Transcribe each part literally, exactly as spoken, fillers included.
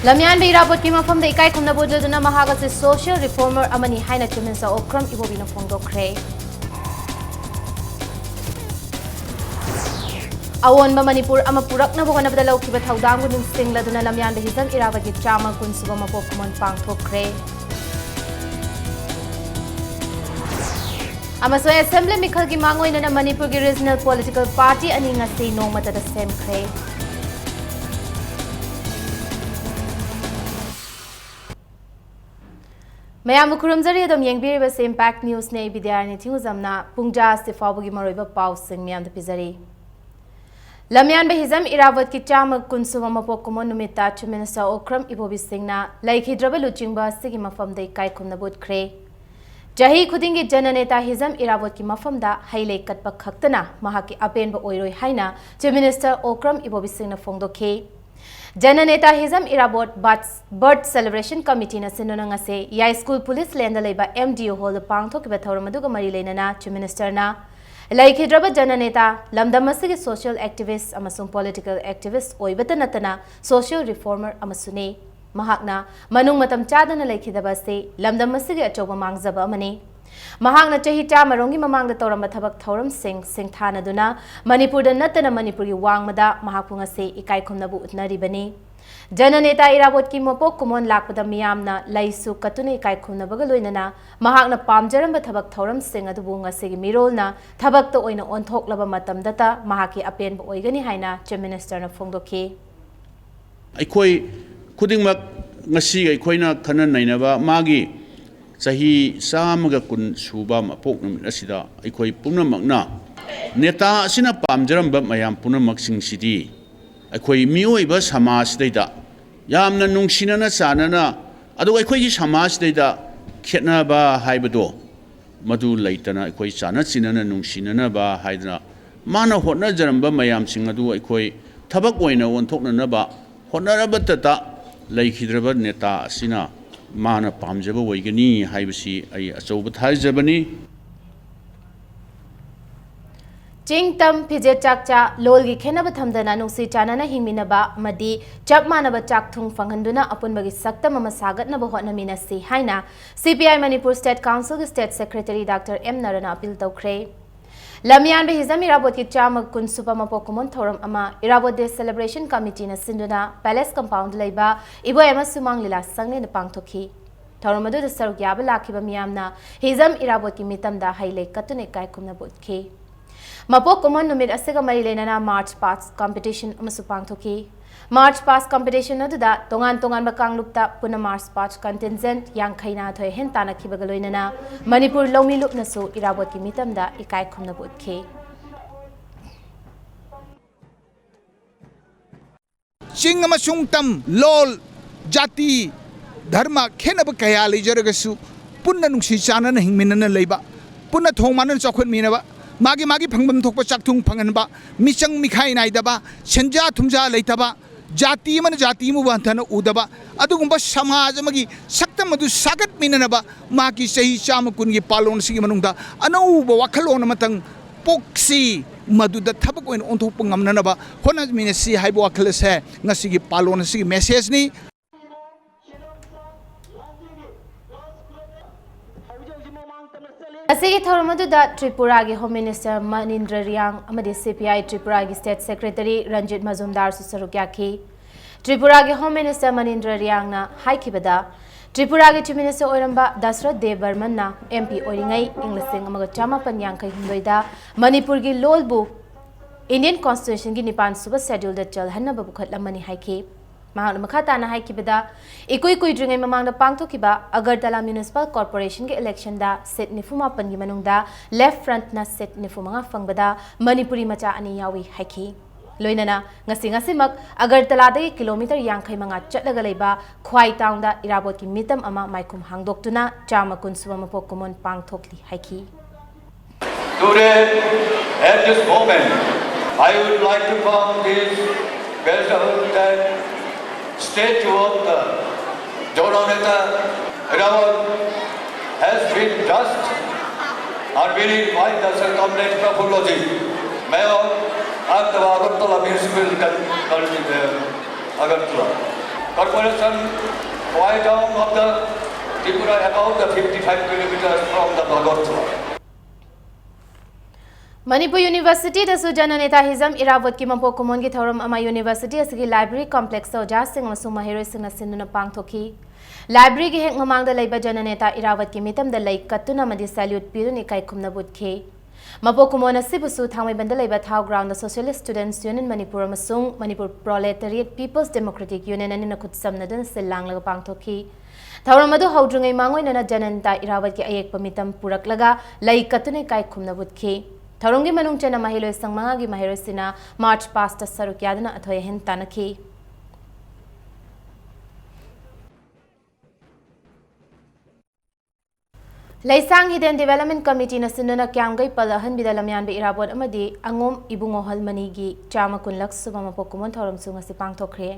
ꯂꯝꯌꯥꯟꯕ ꯏꯔꯥꯕꯣꯠꯀꯤ ꯃꯐꯝꯗ ꯏꯀꯥꯏ ꯈꯨꯝꯅꯕ ꯎꯠꯂꯗꯨꯅ ꯃꯍꯥꯛ ꯑꯁꯤ social reformer ꯑꯃꯅꯤ ꯍꯥꯏꯅ Chief Minister ꯑꯣꯀ꯭ꯔꯝ ꯏꯕꯣꯕꯤꯅ ꯐꯣꯡꯗꯣꯛꯈ꯭ꯔꯦ꯫ ꯑꯑꯣꯟꯕ ꯃꯅꯤꯄꯨꯔ ꯑꯃ ꯄꯨꯔꯛꯅꯕ ꯍꯣꯠꯅꯕꯗ ꯂꯧꯈꯤꯕ ꯊꯧꯗꯥꯡꯕꯨ ꯅꯤꯡꯁꯤꯡꯂꯗꯨꯅ ꯂꯝꯌꯥꯟꯕ ꯍꯤꯖꯝ ꯏꯔꯥꯕꯣꯠꯀꯤ ꯆꯥꯝꯃ ꯀꯨꯟꯁꯨꯕ ꯃꯄꯣꯛ ꯀꯨꯝꯑꯣꯟ ꯄꯥꯡꯊꯣꯛꯈ꯭ꯔꯦ꯫ ꯑꯃꯁꯨꯡ Assembly ꯃꯤꯈꯜꯒꯤ ꯃꯥꯡꯑꯣꯏꯅꯅ ꯃꯅꯤꯄꯨꯔꯒꯤ regional political party ꯑꯅꯤ ꯉꯁꯤ ꯅꯣꯡꯃꯇꯗ ꯁꯦꯝꯈ꯭ꯔꯦ꯫ ꯃꯌꯥꯝꯕꯨ ꯈꯨꯔꯨꯝꯖꯔꯤ꯫ ꯑꯗꯨꯝ ꯌꯦꯡꯕꯤꯔꯤꯕꯁꯤ Impact Newsꯅꯤ꯫ ꯑꯩ ꯕꯤꯗ꯭ꯌꯥꯔꯥꯅꯤ ꯊꯤꯡꯉꯨꯖꯝꯅ ꯄꯨꯡ ꯇꯔꯥ ꯑꯁꯤ ꯐꯥꯎꯕꯒꯤ ꯃꯔꯨꯑꯣꯏꯕ ꯄꯥꯎꯁꯤꯡ ꯃꯌꯥꯝꯗ ꯄꯤꯖꯔꯤ꯫ ꯂꯝꯌꯥꯟꯕ ꯍꯤꯖꯝ ꯏꯔꯥꯕꯣꯠꯀꯤ ꯆꯥꯝꯃ ꯀꯨꯟꯁꯨꯕ ꯃꯄꯣꯛ ꯀꯨꯝꯑꯣꯟ ꯅꯨꯃꯤꯠꯇ Chief Minister ꯑꯣꯀ꯭ꯔꯝ ꯏꯕꯣꯕꯤ ꯁꯤꯡꯅ ꯂꯩꯈꯤꯗ꯭ꯔꯕ ꯂꯨꯆꯤꯡꯕ ꯑꯁꯤꯒꯤ ꯃꯐꯝꯗ ꯏꯀꯥꯏ ꯈꯨꯝꯅꯕ ꯎꯠꯈ꯭ꯔꯦ꯫ ꯆꯍꯤ ꯈꯨꯗꯤꯡꯒꯤ ꯖꯅꯅꯦꯇꯥ ꯍꯤꯖꯝ ꯏꯔꯥꯕꯣꯠꯀꯤ ꯃꯐꯝꯗ ꯍꯩ ꯂꯩ ꯀꯠꯄ ꯈꯛꯇꯅ ꯃꯍꯥꯛꯀꯤ ꯑꯄꯦꯟꯕ ꯑꯣꯏꯔꯣꯏ ꯍꯥꯏꯅ Chief Minister ꯑꯣꯀ꯭ꯔꯝ ꯏꯕꯣꯕꯤ ꯁꯤꯡꯅ ꯐꯣꯡꯗꯣꯛꯈꯤ꯫ ꯖꯅꯅꯦꯇꯥ Hijam Irabot birth, Birth Celebration Committeeꯅ ꯁꯤꯟꯗꯨꯅ ꯉꯁꯤ ꯌꯥꯏꯁ꯭ꯀꯨꯜ ꯄꯨꯂꯤꯁ ꯂꯦꯟꯗ ꯂꯩꯕ M D O Hallꯗ ꯄꯥꯡꯊꯣꯛꯈꯤꯕ ꯊꯧꯔꯝ ꯑꯗꯨꯒ ꯃꯔꯤ ꯂꯩꯅꯅ Chief Ministerꯅ ꯂꯩꯈꯤꯗ꯭ꯔꯕ ꯖꯅꯅꯦꯇꯥ, ꯂꯝꯗꯝ ꯑꯁꯤꯒꯤ social activist ꯑꯃꯁꯨꯡ political activist ꯑꯣꯏꯕꯇ ꯅꯠꯇꯅ social reformer ꯑꯃꯁꯨꯅꯤ꯫ ꯃꯍꯥꯛꯅ ꯃꯅꯨꯡ ꯃꯇꯝ ꯆꯥꯗꯅ ꯂꯩꯈꯤꯗꯕ ꯑꯁꯤ ꯂꯝꯗꯝ ꯑꯁꯤꯒꯤ ꯑꯆꯧꯕ ꯃꯥꯡꯖꯕ ꯑꯃꯅꯤ꯫ ꯃꯍꯥꯛꯅ ꯆꯍꯤ ꯆꯥꯝꯃꯔꯣꯝꯒꯤ ꯃꯃꯥꯡꯗ ꯇꯧꯔꯝꯕ ꯊꯕꯛ ꯊꯧꯔꯝꯁꯤꯡ ꯁꯤꯡꯊꯥꯅꯗꯨꯅ ꯃꯅꯤꯄꯨꯔꯗ ꯅꯠꯇꯅ ꯃꯅꯤꯄꯨꯔꯒꯤ ꯋꯥꯡꯃꯗ ꯃꯍꯥꯛꯄꯨ ꯉꯁꯤ ꯏꯀꯥꯏ ꯈꯨꯝꯅꯕ ꯎꯠꯅꯔꯤꯕꯅꯤ꯫ ꯖꯅꯅꯦꯇꯥ ꯏꯔꯥꯕꯣꯠꯀꯤ ꯃꯄꯣꯛ ꯀꯨꯝꯑꯣꯟ ꯂꯥꯛꯄꯗ ꯃꯤꯌꯥꯝꯅ ꯂꯩꯁꯨ ꯀꯠꯇꯨꯅ ꯏꯀꯥꯏ ꯈꯨꯝꯅꯕꯒ ꯂꯣꯏꯅꯅ ꯃꯍꯥꯛꯅ ꯄꯥꯝꯖꯔꯝꯕ ꯊꯕꯛ ꯊꯧꯔꯝꯁꯤꯡ ꯑꯗꯨꯕꯨ ꯉꯁꯤꯒꯤ ꯃꯤꯔꯣꯜꯅ ꯊꯕꯛꯇ ꯑꯣꯏꯅ ꯑꯣꯟꯊꯣꯛꯂꯕ ꯃꯇꯝꯗꯇ ꯃꯍꯥꯛꯀꯤ ꯑꯄꯦꯟꯕ ꯑꯣꯏꯒꯅꯤ ꯍꯥꯏꯅ Chief Ministerꯅ ꯐꯣꯡꯗꯣꯛꯈꯤ꯫ ꯑꯩꯈꯣꯏ ꯈꯨꯗꯤꯡꯃꯛ ꯉꯁꯤ ꯑꯩꯈꯣꯏꯅ ꯈꯟꯅ ꯅꯩꯅꯕ ꯃꯥꯒꯤ ꯆꯍꯤ ꯆꯥꯝꯃꯒ ꯀꯨꯟ ꯁꯨꯕ ꯃꯄꯣꯛ ꯅꯨꯃꯤꯠ ꯑꯁꯤꯗ ꯑꯩꯈꯣꯏ ꯄꯨꯝꯅꯃꯛꯅ ꯅꯦꯇꯥ ꯑꯁꯤꯅ ꯄꯥꯝꯖꯔꯝꯕ ꯃꯌꯥꯝ ꯄꯨꯝꯅꯃꯛꯁꯤꯡꯁꯤꯗꯤ ꯑꯩꯈꯣꯏ ꯃꯤꯑꯣꯏꯕ ꯁꯃꯥꯖꯁꯤꯗꯩꯗ ꯌꯥꯝꯅ ꯅꯨꯡꯁꯤꯅꯅ ꯆꯥꯟꯅꯅ, ꯑꯗꯨꯒ ꯑꯩꯈꯣꯏꯒꯤ ꯁꯃꯥꯖꯁꯤꯗꯩꯗ ꯈꯦꯠꯅꯕ ꯍꯥꯏꯕꯗꯣ ꯃꯗꯨ ꯂꯩꯇꯅ ꯑꯩꯈꯣꯏ ꯆꯥꯟꯅ ꯆꯤꯟꯅꯅ ꯅꯨꯡꯁꯤꯅꯅꯕ ꯍꯥꯏꯗꯅ ꯃꯥꯅ ꯍꯣꯠꯅꯖꯔꯝꯕ ꯃꯌꯥꯝꯁꯤꯡ ꯑꯗꯨ ꯑꯩꯈꯣꯏ ꯊꯕꯛ ꯑꯣꯏꯅ ꯑꯣꯟꯊꯣꯛꯅꯅꯕ ꯍꯣꯠꯅꯔꯕꯇꯇ ꯂꯩꯈꯤꯗ꯭ꯔꯕ ꯅꯦꯇꯥ ꯑꯁꯤꯅ ꯃꯥꯅ ꯄꯥꯝꯖꯕ ꯑꯣꯏꯒꯅꯤ ꯍꯥꯏꯕꯁꯤ ꯑꯩ ꯑꯆꯧꯕ ꯊꯥꯖꯕꯅꯤ꯫ ꯆꯤꯡ ꯇꯝ, ꯐꯤꯖꯦꯠ ꯆꯥꯛꯆꯥ, ꯂꯣꯜꯒꯤ ꯈꯦꯠꯅꯕ ꯊꯝꯗꯅ ꯅꯨꯡꯁꯤ ꯆꯥꯟꯅꯅ ꯍꯤꯡꯃꯤꯟꯅꯕ ꯑꯃꯗꯤ ꯆꯞ ꯃꯥꯟꯅꯕ ꯆꯥꯛ ꯊꯨꯝ ꯐꯪꯍꯟꯗꯨꯅ ꯑꯄꯨꯟꯕꯒꯤ ꯁꯛꯇꯝ ꯑꯃ ꯁꯥꯒꯠꯅꯕ ꯍꯣꯠꯅꯃꯤꯟꯅꯁꯤ ꯍꯥꯏꯅ C P I Manipur State Council ꯒꯤ State Secretary Doctor M ꯅꯔꯅ appeal ꯇꯧꯈ꯭ꯔꯦ꯫ ꯂꯝꯌꯥꯟꯕ ꯍꯤꯖꯝ ꯏꯔꯥꯕꯣꯠꯀꯤ ꯆꯥꯝꯃ ꯀꯨꯟ ꯁꯨꯕ ꯃꯄꯣꯛ ꯀꯨꯝꯑꯣꯟ ꯊꯧꯔꯝ ꯑꯃ Irabot Day Celebration Committee ꯅ ꯁꯤꯟꯗꯨꯅ Palace Compound ꯗ ꯂꯩꯕ ꯏꯕꯣꯌꯥꯏꯃ ꯁꯨꯃꯥꯡ ꯂꯤꯂꯥ ꯁꯪꯂꯦꯟꯗ ꯄꯥꯡꯊꯣꯛꯈꯤ꯫ ꯊꯧꯔꯝ ꯑꯗꯨꯗ ꯁꯔꯨꯛ ꯌꯥꯕ ꯂꯥꯛꯈꯤꯕ ꯃꯤꯌꯥꯝꯅ ꯍꯤꯖꯝ ꯏꯔꯥꯕꯣꯠꯀꯤ ꯃꯤꯇꯝꯗ ꯍꯩ ꯂꯩ ꯀꯠꯇꯨꯅ ꯏꯀꯥꯏ ꯈꯨꯝꯅꯕ ꯎꯠꯈꯤ꯫ ꯃꯄꯣꯛ ꯀꯨꯝꯑꯣꯟ ꯅꯨꯃꯤꯠ ꯑꯁꯤꯒ ꯃꯔꯤ ꯂꯩꯅꯅ March Past Competition ꯑꯃꯁꯨ ꯄꯥꯡꯊꯣꯛꯈꯤ꯫ March Past Competition ꯑꯗꯨꯗ ꯇꯣꯉꯥꯟ ꯇꯣꯉꯥꯟꯕ ꯀꯥꯡꯂꯨꯞꯇ ꯄꯨꯟꯅ March Past Contingent ꯌꯥꯡꯈꯩ ꯃꯥꯊꯣꯏ ꯍꯦꯟ ꯇꯥꯟꯅꯈꯤꯕꯒ ꯂꯣꯏꯅꯅ ꯃꯅꯤꯄꯨꯔ ꯂꯧꯃꯤ ꯂꯨꯞꯅꯁꯨ ꯏꯔꯥꯕꯣꯠꯀꯤ ꯃꯤꯇꯝꯗ ꯏꯀꯥꯏ ꯈꯨꯝꯅꯕ ꯎꯠꯈꯤ꯫ ꯆꯤꯡ ꯑꯃꯁꯨꯡ ꯇꯝ, ꯂꯣꯜ, ꯖꯥꯇꯤ, ꯙꯔꯃ ꯈꯦꯠꯅꯕ ꯀꯌꯥ ꯂꯩꯖꯔꯒꯁꯨ ꯄꯨꯟꯅ ꯅꯨꯡꯁꯤ ꯆꯥꯟꯅꯅ ꯍꯤꯡꯃꯤꯟꯅꯅ ꯂꯩꯕ, ꯄꯨꯟꯅ ꯊꯣꯡ ꯃꯥꯟꯅꯅ ꯆꯥꯎꯈꯠꯃꯤꯟꯅꯕ, ꯃꯥꯒꯤ ꯃꯥꯒꯤ ꯐꯪꯐꯝ ꯊꯣꯛꯄ ꯆꯥꯛꯊꯨꯡ ꯐꯪꯍꯟꯕ, ꯃꯤꯆꯪ ꯃꯤꯈꯥꯏ ꯅꯥꯏꯗꯕ, ꯁꯦꯟꯖꯥ ꯊꯨꯝꯖꯥ ꯂꯩꯇꯕ, ꯖꯥꯇꯤ ꯑꯃꯅ ꯖꯥꯇꯤ ꯑꯃꯕꯨ ꯍꯟꯊꯅ ꯎꯗꯕ, ꯑꯗꯨꯒꯨꯝꯕ ꯁꯃꯥꯖ ꯑꯃꯒꯤ ꯁꯛꯇꯝ ꯑꯗꯨ ꯁꯥꯒꯠꯃꯤꯟꯅꯅꯕ ꯃꯍꯥꯛꯀꯤ ꯆꯍꯤ ꯆꯥꯝꯃ ꯀꯨꯟꯒꯤ ꯄꯥꯂꯣꯟ ꯑꯁꯤꯒꯤ ꯃꯅꯨꯡꯗ ꯑꯅꯧꯕ ꯋꯥꯈꯜꯂꯣꯟ ꯑꯃꯇꯪ ꯄꯣꯛꯁꯤ, ꯃꯗꯨꯗ ꯊꯕꯛ ꯑꯣꯏꯅ ꯑꯣꯟꯊꯣꯛꯄ ꯉꯝꯅꯅꯕ ꯍꯣꯠꯅꯃꯤꯟꯅꯁꯤ ꯍꯥꯏꯕ ꯋꯥꯈꯜ ꯑꯁꯦ ꯉꯁꯤꯒꯤ ꯄꯥꯂꯣꯟ ꯑꯁꯤꯒꯤ message ꯅꯤ꯫ ꯑꯁꯤꯒꯤ ꯊꯧꯔꯝ ꯑꯗꯨꯗ ꯇ꯭ꯔꯤꯄꯨꯔꯥꯒꯤ Home Minister ꯃꯅꯤꯟꯗ꯭ꯔ ꯔꯤꯌꯥꯡ ꯑꯃꯗꯤ C P I ꯇ꯭ꯔꯤꯄꯨꯔꯥꯒꯤ State Secretary Ranjit ꯃꯖꯨꯝꯗꯥꯔꯁꯨ ꯁꯔꯨꯛ ꯌꯥꯈꯤ꯫ ꯇ꯭ꯔꯤꯄꯨꯔꯥꯒꯤ Home Minister ꯃꯅꯤꯟꯗ꯭ꯔ ꯔꯤꯌꯥꯡꯅ ꯍꯥꯏꯈꯤꯕꯗ, ꯇ꯭ꯔꯤꯄꯨꯔꯥꯒꯤ Chief Minister ꯑꯣꯏꯔꯝꯕ ꯗꯁꯔꯊ ꯗꯦꯕ ꯕꯔꯃꯟꯅ M P ꯑꯣꯏꯔꯤꯉꯩ ꯏꯪ ꯂꯤꯁꯤꯡ ꯑꯃꯒ ꯆꯥꯃꯥꯄꯟ ꯌꯥꯡꯈꯩ ꯍꯨꯝꯗꯣꯏꯗ ꯃꯅꯤꯄꯨꯔꯒꯤ ꯂꯣꯜꯕꯨ Indian Constitution ꯒꯤ ꯅꯤꯄꯥꯟ ꯁꯨꯕ Schedule ꯗ ꯆꯜꯍꯟꯅꯕ ꯄꯨꯈꯠꯂꯝꯕꯅꯤ ꯍꯥꯏꯈꯤ꯫ ꯃꯍꯥꯛꯅ ꯃꯈꯥ ꯇꯥꯅ ꯍꯥꯏꯈꯤꯕꯗ, ꯏꯀꯨꯏ ꯀꯨꯏꯗ꯭ꯔꯤꯉꯩ ꯃꯃꯥꯡꯗ ꯄꯥꯡꯊꯣꯛꯈꯤꯕ ꯑꯒꯔꯇꯂꯥ Municipal Corporation ꯒꯤ election ꯗ seat ꯅꯤꯐꯨ ꯃꯥꯄꯟꯒꯤ ꯃꯅꯨꯡꯗ Left Front ꯅ seat ꯅꯤꯐꯨ ꯃꯉꯥ ꯐꯪꯕꯗ ꯃꯅꯤꯄꯨꯔꯤ ꯃꯆꯥ ꯑꯅꯤ ꯌꯥꯎꯏ ꯍꯥꯏꯈꯤ꯫ ꯂꯣꯏꯅꯅ ꯉꯁꯤ ꯉꯁꯤꯃꯛ ꯑꯒꯔꯇꯂꯥꯗꯒꯤ kilometre ꯌꯥꯡꯈꯩ ꯃꯉꯥ ꯆꯠꯂꯒ ꯂꯩꯕ ꯈ꯭ꯋꯥꯏ town ꯗ ꯏꯔꯥꯕꯣꯠꯀꯤ ꯃꯤꯇꯝ ꯑꯃ ꯃꯥꯏꯈꯨꯝ ꯍꯥꯡꯗꯣꯛꯇꯨꯅ ꯆꯥꯝꯃ ꯀꯨꯟ ꯁꯨꯕ ꯃꯄꯣꯛ ꯀꯨꯝꯑꯣꯟ ꯄꯥꯡꯊꯣꯛꯂꯤ ꯍꯥꯏꯈꯤ꯫ Today, at this moment, I would like to found this Belzahab statue of the Jononeta Rawat has been dust and we invite the circumference Prafullo ji. Mayor of the Agartala Municipal Con-, Con-, uh, Agartala Corporation, Khowai town of the Tripura, about the fifty-five kilometers from the Agartala. Manipur ꯌꯨꯅꯤꯚꯔꯁꯤꯇꯤꯗꯁꯨ ꯖꯅꯅꯦꯇꯥ ꯍꯤꯖꯝ ꯏꯔꯥꯕꯣꯠꯀꯤ ꯃꯄꯣꯛ ꯀꯨꯝꯑꯣꯟꯒꯤ ꯊꯧꯔꯝ ꯑꯃ university ꯑꯁꯤꯒꯤ library complex ꯑꯣꯖꯥꯁꯤꯡ ꯑꯃꯁꯨꯡ ꯃꯍꯩꯔꯣꯏꯁꯤꯡꯅ ꯁꯤꯟꯗꯨꯅ ꯄꯥꯡꯊꯣꯛꯈꯤ꯫ Library ꯒꯤ ꯍꯦꯛ ꯃꯃꯥꯡꯗ ꯂꯩꯕ ꯖꯅꯅꯦꯇꯥ ꯏꯔꯥꯕꯣꯠꯀꯤ ꯃꯤꯇꯝꯗ ꯂꯩ ꯀꯠꯇꯨꯅ ꯑꯃꯗꯤ salute ꯄꯤꯗꯨꯅ ꯏꯀꯥꯏ ꯈꯨꯝꯅꯕ ꯎꯠꯈꯤ꯫ ꯃꯄꯣꯛ ꯀꯨꯝꯑꯣꯟ ꯑꯁꯤꯕꯨꯁꯨ ꯊꯥꯡꯃꯩꯕꯟꯗ ꯂꯩꯕ ꯊꯥꯎ ground ꯗ Socialist Students Union ꯃꯅꯤꯄꯨꯔ ꯑꯃꯁꯨꯡ Manipur Proletariat People's Democratic Union ꯑꯅꯤꯅ ꯈꯨꯠꯁꯝꯅꯗꯨꯅ ꯁꯤꯜ ꯂꯥꯡꯂꯒ ꯄꯥꯡꯊꯣꯛꯈꯤ꯫ ꯊꯧꯔꯝ ꯑꯗꯨ ꯍꯧꯗ꯭ꯔꯤꯉꯩ ꯃꯥꯡꯑꯣꯏꯅꯅ ꯖꯅꯅꯦꯇꯥ ꯏꯔꯥꯕꯣꯠꯀꯤ ꯑꯌꯦꯛꯄ ꯃꯤꯇꯝ ꯄꯨꯔꯛꯂꯒ ꯂꯩ ꯀꯠꯇꯨꯅ ꯏꯀꯥꯏ ꯈꯨꯝꯅꯕ ꯎꯠꯈꯤ꯫ ꯊꯧꯔꯝꯒꯤ ꯃꯅꯨꯡ ꯆꯟꯅ ꯃꯍꯩꯂꯣꯏ ꯁꯪ ꯃꯉꯥꯒꯤ ꯃꯍꯩꯔꯣꯏꯁꯤꯡꯅ march past ꯇ ꯁꯔꯨꯛ ꯌꯥꯗꯨꯅ ꯑꯊꯣꯏ ꯑꯍꯦꯟ ꯇꯥꯟꯅꯈꯤ꯫ ꯂꯩꯁꯥꯡ ꯍꯤꯗꯦꯟ Development Committee ꯅ ꯁꯤꯟꯗꯨꯅ ꯀ꯭ꯌꯥꯝꯒꯩ ꯄꯜ ꯑꯍꯟꯕꯤꯗ ꯂꯝꯌꯥꯟꯕ ꯏꯔꯥꯕꯣꯠ ꯑꯃꯗꯤ ꯑꯉꯣꯝ ꯏꯕꯨꯡꯉꯣ ꯍꯜꯃꯅꯤꯒꯤ ꯆꯥꯝꯃ ꯀꯨꯟꯂꯛ ꯁꯨꯕ ꯃꯄꯣꯛ ꯀꯨꯝꯑꯣꯟ ꯊꯧꯔꯝꯁꯨ ꯉꯁꯤ ꯄꯥꯡꯊꯣꯛꯈ꯭ꯔꯦ꯫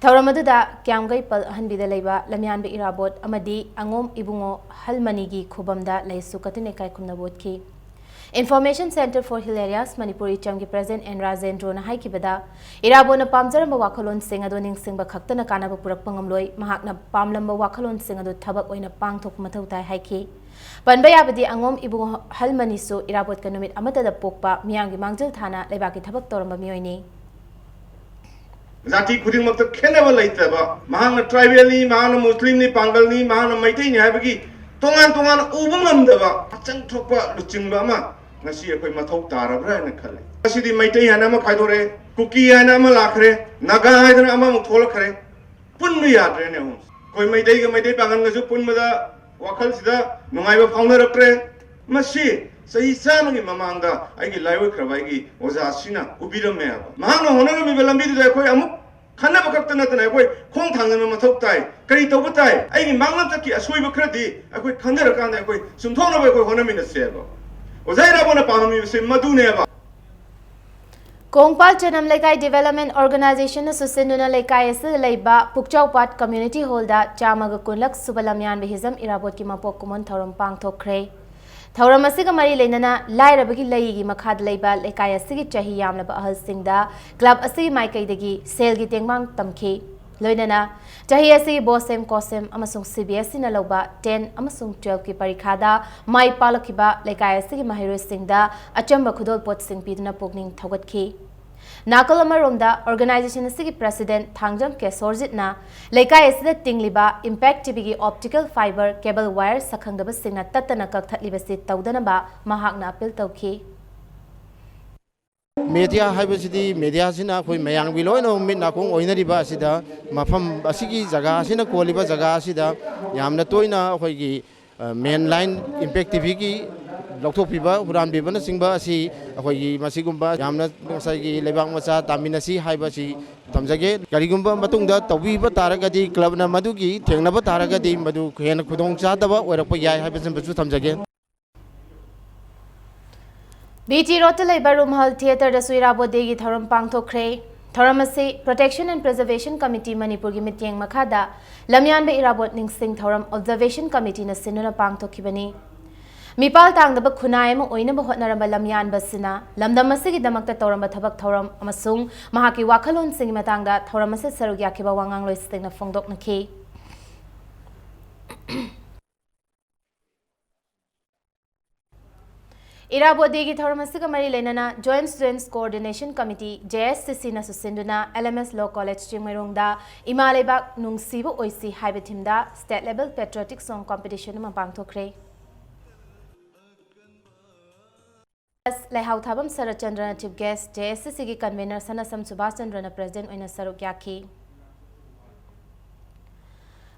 ꯊꯧꯔꯝ ꯑꯗꯨꯗ ꯀ꯭ꯌꯥꯝꯒꯩ ꯄꯜ ꯑꯍꯟꯕꯤꯗ ꯂꯩꯕ ꯂꯝꯌꯥꯟꯕ ꯏꯔꯥꯕꯣꯠ ꯑꯃꯗꯤ ꯑꯉꯣꯝ ꯏꯕꯨꯡꯉꯣ ꯍꯜꯃꯅꯤꯒꯤ ꯈꯨꯕꯝꯗ ꯂꯩꯁꯨ ꯀꯠꯇꯨꯅ ꯏꯀꯥꯏ ꯈꯨꯝꯅꯕ ꯎꯠꯈꯤ꯫ Information Centre for Hill Areas Manipur ꯏꯆꯝꯒꯤ President ꯑꯦꯟ ꯔꯥꯖꯦꯟꯗ꯭ꯔꯣꯅ ꯍꯥꯏꯈꯤꯕꯗ, ꯏꯔꯥꯕꯣꯠꯅ ꯄꯥꯝꯖꯔꯝꯕ ꯋꯥꯈꯜꯂꯣꯟꯁꯤꯡ ꯑꯗꯨ ꯅꯤꯡꯁꯤꯡꯕ ꯈꯛꯇꯅ ꯀꯥꯟꯅꯕ ꯄꯨꯔꯛꯄ ꯉꯝꯂꯣꯏ, ꯃꯍꯥꯛꯅ ꯄꯥꯝꯂꯝꯕ ꯋꯥꯈꯜꯂꯣꯟꯁꯤꯡ ꯑꯗꯨ ꯊꯕꯛ ꯑꯣꯏꯅ ꯄꯥꯡꯊꯣꯛꯄ ꯃꯊꯧ ꯇꯥꯏ ꯍꯥꯏꯈꯤ꯫ ꯄꯟꯕ ꯌꯥꯕꯗꯤ, ꯑꯉꯣꯝ ꯏꯕꯨꯡꯉꯣ ꯍꯜꯃꯅꯤꯁꯨ ꯏꯔꯥꯕꯣꯠꯀ ꯅꯨꯃꯤꯠ ꯑꯃꯠꯇꯗ ꯄꯣꯛꯄ ꯃꯤꯌꯥꯝꯒꯤ ꯃꯥꯡꯖꯤꯜ ꯊꯥꯅ ꯂꯩꯕꯥꯛꯀꯤ ꯊꯕꯛ ꯇꯧꯔꯝꯕ ꯃꯤꯑꯣꯏꯅꯤ꯫ ꯖꯥꯇꯤ ꯈꯨꯗꯤꯡꯃꯛꯇ ꯈꯦꯠꯅꯕ ꯂꯩꯇꯕ, ꯃꯍꯥꯛꯅ tribalꯅꯤ, ꯃꯍꯥꯛꯅ ꯃꯨꯁꯂꯤꯝꯅꯤ, ꯄꯥꯡꯒꯜꯅꯤ, ꯃꯍꯥꯛꯅ ꯃꯩꯇꯩꯅꯤ ꯍꯥꯏꯕꯒꯤ ꯇꯣꯉꯥꯟ ꯇꯣꯉꯥꯟꯅ ꯎꯕ ꯉꯝꯗꯕ ꯍꯛꯆꯥꯡ ꯊꯣꯛꯄ ꯂꯨꯆꯤꯡꯕ ꯑꯃ ꯉꯁꯤ ꯑꯩꯈꯣꯏ ꯃꯊꯧ ꯇꯥꯔꯕ꯭ꯔꯥ ꯍꯥꯏꯅ ꯈꯜꯂꯤ꯫ ꯉꯁꯤꯗꯤ ꯃꯩꯇꯩ ꯍꯥꯏꯅ ꯑꯃ ꯈꯥꯏꯗꯣꯔꯛꯑꯦ, ꯀꯨꯀꯤ ꯍꯥꯏꯅ ꯑꯃ ꯂꯥꯛꯈ꯭ꯔꯦ, ꯅꯥꯒꯥ ꯍꯥꯏꯗꯅ ꯑꯃꯃꯨꯛ ꯊꯣꯛꯂꯛꯈ꯭ꯔꯦ꯫ ꯄꯨꯟꯕ ꯌꯥꯗ꯭ꯔꯦꯅꯦ ꯑꯍꯨꯝ꯫ ꯑꯩꯈꯣꯏ ꯃꯩꯇꯩꯒ ꯃꯩꯇꯩ ꯄꯥꯡꯒꯜꯒꯁꯨ ꯄꯨꯟꯕꯗ ꯋꯥꯈꯜꯁꯤꯗ ꯅꯨꯡꯉꯥꯏꯕ ꯐꯥꯎꯅꯔꯛꯇ꯭ꯔꯦ꯫ ꯃꯁꯤ ꯆꯍꯤ ꯆꯥꯝꯃꯒꯤ ꯃꯃꯥꯡꯗ ꯑꯩꯒꯤ ꯂꯥꯏꯑꯣꯏꯈ꯭ꯔꯕ ꯑꯩꯒꯤ ꯑꯣꯖꯥꯁꯤꯅ ꯎꯕꯤꯔꯝꯃꯦ ꯍꯥꯏꯕ꯫ ꯃꯍꯥꯛꯅ ꯍꯣꯠꯅꯔꯝꯃꯤꯕ ꯂꯝꯕꯤꯗꯨꯗ ꯑꯩꯈꯣꯏ ꯑꯃꯨꯛ ꯈꯟꯅꯕ ꯈꯛꯇ ꯅꯠꯇꯅ ꯑꯩꯈꯣꯏ ꯈꯣꯡ ꯊꯥꯡꯖꯤꯟꯕ ꯃꯊꯧ ꯇꯥꯏ꯫ ꯀꯔꯤ ꯇꯧꯕ ꯇꯥꯏ? ꯑꯩꯒꯤ ꯃꯥꯡꯂꯣꯝꯆꯠꯀꯤ ꯑꯁꯣꯏꯕ ꯈꯔꯗꯤ ꯑꯩꯈꯣꯏ ꯈꯟꯊꯔꯀꯥꯟꯗ ꯑꯩꯈꯣꯏ ꯆꯨꯝꯊꯣꯛꯅꯕ ꯑꯩꯈꯣꯏ ꯍꯣꯠꯅꯃꯤꯟꯅꯁꯦꯕ꯫ ꯑꯣꯖꯥ ꯏꯔꯥꯕꯣꯠꯅ ꯄꯥꯝꯃꯝꯃꯤꯕꯁꯦ ꯃꯗꯨꯅꯦꯕ꯫ ꯀꯣꯡꯄꯥꯜ ꯆꯅꯝ ꯂꯩꯀꯥꯏ Development Organization ꯅ ꯁꯨꯁꯤꯟꯗꯨꯅ ꯂꯩꯀꯥꯏ ꯑꯁꯤꯗ ꯂꯩꯕ ꯄꯨꯛꯆꯥꯎꯄꯥꯠ Community Hall ꯗ ꯆꯥꯝꯃꯒ ꯀꯨꯟꯂꯛ ꯁꯨꯕ ꯂꯝꯌꯥꯟꯕ ꯍꯤꯖꯝ ꯏꯔꯥꯕꯣꯠꯀꯤ ꯃꯄꯣꯛ ꯀꯨꯝꯑꯣꯟ ꯊꯧꯔꯝ ꯄꯥꯡꯊꯣꯛꯈ꯭ꯔꯦ꯫ ꯊꯧꯔꯝ ꯑꯁꯤꯒ ꯃꯔꯤ ꯂꯩꯅꯅ ꯂꯥꯏꯔꯕꯒꯤ ꯂꯩꯒꯤ ꯃꯈꯥꯗ ꯂꯩꯕ ꯂꯩꯀꯥꯏ ꯑꯁꯤꯒꯤ ꯆꯍꯤ ꯌꯥꯝꯂꯕ ꯑꯍꯜꯁꯤꯡꯗ club ꯑꯁꯤꯒꯤ ꯃꯥꯏꯀꯩꯗꯒꯤ ꯁꯦꯜꯒꯤ ꯇꯦꯡꯕꯥꯡ ꯇꯝꯈꯤ꯫ ꯂꯣꯏꯅꯅ ꯆꯍꯤ ꯑꯁꯤꯒꯤ BOSEM, COSEM ꯑꯃꯁꯨꯡ CBSEꯅ ꯂꯧꯕ ten ꯑꯃꯁꯨꯡ twelveꯀꯤ ꯄꯔꯤꯈꯥꯗ ꯃꯥꯏ ꯄꯥꯛꯂꯛꯈꯤꯕ ꯂꯩꯀꯥꯏ ꯑꯁꯤꯒꯤ ꯃꯍꯩꯔꯣꯏꯁꯤꯡꯗ ꯑꯆꯝꯕ ꯈꯨꯗꯣꯜꯄꯣꯠꯁꯤꯡ ꯄꯤꯗꯨꯅ ꯄꯨꯛꯅꯤꯡ ꯊꯧꯒꯠꯈꯤ꯫ ꯅꯥꯀꯜ ꯑꯃꯔꯣꯝꯗ, organization ꯑꯁꯤꯒꯤ president ꯊꯥꯡꯖꯝ ꯀꯦꯁꯣꯔꯖꯤꯠꯅ ꯂꯩꯀꯥꯏ ꯑꯁꯤꯗ ꯇꯤꯡꯂꯤꯕ Impact TVꯒꯤ optical fiber cable wire ꯁꯛꯈꯪꯗꯕꯁꯤꯡꯅ ꯇꯠꯇꯅ ꯀꯛꯊꯠꯂꯤꯕꯁꯤ ꯇꯧꯗꯅꯕ ꯃꯍꯥꯛꯅ appeal ꯇꯧꯈꯤ꯫ Media ꯍꯥꯏꯕꯁꯤꯗꯤ, mediaꯁꯤꯅ ꯑꯩꯈꯣꯏ ꯃꯌꯥꯝꯒꯤ ꯂꯣꯏꯅꯃꯛ ꯃꯤꯠ ꯅꯥꯀꯣꯡ ꯑꯣꯏꯅꯔꯤꯕ ꯑꯁꯤꯗ, ꯃꯐꯝ ꯑꯁꯤꯒꯤ ꯖꯒꯥ ꯑꯁꯤꯅ ꯀꯣꯜꯂꯤꯕ ꯖꯒꯥ ꯑꯁꯤꯗ ꯌꯥꯝꯅ ꯇꯣꯏꯅ ꯑꯩꯈꯣꯏꯒꯤ main line Impact TVꯒꯤ ꯂꯧꯊꯣꯛꯄꯤꯕ, ꯍꯨꯔꯥꯟꯕꯤꯕꯅꯆꯤꯡꯕ ꯑꯁꯤ ꯑꯩꯈꯣꯏꯒꯤ ꯃꯁꯤꯒꯨꯝꯕ ꯌꯥꯝꯅ ꯉꯁꯥꯏꯒꯤ ꯂꯩꯕꯥꯛ ꯃꯆꯥ ꯇꯥꯃꯤꯟꯅꯁꯤ ꯍꯥꯏꯕꯁꯤ ꯊꯝꯖꯒꯦ꯫ ꯀꯔꯤꯒꯨꯝꯕ ꯃꯇꯨꯡꯗ ꯇꯧꯕꯤꯕ ꯇꯥꯔꯒꯗꯤ, clubꯅ ꯃꯗꯨꯒꯤ ꯊꯦꯡꯅꯕ ꯇꯥꯔꯒꯗꯤ, ꯃꯗꯨ ꯍꯦꯟꯅ ꯈꯨꯗꯣꯡ ꯆꯥꯗꯕ ꯑꯣꯏꯔꯛꯄ ꯌꯥꯏ ꯍꯥꯏꯕꯁꯤꯃꯁꯨ ꯊꯝꯖꯒꯦ꯫ BT Roadꯇ ꯂꯩꯕ ꯔꯨꯃꯥꯜ Theatreꯗꯁꯨ ꯏꯔꯥꯕꯣꯠ Dayꯒꯤ ꯊꯧꯔꯝ ꯄꯥꯡꯊꯣꯛꯈ꯭ꯔꯦ꯫ ꯊꯧꯔꯝ ꯑꯁꯤ Protection and Preservation Committee ꯃꯅꯤꯄꯨꯔꯒꯤ ꯃꯤꯠꯌꯦꯡ ꯃꯈꯥꯗ ꯂꯝꯌꯥꯟꯕ ꯏꯔꯥꯕꯣꯠ ꯅꯤꯡꯁꯤꯡ ꯊꯧꯔꯝ Observation Committeeꯅ ꯁꯤꯟꯗꯨꯅ ꯄꯥꯡꯊꯣꯛꯈꯤꯕꯅꯤ꯫ ꯃꯤꯄꯥꯜ ꯇꯥꯡꯗꯕ ꯈꯨꯟꯅꯥꯏ ꯑꯃ ꯑꯣꯏꯅꯕ ꯍꯣꯠꯅꯔꯝꯕ ꯂꯝꯌꯥꯟꯕꯁꯤꯅ ꯂꯝꯗꯝ ꯑꯁꯤꯒꯤꯗꯃꯛꯇ ꯇꯧꯔꯝꯕ ꯊꯕꯛ ꯊꯧꯔꯝ ꯑꯃꯁꯨꯡ ꯃꯍꯥꯛꯀꯤ ꯋꯥꯈꯜꯂꯣꯟꯁꯤꯡꯒꯤ ꯃꯇꯥꯡꯗ ꯊꯧꯔꯝ ꯑꯁꯤꯗ ꯁꯔꯨꯛ ꯌꯥꯈꯤꯕ ꯋꯥꯉꯥꯡꯂꯣꯏꯁꯤꯡꯅ ꯐꯣꯡꯗꯣꯛꯅꯈꯤ꯫ ꯏꯔꯥꯕꯣꯠ Dayꯒꯤ ꯊꯧꯔꯝ ꯑꯁꯤꯒ ꯃꯔꯤ ꯂꯩꯅꯅ Joint Students Coordination Committee, JSCCꯅꯁꯨ ꯁꯤꯟꯗꯨꯅ LMS Law College ꯆꯤꯡꯃꯩꯔꯣꯡꯗ ꯏꯃꯥ ꯂꯩꯕꯥꯛ ꯅꯨꯡꯁꯤꯕ ꯑꯣꯏꯁꯤ ꯍꯥꯏꯕ themeꯗ state level patriotic song competition ꯑꯃ ꯄꯥꯡꯊꯣꯛꯈ꯭ꯔꯦ꯫ ꯂꯩꯍꯥꯎ ꯊꯥꯕꯝ ꯁꯔꯠꯆꯟꯗ꯭ꯔꯅ chief guest, JSCCꯒꯤ convener ꯁꯅꯥꯁꯝ Subhas ꯆꯟꯗ꯭ꯔꯅ president ꯑꯣꯏꯅ ꯁꯔꯨꯛ ꯌꯥꯈꯤ꯫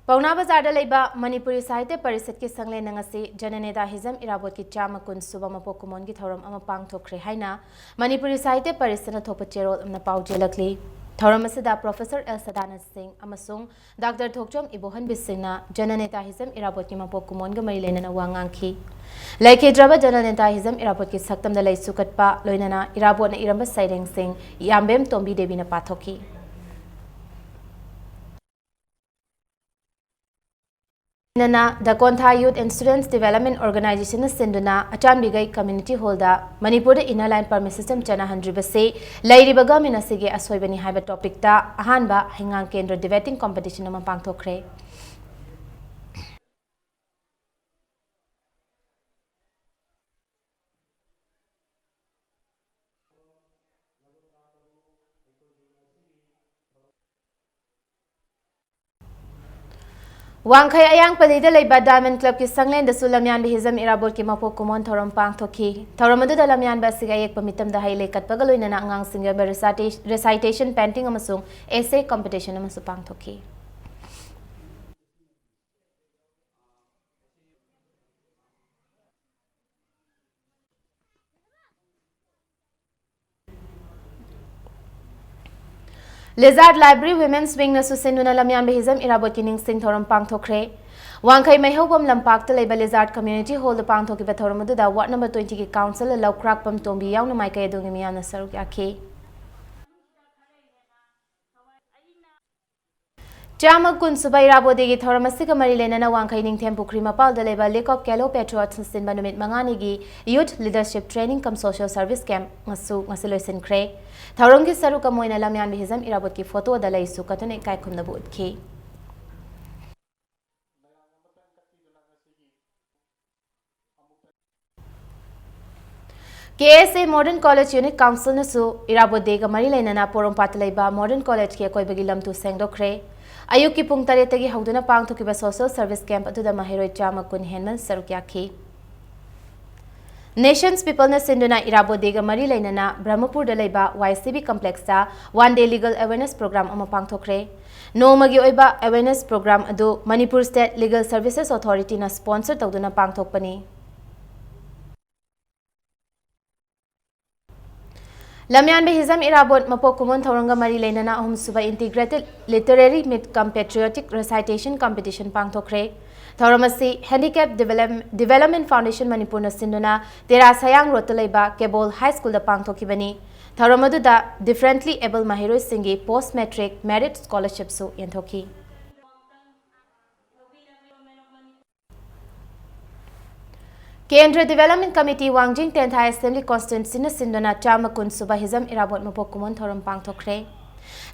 ꯄꯥꯎꯅꯥ ꯕꯖꯥꯔꯗ ꯂꯩꯕ ꯃꯅꯤꯄꯨꯔꯤ ꯁꯥꯍꯤꯇ꯭ꯌ ꯄꯔꯤꯁꯠꯀꯤ ꯁꯪꯂꯦꯟꯅ ꯉꯁꯤ ꯖꯅꯅꯦꯇꯥ ꯍꯤꯖꯝ ꯏꯔꯥꯕꯣꯠꯀꯤ ꯆꯥꯝꯃ ꯀꯨꯟ ꯁꯨꯕ ꯃꯄꯣꯛ ꯀꯨꯝꯑꯣꯟꯒꯤ ꯊꯧꯔꯝ ꯑꯃ ꯄꯥꯡꯊꯣꯛꯈ꯭ꯔꯦ ꯍꯥꯏꯅ ꯃꯅꯤꯄꯨꯔꯤ ꯁꯥꯍꯤꯇ꯭ꯌ ꯄꯔꯤꯁꯠꯅ ꯊꯣꯛꯄ ꯆꯦꯔꯣꯜ ꯑꯃꯅ ꯄꯥꯎ ꯆꯦꯜꯂꯛꯂꯤ꯫ ꯊꯧꯔꯝ ꯑꯁꯤꯗ Professor L ꯁꯗꯥꯅꯟꯗ ꯁꯤꯡ ꯑꯃꯁꯨꯡ Doctor ꯊꯣꯛꯆꯣꯝ ꯏꯕꯣꯍꯟꯕꯤ ꯁꯤꯡꯅ ꯖꯅꯅꯦꯇꯥ ꯍꯤꯖꯝ ꯏꯔꯥꯕꯣꯠꯀꯤ ꯃꯄꯣꯛ ꯀꯨꯝꯑꯣꯟꯒ ꯃꯔꯤ ꯂꯩꯅꯅ ꯋꯥ ꯉꯥꯡꯈꯤ꯫ ꯂꯩꯈꯤꯗ꯭ꯔꯕ ꯖꯅꯅꯦꯇꯥ ꯍꯤꯖꯝ ꯏꯔꯥꯕꯣꯠꯀꯤ ꯁꯛꯇꯝꯗ ꯂꯩꯁꯨ ꯀꯠꯄ, ꯂꯣꯏꯅꯅ ꯏꯔꯥꯕꯣꯠꯅ ꯏꯔꯝꯕ ꯁꯩꯔꯦꯡꯁꯤꯡ ꯏꯌꯥꯝꯕꯦꯝ ꯇꯣꯝꯕꯤ ꯗꯦꯕꯤꯅ ꯄꯥꯊꯣꯛꯈꯤ꯫ ꯅꯅ The Kontha Youth and Students Development Organization ꯅ ꯁꯤꯟꯗꯨꯅ ꯑꯆꯥꯟꯕꯤꯒꯩ Community Hall ꯗ ꯃꯅꯤꯄꯨꯔꯗ Inner Line Permit System ꯆꯠꯅꯍꯟꯗ꯭ꯔꯤꯕꯁꯤ ꯂꯩꯔꯤꯕ government ꯑꯁꯤꯒꯤ ꯑꯁꯣꯏꯕꯅꯤ ꯍꯥꯏꯕ topic ꯇ ꯑꯍꯥꯟꯕ ꯍꯩꯉꯥꯡ ꯀꯦꯟꯗ꯭ꯔ debating competition ꯑꯃ ꯄꯥꯡꯊꯣꯛꯈ꯭ꯔꯦ꯫ ꯋꯥꯡꯈꯩ ꯑꯌꯥꯡꯄꯜꯂꯤꯗ ꯂꯩꯕ Diamond Club ꯀꯤ ꯁꯪꯂꯦꯟꯗꯁꯨ ꯂꯝꯌꯥꯟꯕ ꯍꯤꯖꯝ ꯏꯔꯥꯕꯣꯠꯀꯤ ꯃꯄꯣꯛ ꯀꯨꯝꯑꯣꯟ ꯊꯧꯔꯝ ꯄꯥꯡꯊꯣꯛꯈꯤ꯫ ꯊꯧꯔꯝ ꯑꯗꯨꯗ ꯂꯝꯌꯥꯟꯕ ꯑꯁꯤꯒꯤ ꯑꯌꯦꯛꯄ ꯃꯤꯇꯝꯗ ꯍꯩ ꯂꯩ ꯀꯠꯄꯒ ꯂꯣꯏꯅꯅ ꯑꯉꯥꯡꯁꯤꯡꯒꯤ ꯑꯣꯏꯕ recitation, recitation, painting ꯑꯃꯁꯨꯡ essay competition ꯑꯃꯁꯨ ꯄꯥꯡꯊꯣꯛꯈꯤ꯫ Lizard Library Women's Wing ꯅꯁꯨ ꯁꯤꯟꯗꯨꯅ ꯂꯝꯌꯥꯟꯕ ꯍꯤꯖꯝ ꯏꯔꯥꯕꯣꯠꯀꯤ ꯅꯤꯡꯁꯤꯡ ꯊꯧꯔꯝ ꯄꯥꯡꯊꯣꯛꯈ꯭ꯔꯦ꯫ ꯋꯥꯡꯈꯩ ꯃꯩꯍꯧꯕꯝ ꯂꯝꯄꯥꯛꯇ ꯂꯩꯕ Lizard Community Hall ꯗ ꯄꯥꯡꯊꯣꯛꯈꯤꯕ ꯊꯧꯔꯝ ꯑꯗꯨꯗ Ward number twenty ꯒꯤ councillor ꯂꯧꯀ꯭ꯔꯥꯛꯄꯝ ꯇꯣꯝꯕꯤ ꯌꯥꯎꯅ ꯃꯥꯏꯀꯩ ꯑꯗꯨꯒꯤ ꯃꯤꯌꯥꯝꯅ ꯁꯔꯨꯛ ꯌꯥꯈꯤ꯫ ꯆꯥꯝꯃ ꯀꯨꯟ ꯁꯨꯕ ꯏꯔꯥꯕꯣꯠ ꯗꯦꯒꯤ ꯊꯧꯔꯝ ꯑꯁꯤꯒ ꯃꯔꯤ ꯂꯩꯅꯅ ꯋꯥꯡꯈꯩ ꯅꯤꯡꯊꯦꯝ ꯄꯨꯈ꯭ꯔꯤ ꯃꯄꯥꯜꯗ ꯂꯩꯕ League of Calo Patriots ꯅ ꯁꯤꯟꯕ ꯅꯨꯃꯤꯠ ꯃꯉꯥꯅꯤꯒꯤ Youth Leadership Training cum Social Service Camp ꯉꯁꯨ ꯉꯁꯤ ꯂꯣꯏꯁꯤꯟꯈ꯭ꯔꯦ꯫ ꯊꯧꯔꯝꯒꯤ ꯁꯔꯨꯛ ꯑꯃ ꯑꯣꯏꯅ ꯂꯝꯌꯥꯟꯕ ꯍꯤꯖꯝ ꯏꯔꯥꯕꯣꯠꯀꯤ photo ꯗ ꯂꯩꯁꯨ ꯀꯠꯇꯨꯅ ꯏꯀꯥꯏ ꯈꯨꯝꯅꯕ ꯎꯠꯈꯤ꯫ K S A Modern College Unit Council ꯅꯁꯨ ꯏꯔꯥꯕꯣꯠ ꯗꯦꯒ ꯃꯔꯤ ꯂꯩꯅꯅ ꯄꯣꯔꯣꯝꯄꯥꯠꯇ ꯂꯩꯕ Modern College ꯀꯤ ꯑꯀꯣꯏꯕꯒꯤ ꯂꯝꯇꯨ ꯁꯦꯡꯗꯣꯛꯈ꯭ꯔꯦ꯫ ꯑꯌꯨꯛꯀꯤ ꯄꯨꯡ ꯇꯔꯦꯠꯇꯒꯤ ꯍꯧꯗꯨꯅ ꯄꯥꯡꯊꯣꯛꯈꯤꯕ social service camp ꯑꯗꯨꯗ ꯃꯍꯩꯔꯣꯏ ꯆꯥꯝꯃ ꯀꯨꯟ ꯍꯦꯟꯕꯅ ꯁꯔꯨꯛ ꯌꯥꯈꯤ꯫ Nations People ꯅ ꯁꯤꯟꯗꯨꯅ ꯏꯔꯥꯕꯣꯠ ꯗꯦꯒ ꯃꯔꯤ ꯂꯩꯅꯅ ꯕ꯭ꯔꯍꯃꯄꯨꯔꯗ ꯂꯩꯕ Y C B complex ꯇ one day legal awareness program ꯑꯃ ꯄꯥꯡꯊꯣꯛꯈ꯭ꯔꯦ꯫ ꯅꯣꯡꯃꯒꯤ ꯑꯣꯏꯕ awareness program ꯑꯗꯨ Manipur State Legal Services Authority ꯅ sponsor ꯇꯧꯗꯨꯅ ꯄꯥꯡꯊꯣꯛꯄꯅꯤ꯫ ꯂꯝꯌꯥꯟꯕ ꯍꯤꯖꯝ ꯏꯔꯥꯕꯣꯠ ꯃꯄꯣꯛ ꯀꯨꯝꯑꯣꯟ ꯊꯧꯔꯝꯒ ꯃꯔꯤ ꯂꯩꯅꯅ ꯑꯍꯨꯝꯁꯨꯕ Integrated Literary Meet cum Patriotic Recitation Competition ꯄꯥꯡꯊꯣꯛꯈ꯭ꯔꯦ꯫ ꯊꯧꯔꯝ ꯑꯁꯤ Handicap Develop-, Development Foundation ꯃꯅꯤꯄꯨꯔꯅ ꯁꯤꯟꯗꯨꯅ ꯇꯦꯔꯥ ꯁꯌꯥꯡ ꯔꯣꯗꯇ ꯂꯩꯕ ꯀꯦꯕꯣꯜ ꯍꯥꯏ ꯁ꯭ꯀꯨꯜꯗ ꯄꯥꯡꯊꯣꯛꯈꯤꯕꯅꯤ꯫ ꯊꯧꯔꯝ ꯑꯗꯨꯗ differently able ꯃꯍꯩꯔꯣꯏꯁꯤꯡꯒꯤ post matric merit scholarship ꯁꯨ ꯌꯦꯟꯊꯣꯛꯈꯤ꯫ ꯀꯦꯟꯗ꯭ꯔ Development Committee ꯋꯥꯡꯖꯤꯡ ꯇꯦꯟꯊꯥ Assembly Constituencyꯅ ꯁꯤꯟꯗꯨꯅ ꯆꯥꯝꯃ ꯀꯨꯟ ꯁꯨꯕ ꯍꯤꯖꯝ ꯏꯔꯥꯕꯣꯠ ꯃꯄꯣꯛ ꯀꯨꯝꯑꯣꯟ ꯊꯧꯔꯝ ꯄꯥꯡꯊꯣꯛꯈ꯭ꯔꯦ꯫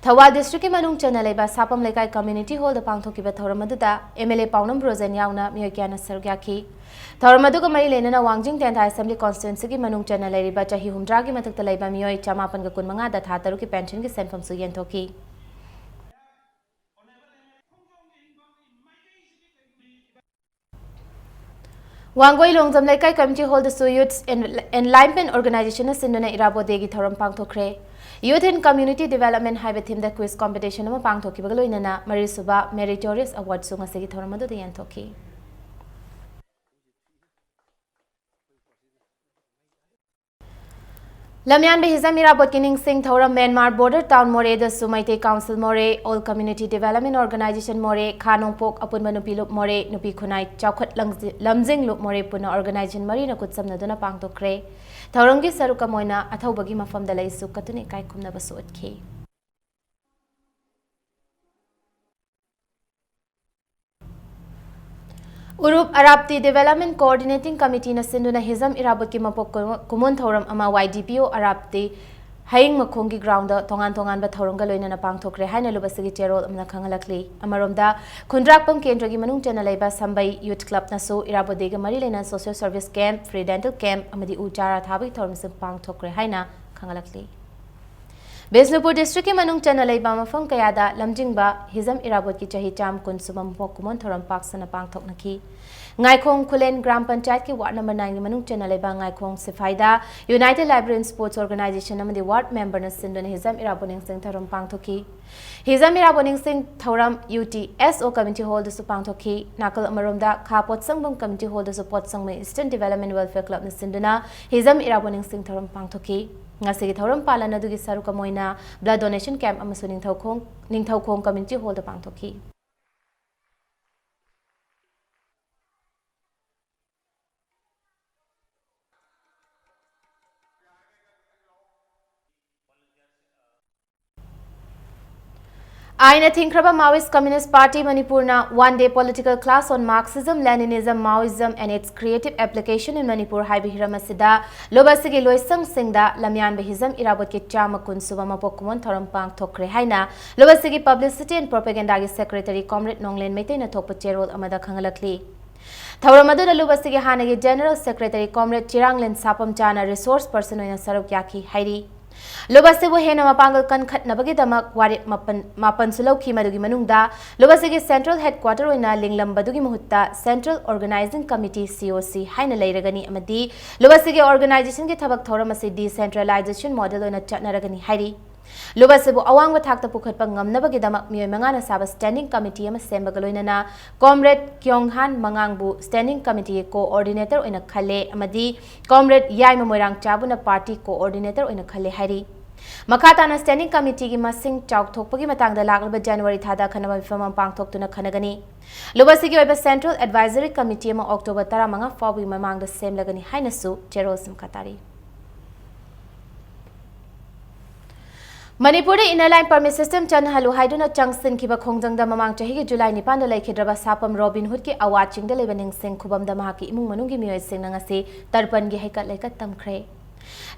ꯊꯧꯕꯥꯜ districtꯀꯤ ꯃꯅꯨꯡ ꯆꯟꯅ ꯂꯩꯕ ꯁꯥꯄꯝ ꯂꯩꯀꯥꯏ community hallꯗ ꯄꯥꯡꯊꯣꯛꯈꯤꯕ ꯊꯧꯔꯝ ꯑꯗꯨꯗ MLA ꯄꯥꯎꯅꯝ ꯔꯣꯖꯟ ꯌꯥꯎꯅ ꯃꯤꯑꯣꯏ ꯀꯌꯥꯅ ꯁꯔꯨꯛ ꯌꯥꯈꯤ꯫ ꯊꯧꯔꯝ ꯑꯗꯨꯒ ꯃꯔꯤ ꯂꯩꯅꯅ ꯋꯥꯡꯖꯤꯡ ꯇꯦꯟꯊꯥ Assembly Constituencyꯒꯤ ꯃꯅꯨꯡ ꯆꯟꯅ ꯂꯩꯔꯤꯕ ꯆꯍꯤ ꯍꯨꯝꯗ꯭ꯔꯥꯒꯤ ꯃꯊꯛꯇ ꯂꯩꯕ ꯃꯤꯑꯣꯏ ꯆꯃꯥꯄꯟꯒ ꯀꯨꯟꯃꯉꯥꯗ ꯊꯥ ꯇꯔꯨꯛꯀꯤ pensionꯒꯤ ꯁꯦꯟꯐꯝꯁꯨ ꯌꯦꯟꯊꯣꯛꯈꯤ꯫ ꯋꯥꯡꯒꯣꯏ ꯂꯣꯡꯖꯝ ꯂꯩꯀꯥꯏ community hallꯗꯁꯨ Youth Enlightenment Organizationꯅ ꯁꯤꯟꯗꯨꯅ ꯏꯔꯥꯕꯣꯠ Dayꯒꯤ ꯊꯧꯔꯝ ꯄꯥꯡꯊꯣꯛꯈ꯭ꯔꯦ꯫ Youth in Community Development ꯍꯥꯏꯕ themeꯗ quiz competition ꯑꯃ ꯄꯥꯡꯊꯣꯛꯈꯤꯕꯒ ꯂꯣꯏꯅꯅ ꯃꯔꯤꯁꯨꯕ Meritorious Awardꯁꯨ ꯉꯁꯤꯒꯤ ꯊꯧꯔꯝ ꯑꯗꯨꯗ ꯌꯦꯟꯊꯣꯛꯈꯤ꯫ ꯂꯝꯌꯥꯟꯕ ꯍꯤꯖꯝ ꯏꯔꯥꯕꯣꯠꯀꯤ ꯅꯤꯡꯁꯤꯡ ꯊꯧꯔꯝ ꯃ꯭ꯌꯥꯟꯃꯥꯔ border town ꯃꯣꯔꯦꯗꯁꯨ Meitei Council Moreh, All Community Development Organisation ꯃꯣꯔꯦ, ꯈꯥ ꯅꯣꯡꯄꯣꯛ ꯑꯄꯨꯟꯕ ꯅꯨꯄꯤ ꯂꯨꯞ ꯃꯣꯔꯦ, ꯅꯨꯄꯤ ꯈꯨꯟꯅꯥꯏ ꯆꯥꯎꯈꯠ ꯂꯪꯖꯤ-, ꯂꯝꯖꯤꯡ ꯂꯨꯞ ꯃꯣꯔꯦ ꯄꯨꯟꯅ organization ꯃꯔꯤꯅ ꯈꯨꯠꯁꯝꯅꯗꯨꯅ ꯄꯥꯡꯊꯣꯛꯈ꯭ꯔꯦ꯫ ꯊꯧꯔꯝꯒꯤ ꯁꯔꯨꯛ ꯑꯃ ꯑꯣꯏꯅ ꯑꯊꯧꯕꯒꯤ ꯃꯐꯝꯗ ꯂꯩꯁꯨ ꯀꯠꯇꯨꯅ ꯏꯀꯥꯏ ꯈꯨꯝꯅꯕꯁꯨ ꯎꯠꯈꯤ꯫ ꯎꯔꯨꯞ ꯑꯔꯥꯞꯇꯤ Development Coordinating Committeeꯅ ꯁꯤꯟꯗꯨꯅ ꯍꯤꯖꯝ ꯏꯔꯥꯕꯣꯠꯀꯤ ꯃꯄꯣꯛ ꯀꯨ-, ꯀꯨꯝꯑꯣꯟ ꯊꯧꯔꯝ ꯑꯃ YDPO ꯑꯔꯥꯞꯇꯤ ꯍꯌꯤꯡ ꯃꯈꯣꯡꯒꯤ groundꯗ ꯇꯣꯉꯥꯟ ꯇꯣꯉꯥꯟꯕ ꯊꯧꯔꯝꯒ ꯂꯣꯏꯅꯅ ꯄꯥꯡꯊꯣꯛꯈ꯭ꯔꯦ ꯍꯥꯏꯅ ꯂꯨꯞ ꯑꯁꯤꯒꯤ ꯆꯦꯔꯣꯜ ꯑꯃꯅ ꯈꯪꯍꯜꯂꯛꯂꯤ꯫ ꯑꯃꯔꯣꯝꯗ, ꯈꯨꯟꯗ꯭ꯔꯥꯛꯄꯝ ꯀꯦꯟꯗ꯭ꯔꯒꯤ ꯃꯅꯨꯡ ꯆꯟꯅ ꯂꯩꯕ ꯁꯝꯕꯩ Youth Clubꯅꯁꯨ ꯏꯔꯥꯕꯣꯠ Dayꯒ ꯃꯔꯤ ꯂꯩꯅꯅ social service camp, free dental camp ꯑꯃꯗꯤ ꯎ ꯆꯥꯔꯥ ꯊꯥꯕꯒꯤ ꯊꯧꯔꯝꯁꯤꯡ ꯄꯥꯡꯊꯣꯛꯈ꯭ꯔꯦ ꯍꯥꯏꯅ ꯈꯪꯍꯜꯂꯛꯂꯤ꯫ ꯕꯤꯁꯅꯨꯄꯨꯔ districtꯀꯤ ꯃꯅꯨꯡ ꯆꯟꯅ ꯂꯩꯕ ꯃꯐꯝ ꯀꯌꯥꯗ ꯂꯝꯖꯤꯡꯕ ꯍꯤꯖꯝ ꯏꯔꯥꯕꯣꯠꯀꯤ ꯆꯍꯤ ꯆꯥꯝ ꯀꯨꯟ ꯁꯨꯕ ꯃꯄꯣꯛ ꯀꯨꯝꯑꯣꯟ ꯊꯧꯔꯝ ꯄꯥꯛ ꯁꯟꯅ ꯄꯥꯡꯊꯣꯛꯅꯈꯤ꯫ ꯉꯥꯏꯈꯣꯡ ꯈꯨꯂꯦꯟ ꯒ꯭ꯔꯥꯝ ꯄꯟꯆꯥꯌꯠꯀꯤ ward number nineꯒꯤ ꯃꯅꯨꯡ ꯆꯟꯅ ꯂꯩꯕ ꯉꯥꯏꯈꯣꯡ ꯁꯤꯐꯥꯏꯗ United Library and Sports Organizationꯅ ꯑꯃꯗꯤ ward memberꯅ ꯁꯤꯟꯗꯨꯅ ꯍꯤꯖꯝ ꯏꯔꯥꯕꯣꯠ ꯅꯤꯡꯁꯤꯡ ꯊꯧꯔꯝ ꯄꯥꯡꯊꯣꯛꯈꯤ꯫ ꯍꯤꯖꯝ ꯏꯔꯥꯕꯣꯠ ꯅꯤꯡꯁꯤꯡ ꯊꯧꯔꯝ UTSO community hallꯗꯁꯨ ꯄꯥꯡꯊꯣꯛꯈꯤ꯫ ꯅꯥꯀꯜ ꯑꯃꯔꯣꯝꯗ, ꯈꯥ ꯄꯣꯠꯁꯪꯕꯝ community hallꯗꯁꯨ ꯄꯣꯠꯁꯪꯕꯝ Eastern Development Welfare Clubꯅ ꯁꯤꯟꯗꯨꯅ ꯍꯤꯖꯝ ꯏꯔꯥꯕꯣꯠ ꯅꯤꯡꯁꯤꯡ ꯊꯧꯔꯝ ꯄꯥꯡꯊꯣꯛꯈꯤ꯫ ꯉꯁꯤꯒꯤ ꯊꯧꯔꯝ ꯄꯥꯂꯟ ꯑꯗꯨꯒꯤ ꯁꯔꯨꯛ ꯑꯃ ꯑꯣꯏꯅ blood donation camp ꯑꯃꯁꯨ ꯅꯤꯡꯊꯧꯈꯣꯡ, ꯅꯤꯡꯊꯧꯈꯣꯡ community hallꯗ ꯄꯥꯡꯊꯣꯛꯈꯤ꯫ ꯑꯥꯏꯟꯅ ꯊꯤꯡꯈ꯭ꯔꯕ Maoist Communist Party ꯃꯅꯤꯄꯨꯔꯅ One Day Political Class on Marxism, Leninism, Maoism and Its Creative Application in Manipur ꯍꯥꯏꯕ ꯍꯤꯔꯝ ꯑꯁꯤꯗ ꯂꯨꯞ ꯑꯁꯤꯒꯤ ꯂꯣꯏꯁꯪꯁꯤꯡꯗ ꯂꯝꯌꯥꯟꯕ ꯍꯤꯖꯝ ꯏꯔꯥꯕꯣꯠꯀꯤ ꯆꯥꯝꯃ ꯀꯨꯟ ꯁꯨꯕ ꯃꯄꯣꯛ ꯀꯨꯝꯑꯣꯟ ꯊꯧꯔꯝ ꯄꯥꯡꯊꯣꯛꯈ꯭ꯔꯦ ꯍꯥꯏꯅ ꯂꯨꯞ ꯑꯁꯤꯒꯤ Publicity and Propaganda ꯒꯤ Secretary Comrade ꯅꯣꯡꯂꯦꯟ ꯃꯩꯇꯩꯅ ꯊꯣꯛꯄ ꯆꯦꯔꯣꯜ ꯑꯃꯗ ꯈꯪꯍꯜꯂꯛꯂꯤ꯫ ꯊꯧꯔꯝ ꯑꯗꯨꯗ ꯂꯨꯞ ꯑꯁꯤꯒꯤ ꯍꯥꯟꯅꯒꯤ General Secretary Comrade ꯆꯤꯔꯥꯡꯂꯦꯟ ꯁꯥꯄꯝꯆꯥꯅ resource person ꯑꯣꯏꯅ ꯁꯔꯨꯛ ꯌꯥꯈꯤ ꯍꯥꯏꯔꯤ꯫ ꯂꯨꯞ ꯑꯁꯤꯕꯨ ꯍꯦꯟꯅ ꯃꯄꯥꯡꯒꯜ ꯀꯟꯈꯠꯅꯕꯒꯤꯗꯃꯛ ꯋꯥꯔꯦꯞ ꯃꯥꯄꯟ, ꯃꯥꯄꯟꯁꯨ ꯂꯧꯈꯤ꯫ ꯃꯗꯨꯒꯤ ꯃꯅꯨꯡꯗ ꯂꯨꯞ ꯑꯁꯤꯒꯤ Central Headquarter ꯑꯣꯏꯅ ꯂꯤꯡꯂꯝꯕꯗꯨꯒꯤ ꯃꯍꯨꯠꯇ Central Organizing Committee, C O C, ꯍꯥꯏꯅ ꯂꯩꯔꯒꯅꯤ ꯑꯃꯗꯤ ꯂꯨꯞ ꯑꯁꯤꯒꯤ organization ꯒꯤ ꯊꯕꯛ ꯊꯧꯔꯝ ꯑꯁꯤ decentralization model ꯑꯣꯏꯅ ꯆꯠꯅꯔꯒꯅꯤ ꯍꯥꯏꯔꯤ꯫ ꯂꯨꯞ ꯑꯁꯤꯕꯨ ꯑꯋꯥꯡꯕ ꯊꯥꯛꯇ ꯄꯨꯈꯠꯄ ꯉꯝꯅꯕꯒꯤꯗꯃꯛ ꯃꯤꯑꯣꯏ ꯃꯉꯥꯅ ꯁꯥꯕ standing committee ꯑꯃ ꯁꯦꯝꯕꯒ ꯂꯣꯏꯅꯅ Comrade ꯀ꯭ꯌꯣꯡꯍꯥꯟ ꯃꯉꯥꯡꯕꯨ standing committee ꯒꯤ coordinator ꯑꯣꯏꯅ ꯈꯜꯂꯦ ꯑꯃꯗꯤ Comrade ꯌꯥꯏꯃ ꯃꯣꯏꯔꯥꯡꯆꯥꯕꯨꯅ party coordinator ꯑꯣꯏꯅ ꯈꯜꯂꯦ ꯍꯥꯏꯔꯤ꯫ ꯃꯈꯥ ꯇꯥꯅ standing committee ꯒꯤ ꯃꯁꯤꯡ ꯆꯥꯎꯊꯣꯛꯄꯒꯤ ꯃꯇꯥꯡꯗ ꯂꯥꯛꯂꯤꯕ January ꯊꯥꯗ ꯑꯈꯟꯅꯕ ꯃꯤꯐꯝ ꯑꯃ ꯄꯥꯡꯊꯣꯛꯇꯨꯅ ꯈꯟꯅꯒꯅꯤ꯫ ꯂꯨꯞ ꯑꯁꯤꯒꯤ ꯑꯣꯏꯕ Central Advisory Committee ꯑꯃ October ꯇꯔꯥꯃꯉꯥ ꯐꯥꯎꯕꯒꯤ ꯃꯃꯥꯡꯗ ꯁꯦꯝꯂꯒꯅꯤ ꯍꯥꯏꯅꯁꯨ ꯆꯦꯔꯣꯜꯁꯤꯡ ꯃꯈꯥ ꯇꯥꯔꯤ꯫ ꯃꯅꯤꯄꯨꯔꯗ Inner Line Permit System ꯆꯠꯅꯍꯜꯂꯨ ꯍꯥꯏꯗꯨꯅ ꯆꯪꯁꯤꯟꯈꯤꯕ ꯈꯣꯡꯖꯪꯗ ꯃꯃꯥꯡ ꯆꯍꯤꯒꯤ July ꯅꯤꯄꯥꯟꯗ ꯂꯩꯈꯤꯗ꯭ꯔꯕ ꯁꯥꯄꯝ ꯔꯣꯕꯤꯟ ꯍꯨꯗꯀꯤ ꯑꯋꯥ ꯆꯤꯡꯗ ꯂꯩꯕ ꯅꯤꯡꯁꯤꯡ ꯈꯨꯕꯝꯗ ꯃꯍꯥꯛꯀꯤ ꯏꯃꯨꯡ ꯃꯅꯨꯡꯒꯤ ꯃꯤꯑꯣꯏꯁꯤꯡꯅ ꯉꯁꯤ ꯇꯔꯄꯟꯒꯤ ꯍꯩꯀꯠ ꯂꯩꯀꯠ ꯇꯝꯈ꯭ꯔꯦ꯫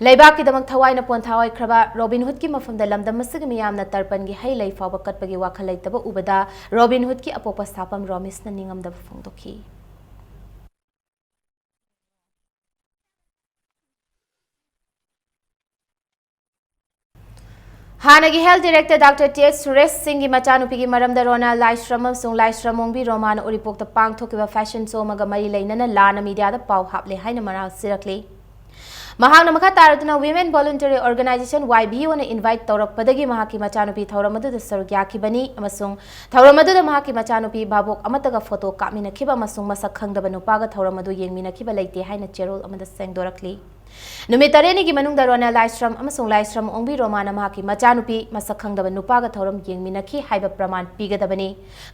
ꯂꯩꯕꯥꯛꯀꯤꯗꯃꯛ ꯊꯋꯥꯏꯅ ꯄꯣꯟꯊꯥ ꯑꯣꯏꯈ꯭ꯔꯕ ꯔꯣꯕꯤꯟ ꯍꯨꯗꯀꯤ ꯃꯐꯝꯗ ꯂꯝꯗꯝ ꯑꯁꯤꯒꯤ ꯃꯤꯌꯥꯝꯅ ꯇꯔꯄꯟꯒꯤ ꯍꯩ ꯂꯩ ꯐꯥꯎꯕ ꯀꯠꯄꯒꯤ ꯋꯥꯈꯜ ꯂꯩꯇꯕ ꯎꯕꯗ ꯔꯣꯕꯤꯟ ꯍꯨꯗꯀꯤ ꯑꯄꯣꯛꯄ ꯁꯥꯄꯝ ꯔꯣꯃꯤꯁꯅ ꯅꯤꯡꯉꯝꯗꯕ ꯐꯣꯡꯗꯣꯛꯈꯤ꯫ ꯍꯥꯟꯅꯒꯤ Health Director Doctor T H Suresh ꯁꯤꯡꯒꯤ ꯃꯆꯥꯅꯨꯄꯤꯒꯤ ꯃꯔꯝꯗ ꯔꯣꯅꯥ ꯂꯥꯏꯁ꯭ꯔꯝ ꯑꯃꯁꯨꯡ ꯂꯥꯏꯁ꯭ꯔꯝ ꯑꯣꯡꯕꯤ ꯔꯣꯃꯥꯅ ꯎꯔꯤꯄꯣꯛꯇ ꯄꯥꯡꯊꯣꯛꯈꯤꯕ fashion show ꯑꯃꯒ ꯃꯔꯤ ꯂꯩꯅꯅ ꯂꯥꯟꯅ media ꯗ ꯄꯥꯎ ꯍꯥꯞꯂꯦ ꯍꯥꯏꯅ ꯃꯔꯥꯜ ꯁꯤꯔꯛꯂꯤ꯫ ꯃꯍꯥꯛꯅ ꯃꯈꯥ ꯇꯥꯔꯗꯨꯅ Women Voluntary Organisation, Y B O, ꯅ invite ꯇꯧꯔꯛꯄꯗꯒꯤ ꯃꯍꯥꯛꯀꯤ ꯃꯆꯥꯅꯨꯄꯤ ꯊꯧꯔꯝ ꯑꯗꯨꯗ ꯁꯔꯨꯛ ꯌꯥꯈꯤꯕꯅꯤ ꯑꯃꯁꯨꯡ ꯊꯧꯔꯝ ꯑꯗꯨꯗ ꯃꯍꯥꯛꯀꯤ ꯃꯆꯥꯅꯨꯄꯤ ꯚꯥꯕꯣꯛ ꯑꯃꯠꯇꯒ photo ꯀꯥꯞꯃꯤꯟꯅꯈꯤꯕ ꯑꯃꯁꯨꯡ ꯃꯁꯛ ꯈꯪꯗꯕ ꯅꯨꯄꯥꯒ ꯊꯧꯔꯝ ꯑꯗꯨ ꯌꯦꯡꯃꯤꯟꯅꯈꯤꯕ ꯂꯩꯇꯦ ꯍꯥꯏꯅ ꯆꯦꯔꯣꯜ ꯑꯃꯗ ꯁꯦꯡꯗꯣꯔꯛꯂꯤ꯫ ꯅꯨꯃꯤꯠ ꯇꯔꯦꯠꯅꯤꯒꯤ ꯃꯅꯨꯡꯗ ꯔꯣꯅꯥ ꯂꯥꯏꯁ꯭ꯔꯝ ꯑꯃꯁꯨꯡ ꯂꯥꯏꯁ꯭ꯔꯝ ꯑꯣꯡꯕꯤ ꯔꯣꯃꯥꯅ ꯃꯍꯥꯛꯀꯤ ꯃꯆꯥꯅꯨꯄꯤ ꯃꯁꯛ ꯈꯪꯗꯕ ꯅꯨꯄꯥꯒ ꯊꯧꯔꯝ ꯌꯦꯡꯃꯤꯟꯅꯈꯤ ꯍꯥꯏꯕ ꯄ꯭ꯔꯃꯥꯟ ꯄꯤꯒꯗꯕꯅꯤ꯫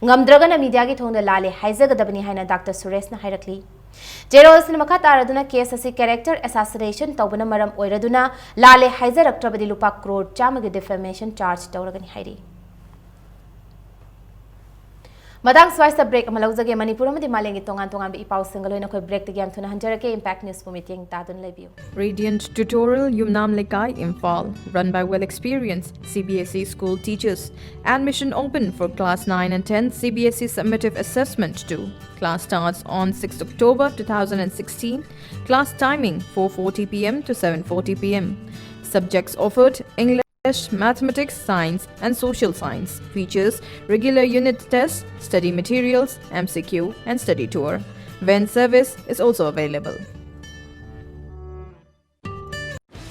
ꯉꯝꯗ꯭ꯔꯒꯅ media ꯒꯤ ꯊꯣꯡꯗ ꯂꯥꯜꯂꯦ ꯍꯥꯏꯖꯒꯗꯕꯅꯤ ꯍꯥꯏꯅ Doctor ꯁꯨꯔꯦꯁꯅ ꯍꯥꯏꯔꯛꯂꯤ꯫ ꯆꯦꯔꯣꯜꯁꯤꯅ ꯃꯈꯥ ꯇꯥꯔꯗꯨꯅ case ꯑꯁꯤ character assassination ꯇꯧꯕꯅ ꯃꯔꯝ ꯑꯣꯏꯔꯗꯨꯅ ꯂꯥꯜꯂꯦ ꯍꯥꯏꯖꯔꯛꯇ꯭ꯔꯕꯗꯤ ꯂꯨꯄꯥ ꯀ꯭ꯔꯣꯔ ꯆꯥꯝꯃꯒꯤ defamation charge ꯇꯧꯔꯒꯅꯤ ꯍꯥꯏꯔꯤ꯫ ꯃꯇꯥꯡ ꯁ꯭ꯋꯥꯏꯁꯤꯗ ꯕ꯭ꯔꯦꯛ ꯑꯃ ꯂꯧꯖꯒꯦ꯫ ꯃꯅꯤꯄꯨꯔ ꯑꯃꯗꯤ ꯃꯥꯂꯦꯝꯒꯤ ꯇꯣꯉꯥꯟ ꯇꯣꯉꯥꯟꯕ ꯏ ꯄꯥꯎꯁꯤꯡꯒ ꯂꯣꯏꯅ ꯑꯩꯈꯣꯏ ꯕ꯭ꯔꯦꯛꯇꯒꯤ ꯌꯥꯝ ꯊꯨꯅ ꯍꯟꯖꯔꯛꯀꯦ꯫ ꯏꯝꯄꯦꯛ ꯅ꯭ꯌꯨꯁꯄꯨ ꯃꯤꯠꯌꯦꯡ ꯇꯥꯗꯨꯅ ꯂꯩꯕꯤꯌꯨ꯫ Radiant Tutorial, Yumnam Lekai, Imphal, run by well experienced C B S E school teachers. Admission open for class nine and ten C B S E summative assessment two. Class starts on sixth October two thousand sixteen. Class timing four forty p m to seven forty p m. Subjects offered: English, Mathematics, Science, and Social Science. Features: regular unit tests, study materials, M C Q, and study tour. Van service is also available.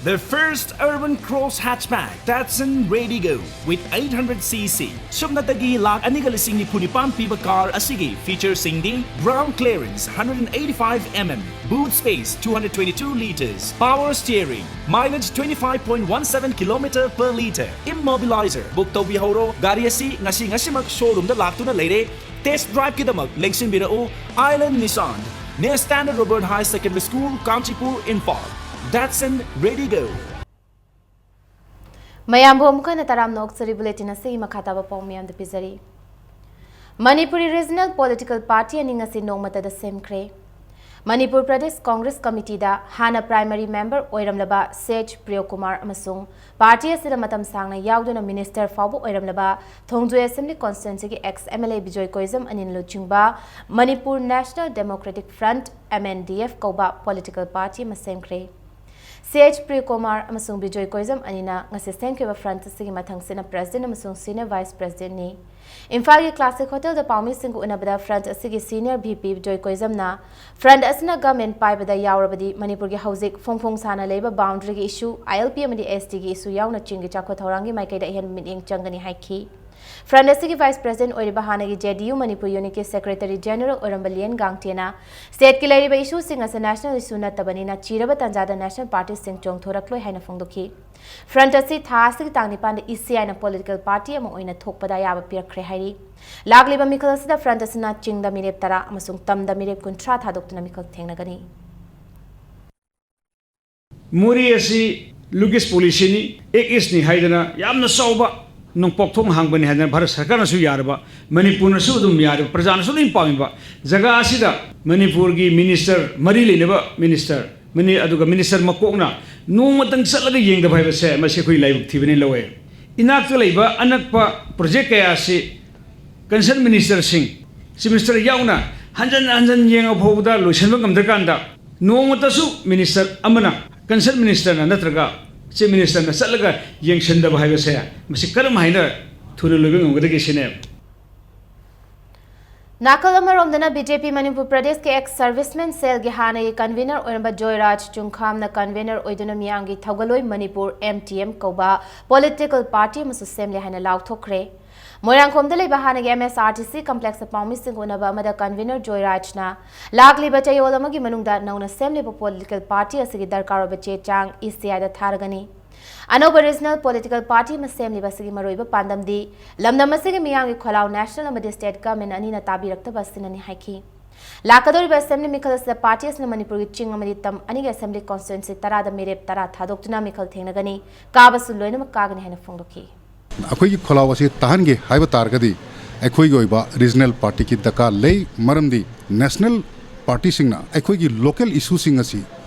The first urban cross hatchback, Datsun Redigo, with eight hundred C C. ꯁꯨꯞꯅꯇꯒꯤ ꯂꯥꯈ ꯑꯅꯤꯒ ꯂꯤꯁꯤꯡ ꯅꯤꯐꯨ ꯅꯤꯄꯥꯟ ꯄꯤꯕ car ꯑꯁꯤꯒꯤ ꯐꯤꯆꯔꯁꯤꯡꯗꯤ: ground clearance hundred and eighty-five mm, boot space two hundred twenty-two liters, power steering, mileage twenty-five point one seven kilometer per liter, immobilizer. Book ꯇꯧꯕꯤꯍꯧꯔꯣ꯫ ꯒꯥꯔꯤ ꯑꯁꯤ ꯉꯁꯤ ꯉꯁꯤꯃꯛ ꯁꯣꯔꯨꯝꯗ ꯂꯥꯛꯇꯨꯅ ꯂꯩꯔꯦ꯫ ꯇꯦꯁ ꯗ꯭ꯔꯥꯏꯚꯀꯤꯗꯃꯛ ꯂꯦꯡꯁꯤꯟꯕꯤꯔꯛꯎ꯫ Island Nissan, near Standard Robert High Secondary School, Kanchipur, Imphal. Datsun Redigo. ꯃꯌꯥꯝꯕꯨ ꯑꯃꯨꯛ ꯍꯟꯅ ꯇꯔꯥꯝꯅ ꯑꯣꯛꯆꯔꯤ꯫ ꯕꯨꯂꯦꯇꯤꯟ ꯑꯁꯤꯒꯤ ꯃꯈꯥ ꯇꯥꯕ ꯄꯥꯎ ꯃꯌꯥꯝꯗ ꯄꯤꯖꯔꯤ꯫ ꯃꯅꯤꯄꯨꯔꯤ ꯔꯤꯖꯅꯦꯜ ꯄꯣꯂꯤꯇꯤꯀꯦꯜ ꯄꯥꯔꯇꯤ ꯑꯅꯤ ꯉꯁꯤ ꯅꯣꯡꯃꯇꯗ ꯁꯦꯝꯈ꯭ꯔꯦ꯫ ꯃꯅꯤꯄꯨꯔ ꯄ꯭ꯔꯗꯦꯁ ꯀꯣꯡꯒ꯭ꯔꯦꯁ ꯀꯃꯤꯇꯤꯗ ꯍꯥꯟꯅ ꯄ꯭ꯔꯥꯏꯃꯔꯤ ꯃꯦꯝꯕꯔ ꯑꯣꯏꯔꯝꯂꯕ ꯁꯤ ꯑꯩꯆ ꯄ꯭ꯔꯤꯌꯣꯀꯨꯃꯥꯔ ꯑꯃꯁꯨꯡ ꯄꯥꯔꯇꯤ ꯑꯁꯤꯗ ꯃꯇꯝ ꯁꯥꯡꯅ ꯌꯥꯎꯗꯨꯅ ꯃꯤꯅꯤꯁꯇꯔ ꯐꯥꯎꯕ ꯑꯣꯏꯔꯝꯂꯕ ꯊꯣꯡꯖꯣꯏ ꯑꯦꯁꯦꯝꯕ꯭ꯂꯤ ꯀꯣꯟꯁꯇꯤꯇ꯭ꯋꯦꯟꯁꯤꯒꯤ ex M L A Bijoy Koijam ꯑꯅꯤꯅ ꯂꯨꯆꯤꯡꯕ Manipur national democratic front, M N D F, ꯀꯧꯕ ꯄꯣꯂꯤꯇꯤꯀꯦꯜ ꯄꯥꯔꯇꯤ ꯑꯃ ꯁꯦꯝꯈ꯭ꯔꯦ꯫ ꯁꯤ ꯑꯩꯆ ꯄ꯭ꯔꯤꯌꯀꯨꯃꯥꯔ ꯑꯃꯁꯨꯡ ꯕꯤꯖꯣꯏ ꯀꯣꯏꯖꯝ ꯑꯅꯤꯅ ꯉꯁꯤ ꯁꯦꯝꯈꯤꯕ ꯐ꯭ꯔꯟꯠ ꯑꯁꯤꯒꯤ ꯃꯊꯪꯁꯤꯠꯅ ꯄ꯭ꯔꯦꯁꯤꯗꯦꯟꯠ ꯑꯃꯁꯨꯡ ꯁꯤꯅꯤꯌꯔ ꯚꯥꯏꯁ ꯄ꯭ꯔꯦꯁꯤꯗꯦꯟꯠꯅꯤ꯫ ꯏꯝꯐꯥꯜꯒꯤ ꯀ꯭ꯂꯥꯁꯤꯛ ꯍꯣꯇꯦꯜꯗ ꯄꯥꯎꯃꯤꯁꯤꯡꯒ ꯎꯅꯕꯗ ꯐ꯭ꯔꯟꯠ ꯑꯁꯤꯒꯤ senior V P Bijoy ꯀꯣꯏꯖꯝꯅ front ꯑꯁꯤꯅ ꯒꯚꯔꯟꯃꯦꯟꯠ ꯄꯥꯏꯕꯗ ꯌꯥꯎꯔꯕꯗꯤ ꯃꯅꯤꯄꯨꯔꯒꯤ ꯍꯧꯖꯤꯛ ꯐꯣꯡ ꯐꯣꯡ ꯁꯥꯅ ꯂꯩꯕ ꯕꯥꯎꯟꯗꯔꯤꯒꯤ ꯏꯁꯨ, ꯑꯥꯏ ꯑꯦꯜ ꯄꯤ ꯑꯃꯗꯤ ꯑꯦꯁ ꯇꯤꯒꯤ ꯏꯁꯨ ꯌꯥꯎꯅ ꯆꯤꯡꯒꯤ ꯆꯥꯎꯈꯠ ꯊꯧꯔꯥꯡꯒꯤ ꯃꯥꯏꯀꯩꯗ ꯑꯍꯦꯟꯕ ꯃꯤꯠꯌꯦꯡ ꯆꯪꯒꯅꯤ ꯍꯥꯏꯈꯤ꯫ ꯐ꯭ꯔꯟꯠ ꯑꯁꯤꯒꯤ ꯚꯥꯏꯁ ꯄ꯭ꯔꯦꯁꯤꯗꯦꯟꯠ ꯑꯣꯏꯔꯤꯕ ꯍꯥꯟꯅꯒꯤ ꯖꯦ ꯗꯤ ꯌꯨ ꯃꯅꯤꯄꯨꯔ ꯌꯨꯅꯤꯠꯀꯤ ꯁꯦꯀ꯭ꯔꯦꯇꯔꯤ ꯖꯦꯅꯔꯦꯜ ꯑꯣꯏꯔꯝꯕ ꯂꯤꯌꯟ ꯒꯥꯡꯇꯦꯅ ꯁ꯭ꯇꯦꯠꯀꯤ ꯂꯩꯔꯤꯕ ꯏꯁꯨꯁꯤꯡ ꯑꯁꯤ ꯅꯦꯁꯅꯦꯜ ꯏꯁꯨ ꯅꯠꯇꯕꯅꯤꯅ ꯆꯤꯔꯕ ꯇꯥꯟꯖꯥꯗ ꯅꯦꯁꯅꯦꯜ ꯄꯥꯔꯇꯤꯁꯤꯡ ꯆꯣꯡꯊꯣꯔꯛꯂꯣꯏ ꯍꯥꯏꯅ ꯐꯣꯡꯗꯣꯛꯈꯤ꯫ ꯐ꯭ꯔꯟꯠ ꯑꯁꯤ ꯊꯥ ꯑꯁꯤꯒꯤ ꯇꯥꯡ ꯅꯤꯄꯥꯟꯗ ꯏ ꯁꯤ ꯑꯥꯏꯅ ꯄꯣꯂꯤꯇꯤꯀꯦꯜ ꯄꯥꯔꯇꯤ ꯑꯃ ꯑꯣꯏꯅ ꯊꯣꯛꯄꯗ ꯑꯌꯥꯕ ꯄꯤꯔꯛꯈ꯭ꯔꯦ ꯍꯥꯏꯔꯤ꯫ ꯂꯥꯛꯂꯤꯕ ꯃꯤꯈꯜ ꯑꯁꯤꯗ ꯐ꯭ꯔꯟꯠ ꯑꯁꯤꯅ ꯆꯤꯡꯗ ꯃꯤꯔꯦꯞ ꯇꯔꯥ ꯑꯃꯁꯨꯡ ꯇꯝꯗ ꯃꯤꯔꯦꯞ ꯀꯨꯟꯊ꯭ꯔꯥ ꯊꯥꯗꯣꯛꯇꯨꯅ ꯃꯤꯈꯜ ꯊꯦꯡꯅꯒꯅꯤ꯫ ꯃꯣꯗꯤ ꯑꯁꯤ ꯂꯨꯛ ꯏꯁ ꯄꯣꯂꯤꯁꯤꯅꯤ, ꯑꯦꯛ ꯏꯁꯅꯤ ꯍꯥꯏꯗꯅ ꯌꯥꯝꯅ ꯆꯥꯎꯕ ꯅꯣꯡꯄꯣꯛ ꯊꯣꯡ ꯍꯥꯡꯕꯅꯤ ꯍꯥꯏꯗꯅ ꯚꯥꯔꯠ ꯁꯔꯀꯥꯔꯅꯁꯨ ꯌꯥꯔꯕ, ꯃꯅꯤꯄꯨꯔꯅꯁꯨ ꯑꯗꯨꯝ ꯌꯥꯔꯕ, ꯄ꯭ꯔꯖꯥꯅꯁꯨ ꯂꯣꯏ ꯄꯥꯝꯃꯤꯕ ꯖꯒꯥ ꯑꯁꯤꯗ ꯃꯅꯤꯄꯨꯔꯒꯤ ꯃꯤꯅꯤꯁꯇꯔ, ꯃꯔꯤ ꯂꯩꯅꯕ ꯃꯤꯅꯤꯁꯇꯔ, ꯃꯅꯤ-, ꯑꯗꯨꯒ ꯃꯤꯅꯤꯁꯇꯔ ꯃꯀꯣꯛꯅ ꯅꯣꯡꯃꯇꯪ ꯆꯠꯂꯒ ꯌꯦꯡꯗꯕ ꯍꯥꯏꯕꯁꯦ, ꯃꯁꯤ ꯑꯩꯈꯣꯏ ꯂꯥꯏꯕꯛ ꯊꯤꯕꯅꯤ ꯂꯧꯋꯦ꯫ ꯏꯅꯥꯛꯇ ꯂꯩꯕ ꯑꯅꯛꯄ ꯄ꯭ꯔꯣꯖꯦꯛ ꯀꯌꯥ ꯑꯁꯤ ꯀꯟꯁꯔꯟ ꯃꯤꯅꯤꯁꯇꯔꯁꯤꯡ, ꯆꯤꯐ ꯃꯤꯅꯤꯁꯇꯔ ꯌꯥꯎꯅ ꯍꯟꯖꯟ ꯍꯟꯖꯟ ꯌꯦꯡꯉ ꯐꯥꯎꯕꯗ ꯂꯣꯏꯁꯤꯟꯕ ꯉꯝꯗ꯭ꯔꯀꯥꯟꯗ, ꯅꯣꯡꯃꯇꯁꯨ ꯃꯤꯅꯤꯁꯇꯔ ꯑꯃꯅ, ꯀꯟꯁꯔꯟ ꯃꯤꯅꯤꯁꯇꯔꯅ ꯅꯠꯇ꯭ꯔꯒ ꯆꯤꯐ ꯃꯤꯅꯤꯁꯇꯔꯅ ꯆꯠꯂꯒ ꯌꯦꯡꯁꯤꯟꯗꯕ ꯍꯥꯏꯕꯁꯦ, ꯃꯁꯤ ꯀꯔꯝ ꯍꯥꯏꯅ ꯊꯨꯅ ꯂꯣꯏꯕ ꯉꯝꯒꯗꯒꯦ ꯁꯤꯅꯦ꯫ ꯅꯥꯀꯜ ꯑꯃꯔꯣꯝꯗꯅ, ꯕꯤ ꯖꯦ ꯄꯤ ꯃꯅꯤꯄꯨꯔ ꯄ꯭ꯔꯗꯦꯁꯀꯤ ꯑꯦꯛꯁ ꯁꯔꯚꯤꯁꯃꯦꯟ ꯁꯦꯜꯒꯤ ꯍꯥꯟꯅꯒꯤ ꯀꯟꯚꯤꯅꯔ ꯑꯣꯏꯔꯝꯕ ꯖꯣꯏꯔꯥꯖ ꯆꯨꯡꯈꯥꯝꯅ ꯀꯟꯚꯤꯅꯔ ꯑꯣꯏꯗꯨꯅ ꯃꯤꯌꯥꯝꯒꯤ ꯊꯧꯒꯜꯂꯣꯏ ꯃꯅꯤꯄꯨꯔ, ꯑꯦꯝ ꯇꯤ ꯑꯦꯝ, ꯀꯧꯕ ꯄꯣꯂꯤꯇꯤꯀꯦꯜ ꯄꯥꯔꯇꯤ ꯑꯃꯁꯨ ꯁꯦꯝꯂꯦ ꯍꯥꯏꯅ ꯂꯥꯎꯊꯣꯛꯈ꯭ꯔꯦ꯫ ꯃꯣꯏꯔꯥꯡꯈꯣꯝꯗ ꯂꯩꯕ ꯍꯥꯟꯅꯒꯤ ꯑꯦꯝ ꯑꯦꯁ ꯑꯥꯔ ꯇꯤ ꯁꯤ ꯀꯝꯄ꯭ꯂꯦꯛꯁꯇ ꯄꯥꯎꯃꯤꯁꯤꯡꯒ ꯎꯅꯕ ꯑꯃꯗ ꯀꯟꯚꯤꯅꯔ ꯖꯣꯏꯔꯥꯖꯅ ꯂꯥꯛꯂꯤꯕ ꯆꯌꯣꯜ ꯑꯃꯒꯤ ꯃꯅꯨꯡꯗ ꯅꯧꯅ ꯁꯦꯝꯂꯤꯕ ꯄꯣꯂꯤꯇꯤꯀꯦꯜ ꯄꯥꯔꯇꯤ ꯑꯁꯤꯒꯤ ꯗꯔꯀꯥꯔ ꯑꯣꯏꯕ ꯆꯦ ꯆꯥꯡ ꯏ ꯁꯤ ꯑꯥꯏꯗ ꯊꯥꯔꯒꯅꯤ꯫ ꯑꯅꯧꯕ ꯔꯤꯖꯅꯦꯜ ꯄꯣꯂꯤꯇꯤꯀꯦꯜ ꯄꯥꯔꯇꯤ ꯑꯃ ꯁꯦꯝꯂꯤꯕ ꯑꯁꯤꯒꯤ ꯃꯔꯨꯑꯣꯏꯕ ꯄꯥꯟꯗꯝꯗꯤ ꯂꯝꯗꯝ ꯑꯁꯤꯒꯤ ꯃꯤꯌꯥꯝꯒꯤ ꯈꯣꯜꯂꯥꯎ ꯅꯦꯁꯅꯦꯜ ꯑꯃꯗꯤ ꯁ꯭ꯇꯦꯠ ꯒꯚꯔꯟꯃꯦꯟꯠ ꯑꯅꯤꯅ ꯇꯥꯕꯤꯔꯛꯇꯕ ꯑꯁꯤꯅꯅꯤ ꯍꯥꯏꯈꯤ꯫ ꯂꯥꯛꯀꯗꯧꯔꯤꯕ ꯑꯦꯁꯦꯝꯕ꯭ꯂꯤ ꯃꯤꯈꯜ ꯑꯁꯤꯗ ꯄꯥꯔꯇꯤ ꯑꯁꯤꯅ ꯃꯅꯤꯄꯨꯔꯒꯤ ꯆꯤꯡ ꯑꯃꯗꯤ ꯇꯝ ꯑꯅꯤꯒꯤ ꯑꯦꯁꯦꯝꯕ꯭ꯂꯤ ꯀꯣꯟꯁꯇꯤꯇ꯭ꯋꯦꯟꯁꯤ ꯇꯔꯥꯗ ꯃꯤꯔꯦꯞ ꯇꯔꯥ ꯊꯥꯗꯣꯛꯇꯨꯅ ꯃꯤꯈꯜ ꯊꯦꯡꯅꯒꯅꯤ꯫ ꯀꯥꯕꯁꯨ ꯂꯣꯏꯅꯃꯛ ꯀꯥꯒꯅꯤ ꯍꯥꯏꯅ ꯐꯣꯡꯗꯣꯛꯈꯤ꯫ ꯑꯩꯈꯣꯏꯒꯤ ꯈꯣꯜꯂꯥꯎ ꯑꯁꯤ ꯇꯥꯍꯟꯒꯦ ꯍꯥꯏꯕ ꯇꯥꯔꯒꯗꯤ ꯑꯩꯈꯣꯏꯒꯤ ꯑꯣꯏꯕ ꯔꯤꯖꯅꯦꯜ ꯄꯥꯔꯇꯤꯒꯤ ꯗꯔꯀꯥꯔ ꯂꯩ꯫ ꯃꯔꯝꯗꯤ ꯅꯦꯁꯅꯦꯜ ꯄꯥꯔꯇꯤꯁꯤꯡꯅ ꯑꯩꯈꯣꯏꯒꯤ ꯂꯣꯀꯦꯜ ꯏꯁꯨꯁꯤꯡ ꯑꯁꯤ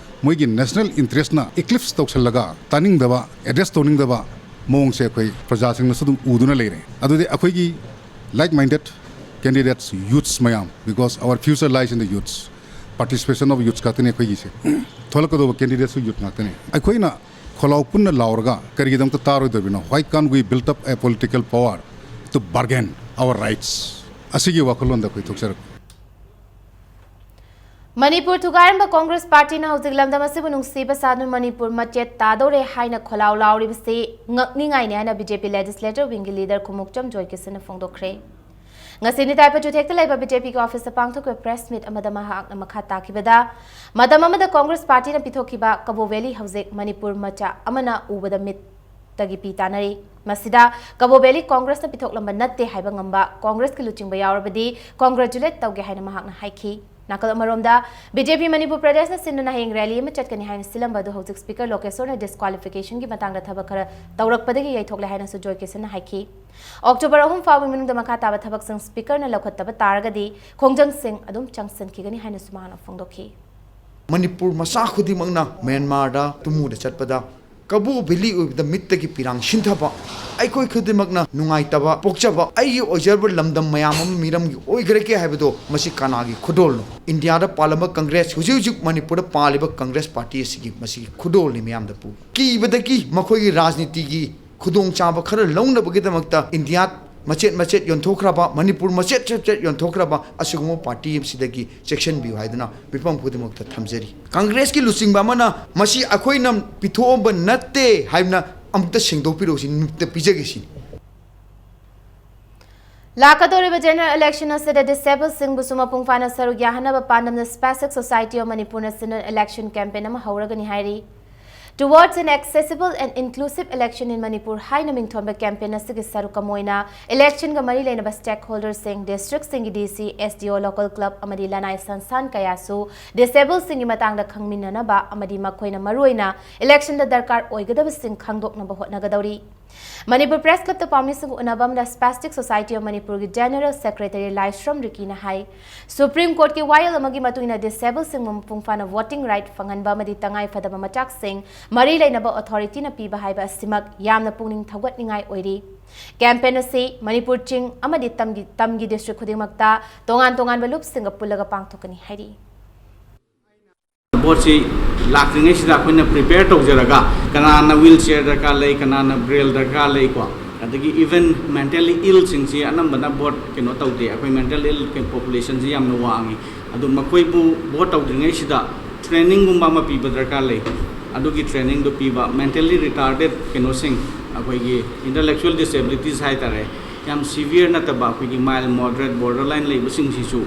ꯃꯣꯏꯒꯤ ꯅꯦꯁꯅꯦꯜ ꯏꯟꯇꯔꯦꯁꯅ ꯏꯀ꯭ꯂꯤꯞꯁ ꯇꯧꯁꯤꯜꯂꯒ ꯇꯥꯅꯤꯡꯗꯕ, ꯑꯦꯗ꯭ꯔꯦꯁ ꯇꯧꯅꯤꯡꯗꯕ ꯃꯑꯣꯡꯁꯦ ꯑꯩꯈꯣꯏ ꯄ꯭ꯔꯖꯥꯁꯤꯡꯅꯁꯨ ꯑꯗꯨꯝ ꯎꯗꯨꯅ ꯂꯩꯔꯦ꯫ ꯑꯗꯨꯗꯤ ꯑꯩꯈꯣꯏꯒꯤ like-minded candidates, youths ꯃꯌꯥꯝ, because our future lies in the youths, participation of youths ꯉꯥꯛꯇꯅꯤ ꯑꯩꯈꯣꯏꯒꯤꯁꯦ꯫ ꯊꯣꯛꯂꯛꯀꯗꯧꯕ candidates-ꯁꯨ youth ꯉꯥꯛꯇꯅꯤ꯫ ꯑꯩꯈꯣꯏꯅ ꯈꯣꯜꯂꯥꯎ ꯄꯨꯟꯅ ꯂꯥꯎꯔꯒ ꯀꯔꯤꯒꯤꯗꯃꯛꯇ ꯇꯥꯔꯣꯏꯗꯧꯔꯤꯕꯅꯣ? Why can't we build up a political power to bargain our rights? ꯑꯁꯤꯒꯤ ꯋꯥꯈꯜꯂꯣꯟꯗ ꯑꯩꯈꯣꯏ ꯊꯣꯛꯆꯔꯛꯄ꯫ ꯃꯅꯤꯄꯨꯔ ꯊꯨꯒꯥꯏꯔꯝꯕ ꯀꯣꯡꯒ꯭ꯔꯦꯁ ꯄꯥꯔꯇꯤꯅ ꯍꯧꯖꯤꯛ ꯂꯝꯗꯝ ꯑꯁꯤꯕꯨ ꯅꯨꯡꯁꯤꯕ ꯁꯥꯗꯨꯅ ꯃꯅꯤꯄꯨꯔ ꯃꯆꯦꯠ ꯇꯥꯗꯧꯔꯦ ꯍꯥꯏꯅ ꯈꯣꯜꯂꯥꯎ ꯂꯥꯎꯔꯤꯕꯁꯤ ꯉꯛꯅꯤꯡꯉꯥꯏꯅꯤ ꯍꯥꯏꯅ ꯕꯤ ꯖꯦ ꯄꯤ ꯂꯦꯖꯤꯁꯂꯦꯇꯔ ꯋꯤꯡꯒꯤ ꯂꯤꯗꯔ ꯈꯨꯃꯨꯛꯆꯝ ꯖꯣꯏꯀꯤꯁꯟꯅ ꯐꯣꯡꯗꯣꯛꯈ꯭ꯔꯦ꯫ ꯉꯁꯤ ꯅꯤꯇꯥꯏ ꯄꯆꯨꯊꯦꯛꯇ ꯂꯩꯕ ꯕꯤ ꯖꯦ ꯄꯤꯒꯤ ꯑꯣꯐꯤꯁꯇ ꯄꯥꯡꯊꯣꯛꯈꯤꯕ ꯄ꯭ꯔꯦꯁ ꯃꯤꯠ ꯑꯃꯗ ꯃꯍꯥꯛꯅ ꯃꯈꯥ ꯇꯥꯈꯤꯕꯗ, ꯃꯇꯝ ꯑꯃꯗ ꯀꯣꯡꯒ꯭ꯔꯦꯁ ꯄꯥꯔꯇꯤꯅ ꯄꯤꯊꯣꯛꯈꯤꯕ ꯀꯕꯣ ꯚꯦꯂꯤ ꯍꯧꯖꯤꯛ ꯃꯅꯤꯄꯨꯔ ꯃꯆꯥ ꯑꯃꯅ ꯎꯕꯗ ꯃꯤꯠꯇꯒꯤ ꯄꯤ ꯇꯥꯅꯔꯤ꯫ ꯃꯁꯤꯗ ꯀꯕꯣ ꯚꯦꯂꯤ ꯀꯣꯡꯒ꯭ꯔꯦꯁꯅ ꯄꯤꯊꯣꯛꯂꯝꯕ ꯅꯠꯇꯦ ꯍꯥꯏꯕ ꯉꯝꯕ ꯀꯣꯡꯒ꯭ꯔꯦꯁꯀꯤ ꯂꯨꯆꯤꯡꯕ ꯌꯥꯎꯔꯕꯗꯤ congratulate ꯇꯧꯒꯦ ꯍꯥꯏꯅ ꯃꯍꯥꯛꯅ ꯍꯥꯏꯈꯤ꯫ ꯅꯥꯀꯜ ꯑꯃꯔꯣꯝꯗ, ꯕꯤ ꯖꯦ ꯄꯤ ꯃꯅꯤꯄꯨꯔ ꯄ꯭ꯔꯗꯦꯁꯅ ꯁꯤꯟꯗꯨꯅ ꯍꯌꯦꯡ ꯔꯦꯂꯤ ꯑꯃ ꯆꯠꯀꯅꯤ ꯍꯥꯏꯅ ꯁꯤꯜꯂꯝꯕ ꯑꯗꯨ ꯍꯧꯖꯤꯛ ꯁ꯭ꯄꯤꯀꯔ ꯂꯣꯀꯦꯁꯣꯔꯅ ꯗꯤꯁꯀ꯭ꯋꯥꯂꯤꯐꯤꯀꯦꯁꯟꯒꯤ ꯃꯇꯥꯡꯗ ꯊꯕꯛ ꯈꯔ ꯇꯧꯔꯛꯄꯗꯒꯤ ꯌꯩꯊꯣꯛꯂꯦ ꯍꯥꯏꯅꯁꯨ ꯖꯣꯏ ꯀꯤꯁꯟꯅ ꯍꯥꯏꯈꯤ꯫ ꯑꯣꯛꯇꯣꯕꯔ ꯑꯍꯨꯝ ꯐꯥꯎꯕꯒꯤ ꯃꯅꯨꯡꯗ ꯃꯈꯥ ꯇꯥꯕ ꯊꯕꯛꯁꯤꯡ ꯁ꯭ꯄꯤꯀꯔꯅ ꯂꯧꯈꯠꯇꯕ ꯇꯥꯔꯒꯗꯤ ꯈꯣꯡꯖꯪꯁꯤꯡ ꯑꯗꯨꯝ ꯆꯪꯁꯤꯟꯈꯤꯒꯅꯤ ꯍꯥꯏꯅꯁꯨ ꯃꯍꯥꯛꯅ ꯐꯣꯡꯗꯣꯛꯈꯤ꯫ ꯃꯅꯤꯄꯨꯔ ꯃꯆꯥ ꯈꯨꯗꯤꯡꯃꯛꯅ ꯃ꯭ꯌꯥꯟꯃꯥꯔꯗ ꯇꯨꯃꯨꯗ ꯆꯠꯄꯗ ꯀꯕꯣ ꯚꯦꯂꯤ ꯑꯣꯏꯕꯗ ꯃꯤꯠꯇꯒꯤ ꯄꯤꯔꯥꯡ ꯁꯤꯟꯊꯕ, ꯑꯩꯈꯣꯏ ꯈꯨꯗꯤꯡꯃꯛꯅ ꯅꯨꯡꯉꯥꯏꯇꯕ ꯄꯣꯛꯆꯕ, ꯑꯩꯒꯤ ꯑꯣꯏꯖꯔꯕ ꯂꯝꯗꯝ ꯃꯌꯥꯝ ꯑꯃ ꯃꯤꯔꯝꯒꯤ ꯑꯣꯏꯈ꯭ꯔꯒꯦ ꯍꯥꯏꯕꯗꯣ ꯃꯁꯤ ꯀꯅꯥꯒꯤ ꯈꯨꯗꯣꯜꯅꯣ? ꯏꯟꯗꯤꯌꯥꯗ ꯄꯥꯜꯂꯝꯕ ꯀꯪꯒ꯭ꯔꯦꯁ, ꯍꯧꯖꯤꯛ ꯍꯧꯖꯤꯛ ꯃꯅꯤꯄꯨꯔꯗ ꯄꯥꯜꯂꯤꯕ ꯀꯪꯒ꯭ꯔꯦꯁ ꯄꯥꯔꯇꯤ ꯑꯁꯤꯒꯤ ꯃꯁꯤꯒꯤ ꯈꯨꯗꯣꯜꯅꯤ ꯃꯤꯌꯥꯝꯗ ꯄꯨ꯫ ꯀꯤꯕꯗꯒꯤ ꯃꯈꯣꯏꯒꯤ ꯔꯥꯖꯅꯤꯇꯤꯒꯤ ꯈꯨꯗꯣꯡꯆꯥꯕ ꯈꯔ ꯂꯧꯅꯕꯒꯤꯗꯃꯛꯇ ꯏꯟꯗꯤꯌꯥ ꯃꯆꯦꯠ ꯃꯆꯦꯠ ꯌꯣꯟꯊꯣꯛꯈ꯭ꯔꯕ, ꯃꯅꯤꯄꯨꯔ ꯃꯆꯦꯠ ꯃꯆꯦꯠ ꯌꯣꯟꯊꯣꯛꯈ꯭ꯔꯕ ꯑꯁꯤꯒꯨꯝꯕ ꯄꯥꯔꯇꯤ ꯑꯁꯤꯗꯒꯤ ꯆꯦꯛꯁꯤꯟꯕꯤꯌꯨ ꯍꯥꯏꯗꯨꯅ ꯃꯤꯄꯨꯝ ꯈꯨꯗꯤꯡꯃꯛꯇ ꯊꯝꯖꯔꯤ꯫ ꯀꯪꯒ꯭ꯔꯦꯁꯀꯤ ꯂꯨꯆꯤꯡꯕ ꯑꯃꯅ ꯃꯁꯤ ꯑꯩꯈꯣꯏꯅ ꯄꯤꯊꯣꯛꯑꯝꯕ ꯅꯠꯇꯦ ꯍꯥꯏꯗꯨꯅ ꯑꯃꯨꯛꯇ ꯁꯦꯡꯗꯣꯛꯄꯤꯔꯛꯎ ꯁꯤ ꯅꯨꯃꯤꯠꯇ ꯄꯤꯖꯒꯦ ꯁꯤꯅꯤ꯫ ꯂꯥꯛꯀꯗꯧꯔꯤꯕ ꯖꯦꯅꯔꯦꯜ ꯏꯂꯦꯛꯁꯟ ꯑꯁꯤꯗ ꯗꯤꯁꯦꯕꯜꯁꯤꯡꯕꯨꯁꯨ ꯃꯄꯨꯡ ꯐꯥꯅ ꯁꯔꯨꯛ ꯌꯥꯍꯟꯅꯕ ꯄꯥꯟꯗꯝꯗ Spastic Society of ꯃꯅꯤꯄꯨꯔꯅ ꯁꯤꯟꯗꯨꯅ ꯏꯂꯦꯛꯁꯟ ꯀꯦꯝꯄꯦꯟ ꯑꯃ ꯍꯧꯔꯒꯅꯤ ꯍꯥꯏꯔꯤ꯫ Towards an accessible and inclusive election in Manipur ꯍꯥꯏꯅ ꯃꯤꯡꯊꯣꯟꯕ ꯀꯦꯝꯄꯦꯟ ꯑꯁꯤꯒꯤ ꯁꯔꯨꯛ ꯑꯃ ꯑꯣꯏꯅ ꯏꯂꯦꯛꯁꯟꯒ ꯃꯔꯤ ꯂꯩꯅꯕ ꯁ꯭ꯇꯦꯛ ꯍꯣꯜꯗꯔꯁꯤꯡ, ꯗꯤꯁꯇ꯭ꯔꯤꯛꯁꯤꯡꯒꯤ ꯗꯤ ꯁꯤ, ꯑꯦꯁ ꯗꯤ ꯑꯣ, ꯂꯣꯀꯦꯜ ꯀ꯭ꯂꯕ ꯑꯃꯗꯤ ꯂꯅꯥꯏ ꯁꯪꯁꯊꯥꯟ ꯀꯌꯥꯁꯨ ꯗꯤꯁꯦꯕꯜꯁꯤꯡꯒꯤ ꯃꯇꯥꯡꯗ ꯈꯪꯃꯤꯟꯅꯅꯕ ꯑꯃꯗꯤ ꯃꯈꯣꯏꯅ ꯃꯔꯨꯑꯣꯏꯅ ꯏꯂꯦꯛꯁꯟꯗ ꯗꯔꯀꯥꯔ ꯑꯣꯏꯒꯗꯕꯁꯤꯡ ꯈꯪꯗꯣꯛꯅꯕ ꯍꯣꯠꯅꯒꯗꯧꯔꯤ꯫ ꯃꯅꯤꯄꯨꯔ ꯄ꯭ꯔꯦꯁ ꯀ꯭ꯂꯕꯇ ꯄꯥꯎꯃꯤꯁꯤꯡꯒ ꯎꯅꯕ ꯑꯃꯗ Spastic Society of ꯃꯅꯤꯄꯨꯔꯒꯤ ꯖꯦꯅꯔꯦꯜ ꯁꯦꯀ꯭ꯔꯦꯇꯔꯤ ꯂꯥꯏꯁ꯭ꯔꯝ ꯔꯤꯀꯤꯅ ꯍꯥꯏ, ꯁꯨꯄ꯭ꯔꯤꯝ ꯀꯣꯔꯠꯀꯤ ꯋꯥꯌꯦꯜ ꯑꯃꯒꯤ ꯃꯇꯨꯡ ꯏꯟꯅ ꯗꯤꯁꯦꯕꯜꯁꯤꯡꯕꯨ ꯃꯄꯨꯡ ꯐꯥꯅ ꯚꯣꯇꯤꯡ ꯔꯥꯏꯠ ꯐꯪꯍꯟꯕ ꯑꯃꯗꯤ ꯇꯉꯥꯏ ꯐꯗꯕ ꯃꯆꯥꯛꯁꯤꯡ ꯃꯔꯤ ꯂꯩꯅꯕ ꯑꯣꯊꯣꯔꯤꯇꯤꯅ ꯄꯤꯕ ꯍꯥꯏꯕ ꯑꯁꯤꯃꯛ ꯌꯥꯝꯅ ꯄꯨꯛꯅꯤꯡ ꯊꯧꯒꯠꯅꯤꯡꯉꯥꯏ ꯑꯣꯏꯔꯤ꯫ ꯀꯦꯝꯄꯦꯟ ꯑꯁꯤ ꯃꯅꯤꯄꯨꯔ ꯆꯤꯡ ꯑꯃꯗꯤ ꯇꯝꯒꯤ, ꯇꯝꯒꯤ ꯗꯤꯁꯇ꯭ꯔꯤꯛ ꯈꯨꯗꯤꯡꯃꯛꯇ ꯇꯣꯉꯥꯟ ꯇꯣꯉꯥꯟꯕ ꯂꯨꯞꯁꯤꯡꯒ ꯄꯨꯜꯂꯒ ꯄꯥꯡꯊꯣꯛꯀꯅꯤ ꯍꯥꯏꯔꯤ꯫ ꯚꯣꯠꯁꯤ ꯂꯥꯛꯇ꯭ꯔꯤꯉꯩꯁꯤꯗ ꯑꯩꯈꯣꯏꯅ ꯄ꯭ꯔꯤꯄꯦꯌꯔ ꯇꯧꯖꯔꯒ, ꯀꯅꯥꯅ ꯋꯤꯜ ꯆꯤꯌꯔ ꯗꯔꯀꯥꯔ ꯂꯩ, ꯀꯅꯥꯅ ꯕ꯭ꯔꯦꯜ ꯗꯔꯀꯥꯔ ꯂꯩꯀꯣ, ꯑꯗꯒꯤ ꯏꯚꯟ ꯃꯦꯟꯇꯦꯜꯂꯤ ꯏꯜꯁꯤꯡꯁꯤ ꯑꯅꯝꯕꯅ ꯚꯣꯠ ꯀꯩꯅꯣ ꯇꯧꯗꯦ꯫ ꯑꯩꯈꯣꯏ ꯃꯦꯟꯇꯦꯜ ꯏꯜ ꯄꯣꯄꯨꯂꯦꯁꯟꯁꯤ ꯌꯥꯝꯅ ꯋꯥꯡꯉꯤ꯫ ꯑꯗꯨ ꯃꯈꯣꯏꯕꯨ ꯚꯣꯠ ꯇꯧꯗ꯭ꯔꯤꯉꯩꯁꯤꯗ ꯇ꯭ꯔꯦꯅꯤꯡꯒꯨꯝꯕ ꯑꯃ ꯄꯤꯕ ꯗꯔꯀꯥꯔ ꯂꯩ꯫ ꯑꯗꯨꯒꯤ ꯇ꯭ꯔꯦꯅꯤꯡꯗꯣ ꯄꯤꯕ, ꯃꯦꯟꯇꯦꯜꯂꯤ ꯔꯤꯇꯥꯔꯗꯦꯠ ꯀꯩꯅꯣꯁꯤꯡ, ꯑꯩꯈꯣꯏꯒꯤ ꯏꯟꯇꯦꯂꯦꯛꯆꯨꯋꯦꯜ ꯗꯤꯁꯦꯕꯤꯂꯤꯇꯤꯁ ꯍꯥꯏꯇꯥꯔꯦ, ꯌꯥꯝ ꯁꯤꯚꯤꯌꯔ ꯅꯠꯇꯕ ꯑꯩꯈꯣꯏꯒꯤ ꯃꯥꯏꯜ, ꯃꯣꯗꯔꯦꯠ, ꯕꯣꯔꯗꯔ ꯂꯥꯏꯟ ꯂꯩꯕꯁꯤꯡꯁꯤꯁꯨ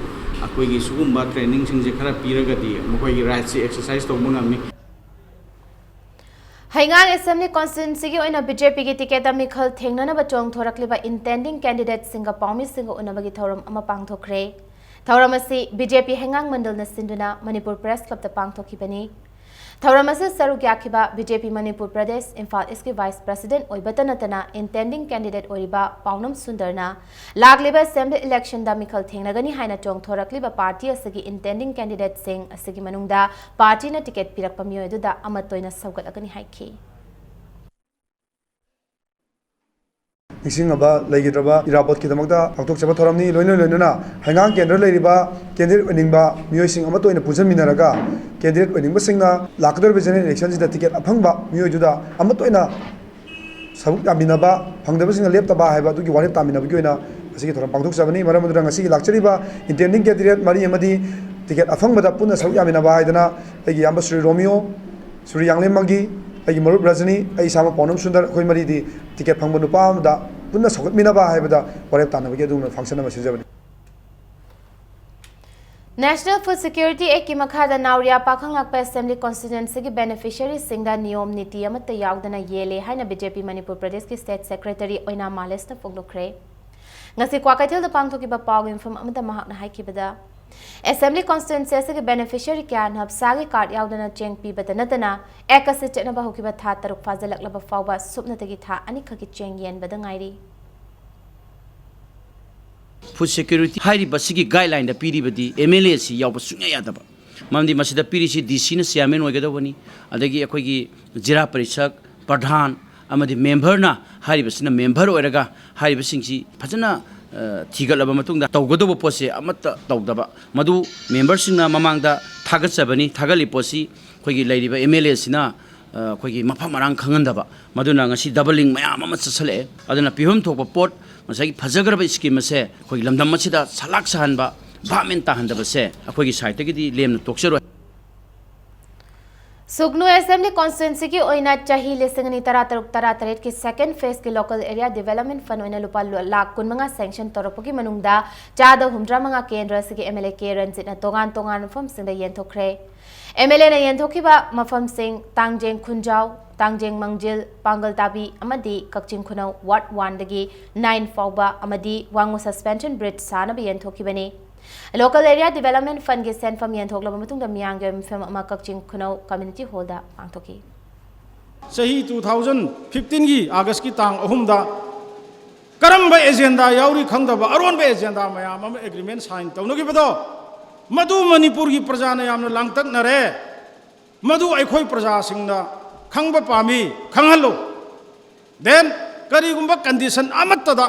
ꯑꯩꯈꯣꯏꯒꯤ ꯁꯤꯒꯨꯝꯕ ꯇ꯭ꯔꯦꯅꯤꯡꯁꯤꯡꯁꯦ ꯈꯔ ꯄꯤꯔꯒꯗꯤ ꯃꯈꯣꯏꯒꯤ ꯔꯥꯏꯠꯁꯤ ꯑꯦꯛꯁꯔꯁꯥꯏꯁ ꯇꯧꯕ ꯉꯝꯃꯤ꯫ ꯍꯩꯉꯥꯡ ꯑꯦꯁꯦꯝꯕ꯭ꯂꯤ ꯀꯣꯟꯁꯇꯤꯇ꯭ꯋꯦꯟꯁꯤꯒꯤ ꯑꯣꯏꯅ ꯕꯤ ꯖꯦ ꯄꯤꯒꯤ ꯇꯤꯀꯦꯠꯇ ꯃꯤꯈꯜ ꯊꯦꯡꯅꯅꯕ ꯆꯣꯡꯊꯣꯔꯛꯂꯤꯕ ꯏꯟꯇꯦꯟꯗꯤꯡ ꯀꯦꯟꯗꯤꯗꯦꯠꯁꯤꯡꯒ ꯄꯥꯎꯃꯤꯁꯤꯡꯒ ꯎꯅꯕꯒꯤ ꯊꯧꯔꯝ ꯑꯃ ꯄꯥꯡꯊꯣꯛꯈ꯭ꯔꯦ꯫ ꯊꯧꯔꯝ ꯑꯁꯤ ꯕꯤ ꯖꯦ ꯄꯤ ꯍꯩꯉꯥꯡ ꯃꯟꯗꯜꯅ ꯁꯤꯟꯗꯨꯅ ꯃꯅꯤꯄꯨꯔ ꯄ꯭ꯔꯦꯁ ꯀ꯭ꯂꯕꯇ ꯄꯥꯡꯊꯣꯛꯈꯤꯕꯅꯤ꯫ ꯊꯧꯔꯝ ꯑꯁꯤꯗ ꯁꯔꯨꯛ ꯌꯥꯈꯤꯕ ꯕꯤ ꯖꯦ ꯄꯤ ꯃꯅꯤꯄꯨꯔ ꯄ꯭ꯔꯗꯦꯁ ꯏꯝꯐꯥꯜ ꯏꯁꯀꯤ ꯚꯥꯏꯁ ꯄ꯭ꯔꯁꯤꯗꯦꯟꯠ ꯑꯣꯏꯕꯇ ꯅꯠꯇꯅ ꯏꯟꯇꯦꯟꯗꯤꯡ ꯀꯦꯟꯗꯤꯗꯦꯠ ꯑꯣꯏꯔꯤꯕ ꯄꯥꯎꯅꯝ ꯁꯨꯟꯗꯔꯅ ꯂꯥꯛꯂꯤꯕ ꯑꯦꯁꯦꯝꯕ꯭ꯂꯤ ꯏꯂꯦꯛꯁꯟꯗ ꯃꯤꯈꯜ ꯊꯦꯡꯅꯒꯅꯤ ꯍꯥꯏꯅ ꯆꯣꯡꯊꯣꯔꯛꯂꯤꯕ ꯄꯥꯔꯇꯤ ꯑꯁꯤꯒꯤ ꯏꯟꯇꯦꯟꯗꯤꯡ ꯀꯦꯟꯗꯤꯗꯦꯠꯁꯤꯡ ꯑꯁꯤꯒꯤ ꯃꯅꯨꯡꯗ ꯄꯥꯔꯇꯤꯅ ꯇꯤꯀꯦꯠ ꯄꯤꯔꯛꯄ ꯃꯤꯑꯣꯏ ꯑꯗꯨꯗ ꯑꯃꯠꯇ ꯑꯣꯏꯅ ꯁꯧꯒꯠꯂꯒꯅꯤ ꯍꯥꯏꯈꯤ꯫ ꯅꯤꯡꯁꯤꯡꯅꯕ ꯂꯩꯈꯤꯗ꯭ꯔꯕ ꯏꯔꯥꯕꯣꯠꯀꯤꯗꯃꯛꯇ ꯄꯥꯡꯊꯣꯛꯆꯕ ꯊꯧꯔꯝꯅꯤ꯫ ꯂꯣꯏꯅ ꯂꯣꯏꯅꯅ ꯍꯩꯉꯥꯡ ꯀꯦꯟꯗ꯭ꯔ ꯂꯩꯔꯤꯕ ꯀꯦꯟꯗꯤꯗꯦꯠ ꯑꯣꯏꯅꯤꯡꯕ ꯃꯤꯑꯣꯏꯁꯤꯡ ꯑꯃꯠꯇ ꯑꯣꯏꯅ ꯄꯨꯟꯁꯤꯟꯃꯤꯟꯅꯔꯒ ꯀꯦꯟꯗꯤꯗꯦꯠ ꯑꯣꯏꯅꯤꯡꯕꯁꯤꯡꯅ ꯂꯥꯛꯀꯗꯧꯔꯤꯕ ꯖꯦꯅꯔꯦꯜ ꯏꯂꯦꯛꯁꯟꯁꯤꯗ ꯇꯤꯀꯦꯠ ꯑꯐꯪꯕ ꯃꯤꯑꯣꯏꯗꯨꯗ ꯑꯃꯠꯇ ꯑꯣꯏꯅ ꯁꯔꯨꯛ ꯌꯥꯃꯤꯟꯅꯕ, ꯐꯪꯗꯕꯁꯤꯡꯅ ꯂꯦꯞꯇꯕ ꯍꯥꯏꯕ ꯑꯗꯨꯒꯤ ꯋꯥꯔꯦꯞ ꯇꯥꯃꯤꯟꯅꯕꯒꯤ ꯑꯣꯏꯅ ꯉꯁꯤꯒꯤ ꯊꯧꯔꯝ ꯄꯥꯡꯊꯣꯛꯆꯕꯅꯤ꯫ ꯃꯔꯝ ꯑꯗꯨꯅ ꯉꯁꯤꯒꯤ ꯂꯥꯛꯆꯔꯤꯕ ꯏꯟꯇꯦꯟꯗꯤꯡ ꯀꯦꯟꯗꯤꯗꯦꯠ ꯃꯔꯤ ꯑꯃꯗꯤ ꯇꯤꯀꯦꯠ ꯑꯐꯪꯕꯗ ꯄꯨꯟꯅ ꯁꯔꯨꯛ ꯌꯥꯃꯤꯟꯅꯕ ꯍꯥꯏꯗꯅ ꯑꯩꯒꯤ ꯏꯌꯥꯝꯕ ꯁ꯭ꯔꯤ ꯔꯣꯃꯤꯌꯣ, ꯁ꯭ꯔꯤ ꯌꯥꯡꯂꯦꯝꯃꯪꯒꯤ, ꯑꯩꯒꯤ ꯃꯔꯨꯞ ꯔꯖꯅꯤ, ꯑꯩ ꯏꯁꯥꯃꯛ ꯄꯥꯎꯅꯝ ꯁꯨꯟꯗꯔ, ꯑꯩꯈꯣꯏ ꯃꯔꯤꯗꯤ ꯇꯤꯀꯦꯠ ꯐꯪꯕ ꯅꯨꯄꯥ ꯑꯃꯗ ꯄꯨꯟꯅ ꯁꯧꯒꯠꯃꯤꯟꯅꯕ ꯍꯥꯏꯕꯗ ꯋꯥꯔꯦꯞ ꯇꯥꯅꯕꯒꯤ ꯑꯗꯨꯒꯨꯝꯂꯕ ꯐꯪꯁꯟ ꯑꯃ ꯁꯤꯟꯖꯕꯅꯤ꯫ National Food Security Act ꯀꯤ ꯃꯈꯥꯗ ꯅꯥꯎꯔꯤꯌꯥ ꯄꯥꯈꯪꯂꯥꯛꯄ ꯑꯦꯁꯦꯝꯕ꯭ꯂꯤ ꯀꯣꯟꯁꯇꯤꯇ꯭ꯋꯦꯟꯁꯤꯒꯤ ꯕꯦꯅꯤꯐꯤꯁꯤꯌꯔꯤꯁꯤꯡꯗ ꯅꯤꯌꯣꯝ ꯅꯤꯇꯤ ꯑꯃꯠꯇ ꯌꯥꯎꯗꯅ ꯌꯦꯜꯂꯦ ꯍꯥꯏꯅ ꯕꯤ ꯖꯦ ꯄꯤ ꯃꯅꯤꯄꯨꯔ ꯄ꯭ꯔꯗꯦꯁꯀꯤ ꯁ꯭ꯇꯦꯠ ꯁꯦꯀ꯭ꯔꯦꯇꯔꯤ ꯑꯣꯏꯅꯥꯝ ꯃꯥꯂꯦꯁꯅ ꯐꯣꯡꯗꯣꯛꯈ꯭ꯔꯦ꯫ ꯉꯁꯤ ꯀ꯭ꯋꯥꯀꯩꯊꯦꯜꯗ ꯄꯥꯡꯊꯣꯛꯈꯤꯕ ꯄꯥꯎꯒꯤ ꯃꯤꯐꯝ ꯑꯃꯗ ꯃꯍꯥꯛꯅ ꯍꯥꯏꯈꯤꯕꯗ, ꯑꯦꯁꯦꯝꯕ꯭ꯂꯤ ꯀꯣꯟꯁꯇꯤꯇ꯭ꯋꯦꯟꯁꯤ ꯑꯁꯤꯒꯤ ꯕꯦꯅꯤꯐꯤꯁꯤꯌꯔꯤ ꯀꯌꯥꯅ ꯍꯞꯁꯥꯒꯤ ꯀꯥꯔꯗ ꯌꯥꯎꯗꯅ ꯆꯦꯡ ꯄꯤꯕꯇ ꯅꯠꯇꯅ ꯑꯦꯛ ꯑꯁꯤ ꯆꯠꯅꯕ ꯍꯧꯈꯤꯕ ꯊꯥ ꯇꯔꯨꯛ ꯐꯥꯖꯤꯜꯂꯛꯂꯕ ꯐꯥꯎꯕ ꯁꯨꯞꯅꯇꯒꯤ ꯊꯥ ꯑꯅꯤꯈꯛꯀꯤ ꯆꯦꯡ ꯌꯦꯟꯕꯗ ꯉꯥꯏꯔꯤ꯫ ꯐꯨꯗ ꯁꯦꯀ꯭ꯌꯨꯔꯤꯇꯤ ꯍꯥꯏꯔꯤꯕ ꯑꯁꯤꯒꯤ ꯒꯥꯏꯗꯂꯥꯏꯟꯗ ꯄꯤꯔꯤꯕꯗꯤ ꯑꯦꯝ ꯑꯦꯜ ꯑꯦ ꯑꯁꯤ ꯌꯥꯎꯕ ꯁꯨꯡꯌꯥ ꯌꯥꯗꯕ꯫ ꯃꯔꯝꯗꯤ ꯃꯁꯤꯗ ꯄꯤꯔꯤꯁꯤ ꯗꯤ ꯁꯤꯅ ꯆꯤꯌꯥꯔꯃꯦꯟ ꯑꯣꯏꯒꯗꯧꯕꯅꯤ, ꯑꯗꯒꯤ ꯑꯩꯈꯣꯏꯒꯤ ꯖꯤꯂꯥ ꯄꯔꯤꯁꯗ, ꯄ꯭ꯔꯙꯥꯟ ꯑꯃꯗꯤ ꯃꯦꯝꯕꯔꯅ, ꯍꯥꯏꯔꯤꯕꯁꯤꯅ ꯃꯦꯝꯕꯔ ꯑꯣꯏꯔꯒ ꯍꯥꯏꯔꯤꯕꯁꯤꯡꯁꯤ ꯐꯖꯅ, ꯑ, ꯊꯤꯒꯠꯂꯕ ꯃꯇꯨꯡꯗ ꯇꯧꯒꯗꯧꯕ ꯄꯣꯠꯁꯦ ꯑꯃꯠꯇ ꯇꯧꯗꯕ꯫ ꯃꯗꯨ ꯃꯦꯝꯕꯔꯁꯤꯡꯅ ꯃꯃꯥꯡꯗ ꯊꯥꯒꯠꯆꯕꯅꯤ꯫ ꯊꯥꯒꯠꯂꯤ ꯄꯣꯠꯁꯤ ꯑꯩꯈꯣꯏꯒꯤ ꯂꯩꯔꯤꯕ ꯑꯦꯝ ꯑꯦꯜ ꯑꯦꯁꯤꯅ, ꯑ, ꯑꯩꯈꯣꯏꯒꯤ ꯃꯐꯝ ꯃꯔꯥꯡ ꯈꯪꯍꯟꯗꯕ꯫ ꯃꯗꯨꯅ ꯉꯁꯤ ꯗꯕꯂꯤꯡ ꯃꯌꯥꯝ ꯑꯃ ꯆꯠꯁꯜꯂꯛꯑꯦ꯫ ꯑꯗꯨꯅ ꯄꯤꯐꯝ ꯊꯣꯛꯄ ꯄꯣꯠ, ꯉꯁꯥꯏꯒꯤ ꯐꯖꯈ꯭ꯔꯕ ꯁ꯭ꯀꯤꯝ ꯑꯁꯦ ꯑꯩꯈꯣꯏꯒꯤ ꯂꯝꯗꯝ ꯑꯁꯤꯗ ꯁꯂꯥꯛ ꯁꯥꯍꯟꯕ, ꯚꯥꯞ ꯃꯦꯟ ꯇꯥꯍꯟꯗꯕꯁꯦ ꯑꯩꯈꯣꯏꯒꯤ ꯁꯥꯏꯠꯇꯒꯤꯗꯤ ꯂꯦꯝꯅ ꯇꯣꯛꯆꯔꯣꯏ꯫ ꯁꯨꯒꯅꯨ ꯑꯦꯁꯦꯝꯕ꯭ꯂꯤ ꯀꯣꯟꯁꯇꯤꯇ꯭ꯋꯦꯟꯁꯤꯒꯤ ꯑꯣꯏꯅ ꯆꯍꯤ ꯂꯤꯁꯤꯡ ꯑꯅꯤ ꯇꯔꯥ ꯇꯔꯨꯛ ꯇꯔꯥ ꯇꯔꯦꯠꯀꯤ ꯁꯦꯀꯦꯟ ꯐꯦꯖꯀꯤ ꯂꯣꯀꯦꯜ ꯑꯦꯔꯤꯌꯥ ꯗꯤꯚꯦꯂꯞꯃꯦꯟ ꯐꯟ ꯑꯣꯏꯅ ꯂꯨꯄꯥ ꯂꯥꯈ ꯀꯨꯟꯃꯉꯥ ꯁꯦꯡꯁꯟ ꯇꯧꯔꯛꯄꯒꯤ ꯃꯅꯨꯡꯗ ꯆꯥꯗ ꯍꯨꯝꯗ꯭ꯔꯥ ꯃꯉꯥ ꯀꯦꯟꯗ꯭ꯔ ꯑꯁꯤꯒꯤ ꯑꯦꯝ ꯑꯦꯜ ꯑꯦ ꯀꯦ ꯔꯟꯖꯤꯠꯅ ꯇꯣꯉꯥꯟ ꯇꯣꯉꯥꯟꯕ ꯃꯐꯝꯁꯤꯡꯗ ꯌꯦꯟꯊꯣꯛꯈ꯭ꯔꯦ꯫ ꯑꯦꯝ ꯑꯦꯜ ꯑꯦꯅ ꯌꯦꯟꯊꯣꯛꯈꯤꯕ ꯃꯐꯝꯁꯤꯡ ꯇꯥꯡꯖꯦꯡ ꯈꯨꯟꯖꯥꯎ, ꯇꯥꯡꯖꯦꯡ ꯃꯥꯡꯖꯤꯜ, ꯄꯥꯡꯒꯜ ꯇꯥꯕꯤ ꯑꯃꯗꯤ ꯀꯛꯆꯤꯡ ꯈꯨꯅꯧ ꯋꯥꯔꯗ ꯋꯥꯟꯗꯒꯤ ꯅꯥꯏꯟ ꯐꯥꯎꯕ ꯑꯃꯗꯤ ꯋꯥꯉꯨ ꯁꯁꯄꯦꯟꯁꯟ ꯕ꯭ꯔꯤꯖ ꯁꯥꯅꯕ ꯌꯦꯟꯊꯣꯛꯈꯤꯕꯅꯤ꯫ Local Area Development Fundꯀꯤ ꯁꯦꯟꯐꯝ ꯌꯦꯟꯊꯣꯛꯂꯕ ꯃꯇꯨꯡꯗ ꯃꯤꯌꯥꯝꯒꯤ ꯑꯣꯏꯕ ꯃꯤꯐꯝ ꯑꯃ ꯀꯛꯆꯤꯡ ꯈꯨꯅꯧ Community Hallꯗ ꯄꯥꯡꯊꯣꯛꯈꯤ꯫ ꯆꯍꯤ two thousand fifteenꯒꯤ Augustꯀꯤ ꯇꯥꯡ ꯑꯍꯨꯝꯗ ꯀꯔꯝꯕ agenda ꯌꯥꯎꯔꯤ ꯈꯪꯗꯕ ꯑꯔꯣꯟꯕ agenda ꯃꯌꯥꯝ ꯑꯃ agreement sign ꯇꯧꯅꯈꯤꯕꯗꯣ, ꯃꯗꯨ ꯃꯅꯤꯄꯨꯔꯒꯤ ꯄ꯭ꯔꯖꯥꯅ ꯌꯥꯝꯅ ꯂꯥꯡꯇꯛꯅꯔꯦ꯫ ꯃꯗꯨ ꯑꯩꯈꯣꯏ ꯄ꯭ꯔꯖꯥꯁꯤꯡꯅ ꯈꯪꯕ ꯄꯥꯝꯃꯤ, ꯈꯪꯍꯜꯂꯨ꯫ Then ꯀꯔꯤꯒꯨꯝꯕ condition ꯑꯃꯠꯇꯗ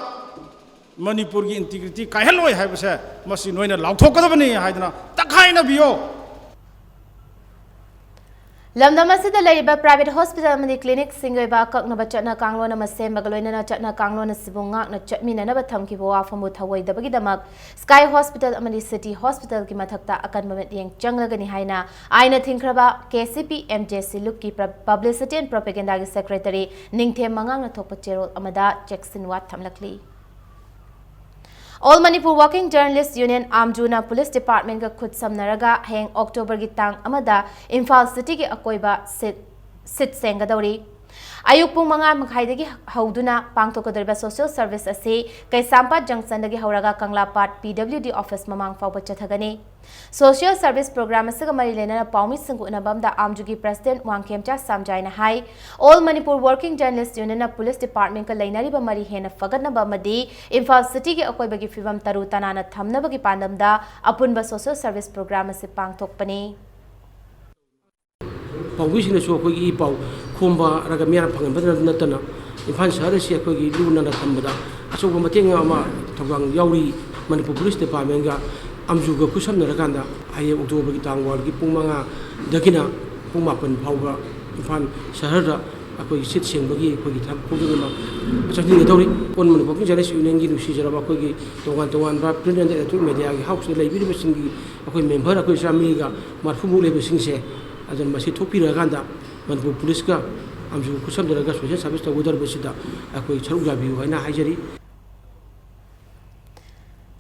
ꯃꯅꯤꯄꯨꯔꯒꯤ integrity ꯀꯥꯏꯍꯜꯂꯣꯏ ꯍꯥꯏꯕꯁꯦ ꯃꯁꯤ ꯅꯣꯏꯅ ꯂꯥꯎꯊꯣꯛꯀꯗꯕꯅꯤ ꯍꯥꯏꯗꯅ ꯇꯛꯈꯥꯏꯅꯕꯤꯌꯣ꯫ ꯂꯝꯗꯝ ꯑꯁꯤꯗ ꯂꯩꯔꯤꯕ private hospital ꯑꯃꯗꯤ clinicꯁꯤꯡꯒꯤ ꯑꯣꯏꯕ ꯑꯀꯛꯅꯕ ꯆꯠꯅ ꯀꯥꯡꯂꯣꯟ ꯑꯃ ꯁꯦꯝꯕꯒ ꯂꯣꯏꯅꯅ ꯆꯠꯅ ꯀꯥꯡꯂꯣꯟ ꯑꯁꯤꯕꯨ ꯉꯥꯛꯅ ꯆꯠꯃꯤꯟꯅꯅꯕ ꯊꯝꯈꯤꯕ ꯋꯥꯐꯝꯕꯨ ꯊꯧꯑꯣꯏꯗꯕꯒꯤꯗꯃꯛ Sky Hospital ꯑꯃꯗꯤ City Hospitalꯒꯤ ꯃꯊꯛꯇ ꯑꯀꯟꯕ ꯃꯤꯠꯌꯦꯡ ꯆꯪꯂꯒꯅꯤ ꯍꯥꯏꯅ ꯑꯥꯏꯟꯅ ꯊꯤꯡꯈ꯭ꯔꯕ K C P M J C ꯂꯨꯞꯀꯤ ꯄ꯭ꯔ-, Publicity and Propagandaꯒꯤ Secretary ꯅꯤꯡꯊꯦꯝ ꯃꯉꯥꯡꯅ ꯊꯣꯛꯄ ꯆꯦꯔꯣꯜ ꯑꯃꯗ ꯆꯦꯛꯁꯤꯟꯋꯥ ꯊꯝꯂꯛꯂꯤ꯫ All Manipur Working Journalist Union, AMJUꯅ Police Departmentꯀ ꯈꯨꯠꯁꯝꯅꯔꯒ ꯍꯌꯦꯡ Octoberꯒꯤ ꯇꯥꯡ ꯑꯃꯗ ꯏꯝꯐꯥꯜ Cityꯒꯤ ꯑꯀꯣꯏꯕ ꯁꯤꯠ, ꯁꯤꯠ ꯁꯦꯡꯒꯗꯧꯔꯤ꯫ ꯑꯌꯨꯛ ꯄꯨꯡ ꯃꯉꯥ ꯃꯈꯥꯏꯗꯒꯤ ꯍꯧꯗꯨꯅ ꯄꯥꯡꯊꯣꯛꯀꯗꯧꯔꯤꯕ social service ꯑꯁꯤ ꯀꯩꯁꯥꯝꯄꯥꯠ Junctionꯗꯒꯤ ꯍꯧꯔꯒ ꯀꯪꯂꯥꯄꯥꯠ P W D office ꯃꯃꯥꯡ ꯐꯥꯎꯕ ꯆꯠꯊꯒꯅꯤ꯫ Social service program ꯑꯁꯤꯒ ꯃꯔꯤ ꯂꯩꯅꯅ ꯄꯥꯎꯃꯤꯁꯤꯡꯒ ꯎꯅꯕ ꯑꯃꯗ AMJUꯒꯤ President ꯋꯥꯡꯈꯦꯝꯆꯥ ꯁꯥꯝꯖꯥꯏꯅ ꯍꯥꯏ, All Manipur Working Journalist Unionꯅ Police Departmentꯀ ꯂꯩꯅꯔꯤꯕ ꯃꯔꯤ ꯍꯦꯟꯅ ꯐꯒꯠꯅꯕ ꯑꯃꯗꯤ ꯏꯝꯐꯥꯜ Cityꯒꯤ ꯑꯀꯣꯏꯕꯒꯤ ꯐꯤꯕꯝ ꯇꯔꯨ ꯇꯅꯥꯟꯅ ꯊꯝꯅꯕꯒꯤ ꯄꯥꯟꯗꯝꯗ ꯑꯄꯨꯟꯕ social service program ꯑꯁꯤ ꯄꯥꯡꯊꯣꯛꯄꯅꯤ꯫ ꯄꯥꯎꯃꯤꯁꯤꯡꯅꯁꯨ ꯑꯩꯈꯣꯏꯒꯤ ꯏ ꯄꯥꯎ ꯈꯣꯝꯕ ꯅꯠꯇ꯭ꯔꯒ ꯃꯤꯌꯥꯝ ꯐꯪꯍꯟꯕꯗ ꯅꯠꯇꯅ ꯏꯝꯐꯥꯜ ꯁꯍꯔ ꯑꯁꯤ ꯑꯩꯈꯣꯏꯒꯤ ꯂꯨ ꯅꯥꯟꯅ ꯊꯝꯕꯗ ꯑꯆꯧꯕ ꯃꯇꯦꯡ ꯑꯃ ꯊꯧꯗꯥꯡ ꯌꯥꯎꯔꯤ꯫ ꯃꯅꯤꯄꯨꯔ Police Departmentꯒ AMJUꯒ ꯈꯨꯠꯁꯝꯅꯔꯀꯥꯟꯗ ꯍꯌꯦꯡ Octoberꯒꯤ ꯇꯥꯡ one ꯒꯤ ꯄꯨꯡ ꯃꯉꯥꯗꯒꯤꯅ ꯄꯨꯡ ꯃꯥꯄꯟ ꯐꯥꯎꯕ ꯏꯝꯐꯥꯜ ꯁꯍꯔꯗ ꯑꯩꯈꯣꯏꯒꯤ ꯁꯤꯠ ꯁꯦꯡꯕꯒꯤ ꯑꯩꯈꯣꯏꯒꯤ ꯊꯕꯛ ꯈꯣꯡꯖꯪ ꯑꯃ ꯆꯠꯃꯤꯟꯅꯗꯧꯔꯤ꯫ All Manipur Working Journalist Unionꯒꯤ ꯅꯨꯡꯁꯤꯖꯔꯕ ꯑꯩꯈꯣꯏꯒꯤ ꯇꯣꯉꯥꯟ ꯇꯣꯉꯥꯟꯕ print and electronic mediaꯒꯤ houseꯇ ꯂꯩꯕꯤꯔꯤꯕꯁꯤꯡꯒꯤ ꯑꯩꯈꯣꯏ member ꯑꯩꯈꯣꯏ ꯆꯥꯃꯔꯤꯒ ꯃꯔꯤꯐꯨꯃꯨꯛ ꯂꯩꯕꯁꯤꯡꯁꯦ, ꯑꯗꯨꯅ ꯃꯁꯤ ꯊꯣꯛꯄꯤꯔꯀꯥꯟꯗ ꯃꯅꯤꯄꯨꯔ Policeꯀ AMJUꯒ ꯈꯨꯠꯁꯝꯅꯔꯒ social service ꯇꯧꯒꯗꯧꯔꯤꯕꯁꯤꯗ ꯑꯩꯈꯣꯏ ꯁꯔꯨꯛ ꯌꯥꯕꯤꯌꯨ ꯍꯥꯏꯅ ꯍꯥꯏꯖꯔꯤ꯫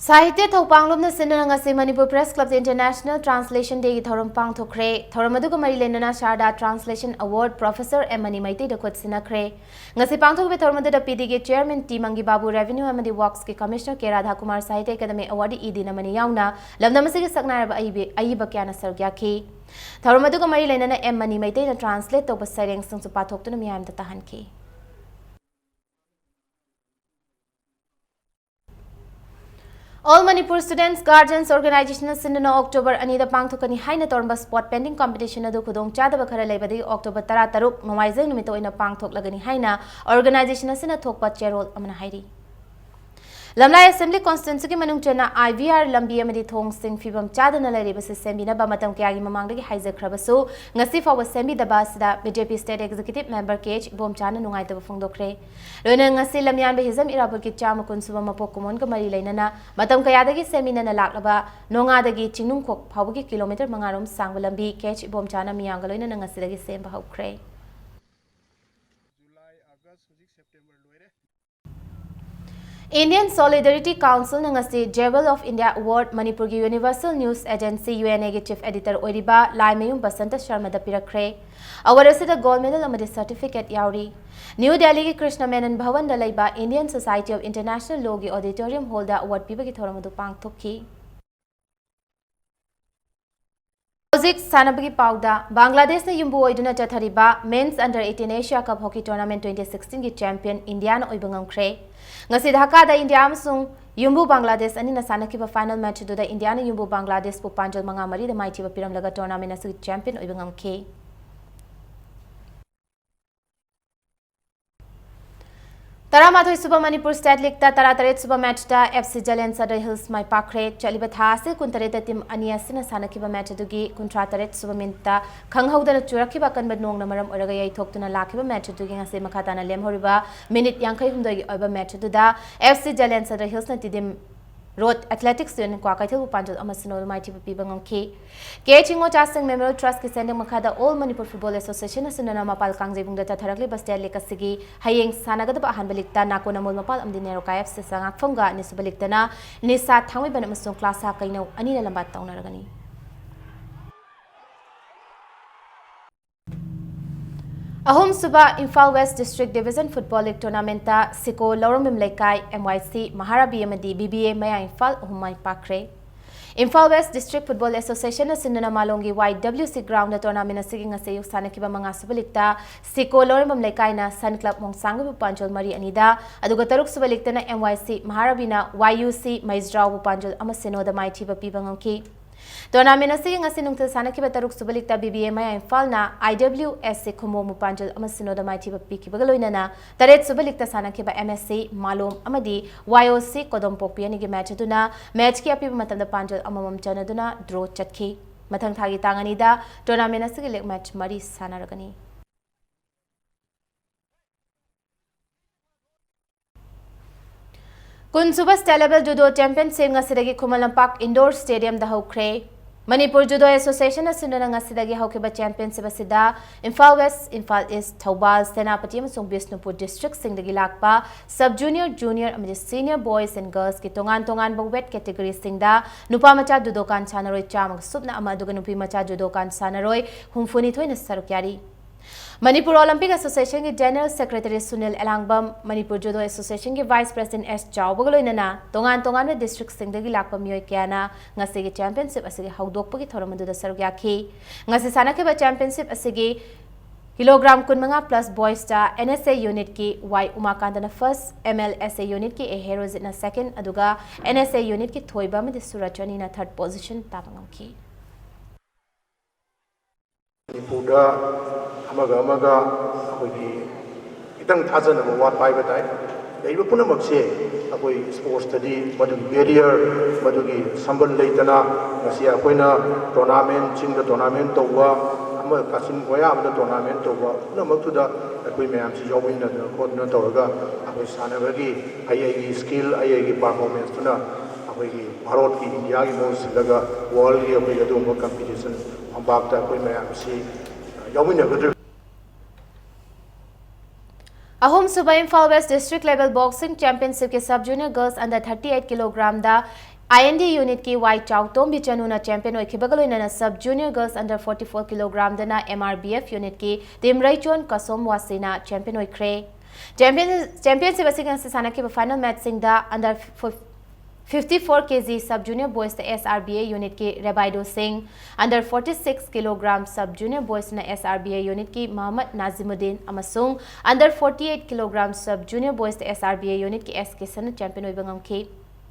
ꯁꯥꯍꯤꯇ꯭ꯌ ꯊꯧꯄꯥꯡꯂꯣꯝꯅ ꯁꯤꯟꯗꯨꯅ ꯉꯁꯤ Manipur Press Club International Translation Day ꯒꯤ ꯊꯧꯔꯝ ꯄꯥꯡꯊꯣꯛꯈ꯭ꯔꯦ꯫ ꯊꯧꯔꯝ ꯑꯗꯨꯒ ꯃꯔꯤ ꯂꯩꯅꯅ ꯁꯥꯔꯗꯥ Translation Award Professor M Mani ꯃꯩꯇꯩꯗ ꯈꯨꯠ ꯁꯤꯟꯅꯈ꯭ꯔꯦ꯫ ꯉꯁꯤ ꯄꯥꯡꯊꯣꯛꯈꯤꯕ ꯊꯧꯔꯝ ꯑꯗꯨꯗ ꯄꯤ ꯗꯤ ꯒꯤ Chairman ꯇꯤ ꯃꯪꯒꯤ ꯕꯥꯕꯨ, Revenue ꯑꯃꯗꯤ Works ꯀꯤ Commissioner ꯀꯦ ꯔꯥꯙꯥꯀꯨꯃꯥꯔ, ꯁꯥꯍꯤꯇ꯭ꯌ ꯑꯦꯀꯥꯗꯃꯤ Awardee ꯏ ꯗꯤꯅꯃꯅꯤ ꯌꯥꯎꯅ ꯂꯝꯗꯝ ꯑꯁꯤꯒꯤ ꯁꯛꯅꯥꯏꯔꯕ ꯑꯏꯕꯤ-, ꯑꯏꯕ ꯀꯌꯥꯅ ꯁꯔꯨꯛ ꯌꯥꯈꯤ꯫ ꯊꯧꯔꯝ ꯑꯗꯨꯒ ꯃꯔꯤ ꯂꯩꯅꯅ ꯑꯦꯝ ꯃꯅꯤ ꯃꯩꯇꯩꯅ translate ꯇꯧꯕ ꯁꯩꯔꯦꯡꯁꯤꯡꯁꯨ ꯄꯥꯊꯣꯛꯇꯨꯅ ꯃꯤꯌꯥꯝꯗ ꯇꯥꯍꯟꯈꯤ꯫ All Manipur Students Guardians Organization ꯅ ꯁꯤꯟꯗꯨꯅ October ꯑꯅꯤꯗ ꯄꯥꯡꯊꯣꯛꯀꯅꯤ ꯍꯥꯏꯅ ꯇꯧꯔꯝꯕ spot painting competition ꯑꯗꯨ ꯈꯨꯗꯣꯡꯆꯥꯗꯕ ꯈꯔ ꯂꯩꯕꯗꯒꯤ October ꯇꯔꯥꯇꯔꯨꯛ ꯅꯣꯡꯃꯥꯏꯖꯤꯡ ꯅꯨꯃꯤꯠꯇ ꯑꯣꯏꯅ ꯄꯥꯡꯊꯣꯛꯂꯒꯅꯤ ꯍꯥꯏꯅ organization ꯑꯁꯤꯅ ꯊꯣꯛꯄ ꯆꯦꯔꯣꯜ ꯑꯃꯅ ꯍꯥꯏꯔꯤ꯫ ꯂꯝꯂꯥꯏ Assembly Constituency ꯒꯤ ꯃꯅꯨꯡ ꯆꯟꯅ I V R ꯂꯝꯕꯤ ꯑꯃꯗꯤ ꯊꯣꯡꯁꯤꯡ ꯐꯤꯕꯝ ꯆꯥꯗꯅ ꯂꯩꯔꯤꯕꯁꯤ ꯁꯦꯝꯕꯤꯅꯕ ꯃꯇꯝ ꯀꯌꯥꯒꯤ ꯃꯃꯥꯡꯗꯒꯤ ꯍꯥꯏꯖꯈ꯭ꯔꯕꯁꯨ ꯉꯁꯤ ꯐꯥꯎꯕ ꯁꯦꯝꯕꯤꯗꯕ ꯑꯁꯤꯗ B J P State Executive Member ꯀꯦ ꯑꯦꯆ ꯏꯕꯣꯝꯆꯥꯅ ꯅꯨꯡꯉꯥꯏꯇꯕ ꯐꯣꯡꯗꯣꯛꯈ꯭ꯔꯦ꯫ ꯂꯣꯏꯅꯅ ꯉꯁꯤ ꯂꯝꯌꯥꯟꯕ ꯍꯤꯖꯝ ꯏꯔꯥꯕꯣꯠꯀꯤ ꯆꯥꯝꯃ ꯀꯨꯟ ꯁꯨꯕ ꯃꯄꯣꯛ ꯀꯨꯝꯑꯣꯟꯒ ꯃꯔꯤ ꯂꯩꯅꯅ ꯃꯇꯝ ꯀꯌꯥꯗꯒꯤ ꯁꯦꯝꯃꯤꯟꯅꯅ ꯂꯥꯛꯂꯕ ꯅꯣꯉꯥꯗꯒꯤ ꯆꯤꯡꯅꯨꯡꯈꯣꯛ ꯐꯥꯎꯕꯒꯤ kilometre ꯃꯉꯥꯔꯣꯝ ꯁꯥꯡꯕ ꯂꯝꯕꯤ ꯀꯦ ꯑꯦꯆ ꯏꯕꯣꯝꯆꯥꯅ ꯃꯤꯌꯥꯝꯒ ꯂꯣꯏꯅꯅ ꯉꯁꯤꯗꯒꯤ ꯁꯦꯝꯕ ꯍꯧꯈ꯭ꯔꯦ꯫ July, August, ꯍꯧꯖꯤꯛ September ꯂꯣꯏꯔꯦ꯫ Indian Solidarity Council ꯅ ꯉꯁꯤ Jewel of India Award ꯃꯅꯤꯄꯨꯔꯒꯤ Universal News Agency, U N A ꯒꯤ Chief Editor ꯑꯣꯏꯔꯤꯕ ꯂꯥꯏꯃꯌꯨꯝ ꯕꯁꯟꯇ ꯁꯔꯃꯗ ꯄꯤꯔꯛꯈ꯭ꯔꯦ꯫ Award ꯑꯁꯤꯗ gold medal ꯑꯃꯗꯤ certificate ꯌꯥꯎꯔꯤ꯫ ꯅ꯭ꯌꯨ ꯗꯦꯜꯂꯤꯒꯤ ꯀ꯭ꯔꯤꯁꯅ ꯃꯦꯅꯟ ꯚꯋꯟꯗ ꯂꯩꯕ Indian Society of International Law ꯒꯤ auditorium hall ꯗ award ꯄꯤꯕꯒꯤ ꯊꯧꯔꯝ ꯑꯗꯨ ꯄꯥꯡꯊꯣꯛꯈꯤ꯫ ꯍꯧꯖꯤꯛ ꯁꯥꯟꯅꯕꯒꯤ ꯄꯥꯎꯗ, ꯕꯪꯒ꯭ꯂꯥꯗꯦꯁꯅ ꯌꯨꯝꯕꯨ ꯑꯣꯏꯗꯨꯅ ꯆꯠꯊꯔꯤꯕ Men's Under eighteen Asia Cup Hockey Tournament twenty sixteen ꯒꯤ champion ꯏꯟꯗꯤꯌꯥꯅ ꯑꯣꯏꯕ ꯉꯝꯈ꯭ꯔꯦ꯫ ꯉꯁꯤ ꯙꯥꯀꯥꯗ ꯏꯟꯗꯤꯌꯥ ꯑꯃꯁꯨꯡ ꯌꯨꯝꯕꯨ ꯕꯪꯒ꯭ꯂꯥꯗꯦꯁ ꯑꯅꯤꯅ ꯁꯥꯟꯅꯈꯤꯕ final match ꯑꯗꯨꯗ ꯏꯟꯗꯤꯌꯥꯅ ꯌꯨꯝꯕꯨ ꯕꯪꯒ꯭ꯂꯥꯗꯦꯁꯄꯨ ꯄꯥꯟꯖꯜ ꯃꯉꯥ ꯃꯔꯤꯗ ꯃꯥꯏꯊꯤꯕ ꯄꯤꯔꯝꯂꯒ tournament ꯑꯁꯤꯒꯤ champion ꯑꯣꯏꯕ ꯉꯝꯈꯤ꯫ ꯇꯔꯥꯃꯥꯊꯣꯏ ꯁꯨꯕ ꯃꯅꯤꯄꯨꯔ State League ꯇ ꯇꯔꯥꯇꯔꯦꯠ ꯁꯨꯕ match ꯇ F C Jalen Sadar hills ꯃꯥꯏ ꯄꯥꯛꯈ꯭ꯔꯦ꯫ ꯆꯠꯂꯤꯕ ꯊꯥ ꯑꯁꯤ ꯀꯨꯟꯇꯔꯦꯠꯇ team ꯑꯅꯤ ꯑꯁꯤꯅ ꯁꯥꯟꯅꯈꯤꯕ match ꯑꯗꯨꯒꯤ ꯀꯨꯟꯊ꯭ꯔꯥ ꯇꯔꯦꯠ ꯁꯨꯕ minute ꯇ ꯈꯪꯍꯧꯗꯅ ꯆꯨꯔꯛꯈꯤꯕ ꯑꯀꯟꯕ ꯅꯣꯡꯅ ꯃꯔꯝ ꯑꯣꯏꯔꯒ ꯌꯩꯊꯣꯛꯇꯨꯅ ꯂꯥꯛꯈꯤꯕ match ꯑꯗꯨꯒꯤ ꯉꯁꯤ ꯃꯈꯥ ꯇꯥꯅ ꯂꯦꯝꯍꯧꯔꯤꯕ minute ꯌꯥꯡꯈꯩ ꯍꯨꯝꯗꯣꯏꯒꯤ ꯑꯣꯏꯕ match ꯑꯗꯨꯗ F C ꯖꯂꯦꯟ ꯁꯗꯔ ꯍꯤꯜꯁꯅ ꯇꯤꯗꯤꯝ Road Athletics Union ꯀ꯭ꯋꯥꯀꯩꯊꯦꯜꯕꯨ ꯄꯥꯟꯖꯜ ꯑꯃ ꯁꯤꯅꯣꯗ ꯃꯥꯏꯊꯤꯕ ꯄꯤꯕ ꯉꯝꯈꯤ꯫ ꯀꯦ ꯑꯦꯆ ꯍꯤꯡꯉꯣꯜ ꯆꯥꯁꯤꯡ Memorial Trust ꯀꯤ ꯁꯦꯟꯗꯦꯡ ꯃꯈꯥꯗ All Manipur Football Association ꯑꯁꯤꯟꯅꯅ ꯃꯄꯥꯜ ꯀꯥꯡꯖꯩꯕꯨꯡꯗ ꯆꯠꯊꯔꯛꯂꯤꯕ state league ꯑꯁꯤꯒꯤ ꯍꯌꯦꯡ ꯁꯥꯟꯅꯒꯗꯕ ꯑꯍꯥꯟꯕ league ꯇ ꯅꯥꯀꯣ ꯅꯃꯣꯜ ꯃꯄꯥꯜ ꯑꯃꯗꯤ ꯅꯦꯔꯣꯀꯥ F C ꯆꯉꯥꯛꯐꯝꯒ, ꯑꯅꯤꯁꯨꯕ league ꯇꯅ ꯅꯤꯁꯥ ꯊꯥꯡꯃꯩꯕꯟ ꯑꯃꯁꯨꯡ ꯀ꯭ꯂꯥꯁꯥ ꯀꯩꯅꯧ ꯑꯅꯤꯅ ꯂꯝꯕꯥ ꯇꯧꯅꯔꯒꯅꯤ꯫ ꯑꯍꯨꯝꯁꯨꯕ Imphal West District Division Football League Tournament ꯇ ꯁꯤꯀꯣ ꯂꯧꯔꯝꯕꯝ ꯂꯩꯀꯥꯏ, M Y C ꯃꯍꯥꯔꯥꯕꯤ ꯑꯃꯗꯤ B B A ꯃꯌꯥ ꯏꯝꯐꯥꯜ ꯑꯍꯨꯝ ꯃꯥꯏ ꯄꯥꯛꯈ꯭ꯔꯦ꯫ Imphal West District Football Association ꯑꯁꯤꯟꯗꯨꯅ ꯃꯥꯂꯣꯝꯒꯤ Y W C ground ꯗ tournament ꯑꯁꯤꯒꯤ ꯉꯁꯤ ꯑꯌꯨꯛ ꯁꯥꯟꯅꯈꯤꯕ ꯃꯉꯥꯁꯨꯕ league ꯇ ꯁꯤꯀꯣ ꯂꯧꯔꯝꯕꯝ ꯂꯩꯀꯥꯏꯅ Sun Club ꯃꯣꯡꯁꯥꯡꯕꯨ ꯄꯥꯟꯖꯜ ꯃꯔꯤ ꯑꯅꯤꯗ, ꯑꯗꯨꯒ ꯇꯔꯨꯛꯁꯨꯕ league ꯇꯅ M Y C ꯃꯍꯥꯔꯥꯕꯤꯅ Y U C ꯃꯩꯖ꯭ꯔꯥꯎꯕꯨ ꯄꯥꯟꯖꯜ ꯑꯃ ꯁꯤꯅꯣꯗ ꯃꯥꯏꯊꯤꯕ ꯄꯤꯕ ꯉꯝꯈꯤ꯫ Tournament ꯑꯁꯤꯒꯤ ꯉꯁꯤ ꯅꯨꯡꯊꯤꯜ ꯁꯥꯟꯅꯈꯤꯕ ꯇꯔꯨꯛꯁꯨꯕ league ꯇ B B A ꯃꯌꯥ ꯏꯝꯐꯥꯜꯅ I W S C ꯈꯨꯃꯣ ꯃꯨꯄꯥꯟꯖꯜ ꯑꯃ ꯁꯤꯅꯣꯗ ꯃꯥꯏꯊꯤꯕ ꯄꯤꯈꯤꯕꯒ ꯂꯣꯏꯅꯅ ꯇꯔꯦꯠꯁꯨꯕ league ꯇ ꯁꯥꯟꯅꯈꯤꯕ M S C ꯃꯥꯂꯣꯝ ꯑꯃꯗꯤ Y O C ꯀꯣꯗꯣꯝꯄꯣꯛꯄꯤ ꯑꯅꯤꯒꯤ match ꯑꯗꯨꯅ match ꯀꯤ ꯑꯄꯤꯕ ꯃꯇꯝꯗ ꯄꯥꯟꯖꯜ ꯑꯃꯃꯝ ꯆꯟꯅꯗꯨꯅ draw ꯆꯠꯈꯤ꯫ ꯃꯊꯪ ꯊꯥꯒꯤ ꯇꯥꯡ ꯑꯅꯤꯗ tournament ꯑꯁꯤꯒꯤ league match ꯃꯔꯤ ꯁꯥꯟꯅꯔꯒꯅꯤ꯫ ꯀꯨꯟꯁꯨꯕ State Level Judo Championship ꯉꯁꯤꯗꯒꯤ ꯈꯨꯃꯟ ꯂꯝꯄꯥꯛ Indoor Stadium ꯗ ꯍꯧꯈ꯭ꯔꯦ꯫ ꯃꯅꯤꯄꯨꯔ Judo Association ꯑꯁꯤꯟꯗꯨꯅ ꯉꯁꯤꯗꯒꯤ ꯍꯧꯈꯤꯕ championship ꯑꯁꯤꯗ ꯏꯝꯐꯥꯜ West, ꯏꯝꯐꯥꯜ East, ꯊꯧꯕꯥꯜ, ꯁꯦꯅꯥꯄꯇꯤ ꯑꯃꯁꯨꯡ ꯕꯤꯁꯅꯨꯄꯨꯔ district ꯁꯤꯡꯗꯒꯤ ꯂꯥꯛꯄ sub junior, junior ꯑꯃꯗꯤ senior boys and girls ꯀꯤ ꯇꯣꯉꯥꯟ ꯇꯣꯉꯥꯟꯕ weight category ꯁꯤꯡꯗ ꯅꯨꯄꯥ ꯃꯆꯥ ꯖꯨꯗꯣꯀꯥꯟ ꯁꯥꯟꯅꯔꯣꯏ ꯆꯥꯝꯃꯒ ꯁꯨꯞꯅ ꯑꯃ ꯑꯗꯨꯒ ꯅꯨꯄꯤ ꯃꯆꯥ ꯖꯨꯗꯣꯀꯥꯟ ꯁꯥꯟꯅꯔꯣꯏ ꯍꯨꯝꯐꯨꯅꯤꯊꯣꯏꯅ ꯁꯔꯨꯛ ꯌꯥꯔꯤ꯫ ꯃꯅꯤꯄꯨꯔ Olympic Association ꯒꯤ General Secretary ꯁꯨꯅꯤꯜ ꯑꯦꯂꯥꯡꯕꯝ, ꯃꯅꯤꯄꯨꯔ Judo Association ꯒꯤ Vice President S ꯆꯥꯎꯕꯒ ꯂꯣꯏꯅꯅ ꯇꯣꯉꯥꯟ ꯇꯣꯉꯥꯟꯕ district ꯁꯤꯡꯗꯒꯤ ꯂꯥꯛꯄ ꯃꯤꯑꯣꯏ ꯀꯌꯥꯅ ꯉꯁꯤꯒꯤ championship ꯑꯁꯤꯒꯤ ꯍꯧꯗꯣꯛꯄꯒꯤ ꯊꯧꯔꯝ ꯑꯗꯨꯗ ꯁꯔꯨꯛ ꯌꯥꯈꯤ꯫ ꯉꯁꯤ ꯁꯥꯟꯅꯈꯤꯕ championship ꯑꯁꯤꯒꯤ kilogram ꯀꯨꯟꯃꯉꯥ plus boys ꯇ N S A unit ꯀꯤ Y ꯎꯃꯥꯀꯥꯟꯇꯅ first, M L S A unit ꯀꯤ A ꯍꯦꯔꯣꯖꯤꯠꯅ second, ꯑꯗꯨꯒ N S A unit ꯀꯤ ꯊꯣꯏꯕ ꯑꯃꯗꯤ ꯁꯨꯔꯖ ꯑꯅꯤꯅ third position ꯇꯥꯕ ꯉꯝꯈꯤ꯫ ꯃꯅꯤꯄꯨꯔꯗ ꯑꯃꯒ ꯑꯃꯒ ꯑꯩꯈꯣꯏꯒꯤ ꯈꯤꯇꯪ ꯊꯥꯖꯅꯕ ꯋꯥꯠꯄ ꯍꯥꯏꯕ ꯇꯥꯏ꯫ ꯂꯩꯔꯤꯕ ꯄꯨꯝꯅꯃꯛꯁꯦ ꯑꯩꯈꯣꯏ sports ꯇꯗꯤ ꯃꯗꯨꯒꯤ barrier, ꯃꯗꯨꯒꯤ ꯁꯝꯕꯜ ꯂꯩꯇꯅ ꯉꯁꯤ ꯑꯩꯈꯣꯏꯅ tournament, ꯆꯤꯡꯗ tournament ꯇꯧꯕ, ꯑꯃ ꯀꯥꯆꯤꯟ ꯀꯣꯌꯥ ꯑꯃꯗ tournament ꯇꯧꯕ, ꯄꯨꯝꯅꯃꯛꯇꯨꯗ ꯑꯩꯈꯣꯏ ꯃꯌꯥꯝꯁꯤ ꯌꯥꯎꯃꯤꯟꯅꯗꯅ ꯈꯣꯠꯇꯅ ꯇꯧꯔꯒ ꯑꯩꯈꯣꯏ ꯁꯥꯟꯅꯕꯒꯤ ꯑꯩ ꯑꯩꯒꯤ skill, ꯑꯩ ꯑꯩꯒꯤ performance ꯇꯨꯅ ꯑꯩꯈꯣꯏꯒꯤ ꯚꯥꯔꯠꯀꯤ, ꯏꯟꯗꯤꯌꯥꯒꯤ ꯃꯍꯨꯠ ꯁꯤꯜꯂꯒ ꯋꯥꯔꯜꯒꯤ ꯑꯩꯈꯣꯏꯒꯤ ꯑꯗꯨꯒꯨꯝꯕ ꯀꯝꯄꯤꯇꯤꯁꯟ ꯐꯝꯄꯥꯛꯇ ꯑꯩꯈꯣꯏ ꯃꯌꯥꯝꯁꯤ ꯌꯥꯎꯃꯤꯟꯅꯒꯗꯧꯔꯤꯕ꯫ ꯑꯍꯨꯝꯁꯨꯕ Imphal west district level boxing ꯆꯦꯝꯄꯤꯌꯟꯁꯤꯞꯀꯤ sub junior girls under thirty eight ꯀꯤꯂꯣꯒ꯭ꯔꯥꯝꯗ ꯑꯥꯏ ꯑꯦꯟ ꯗꯤ ꯌꯨꯅꯤꯠꯀꯤ ꯋꯥꯏ ꯆꯥꯎꯇꯣꯝꯕꯤ ꯆꯅꯨꯅ ꯆꯦꯝꯄꯤꯌꯟ ꯑꯣꯏꯈꯤꯕꯒ ꯂꯣꯏꯅꯅ sub junior girls under forty four ꯀꯤꯂꯣꯒ꯭ꯔꯥꯝꯗꯅ ꯑꯦꯝ ꯑꯥꯔ ꯕꯤ ꯑꯦꯐ ꯌꯨꯅꯤꯠꯀꯤ ꯇꯤꯝꯔꯩꯆꯣꯟ ꯀꯁꯣꯝ ꯋꯥꯁꯤꯅ ꯆꯦꯝꯄꯤꯌꯟ ꯑꯣꯏꯈ꯭ꯔꯦ꯫ ꯆꯦꯝꯄꯤꯌꯟ, ꯆꯦꯝꯄꯤꯌꯟꯁꯤꯞ ꯑꯁꯤꯒꯤ ꯉꯁꯤ ꯁꯥꯟꯅꯈꯤꯕ ꯐꯥꯏꯅꯦꯜ ꯃꯦꯠꯆꯁꯤꯡꯗ under fifty four K G sub junior ꯕꯣꯏꯁꯇ ꯑꯦꯁ ꯑꯥꯔ ꯕꯤ ꯑꯦ ꯌꯨꯅꯤꯠꯀꯤ Rebaido Singh, under forty six kilogram sub junior ꯕꯣꯏꯁꯅ ꯑꯦꯁ ꯑꯥꯔ ꯕꯤ ꯑꯦ ꯌꯨꯅꯤꯠꯀꯤ ꯃꯍꯃꯗ ꯅꯥꯖꯤꯃꯨꯗꯤꯟ ꯑꯃꯁꯨꯡ under forty eight kilogram sub junior ꯕꯣꯏꯁꯇ ꯑꯦꯁ ꯑꯥꯔ ꯕꯤ ꯑꯦ ꯌꯨꯅꯤꯠꯀꯤ S ꯀꯤꯁꯟꯅ champion ꯑꯣꯏꯕ ꯉꯝꯈꯤ꯫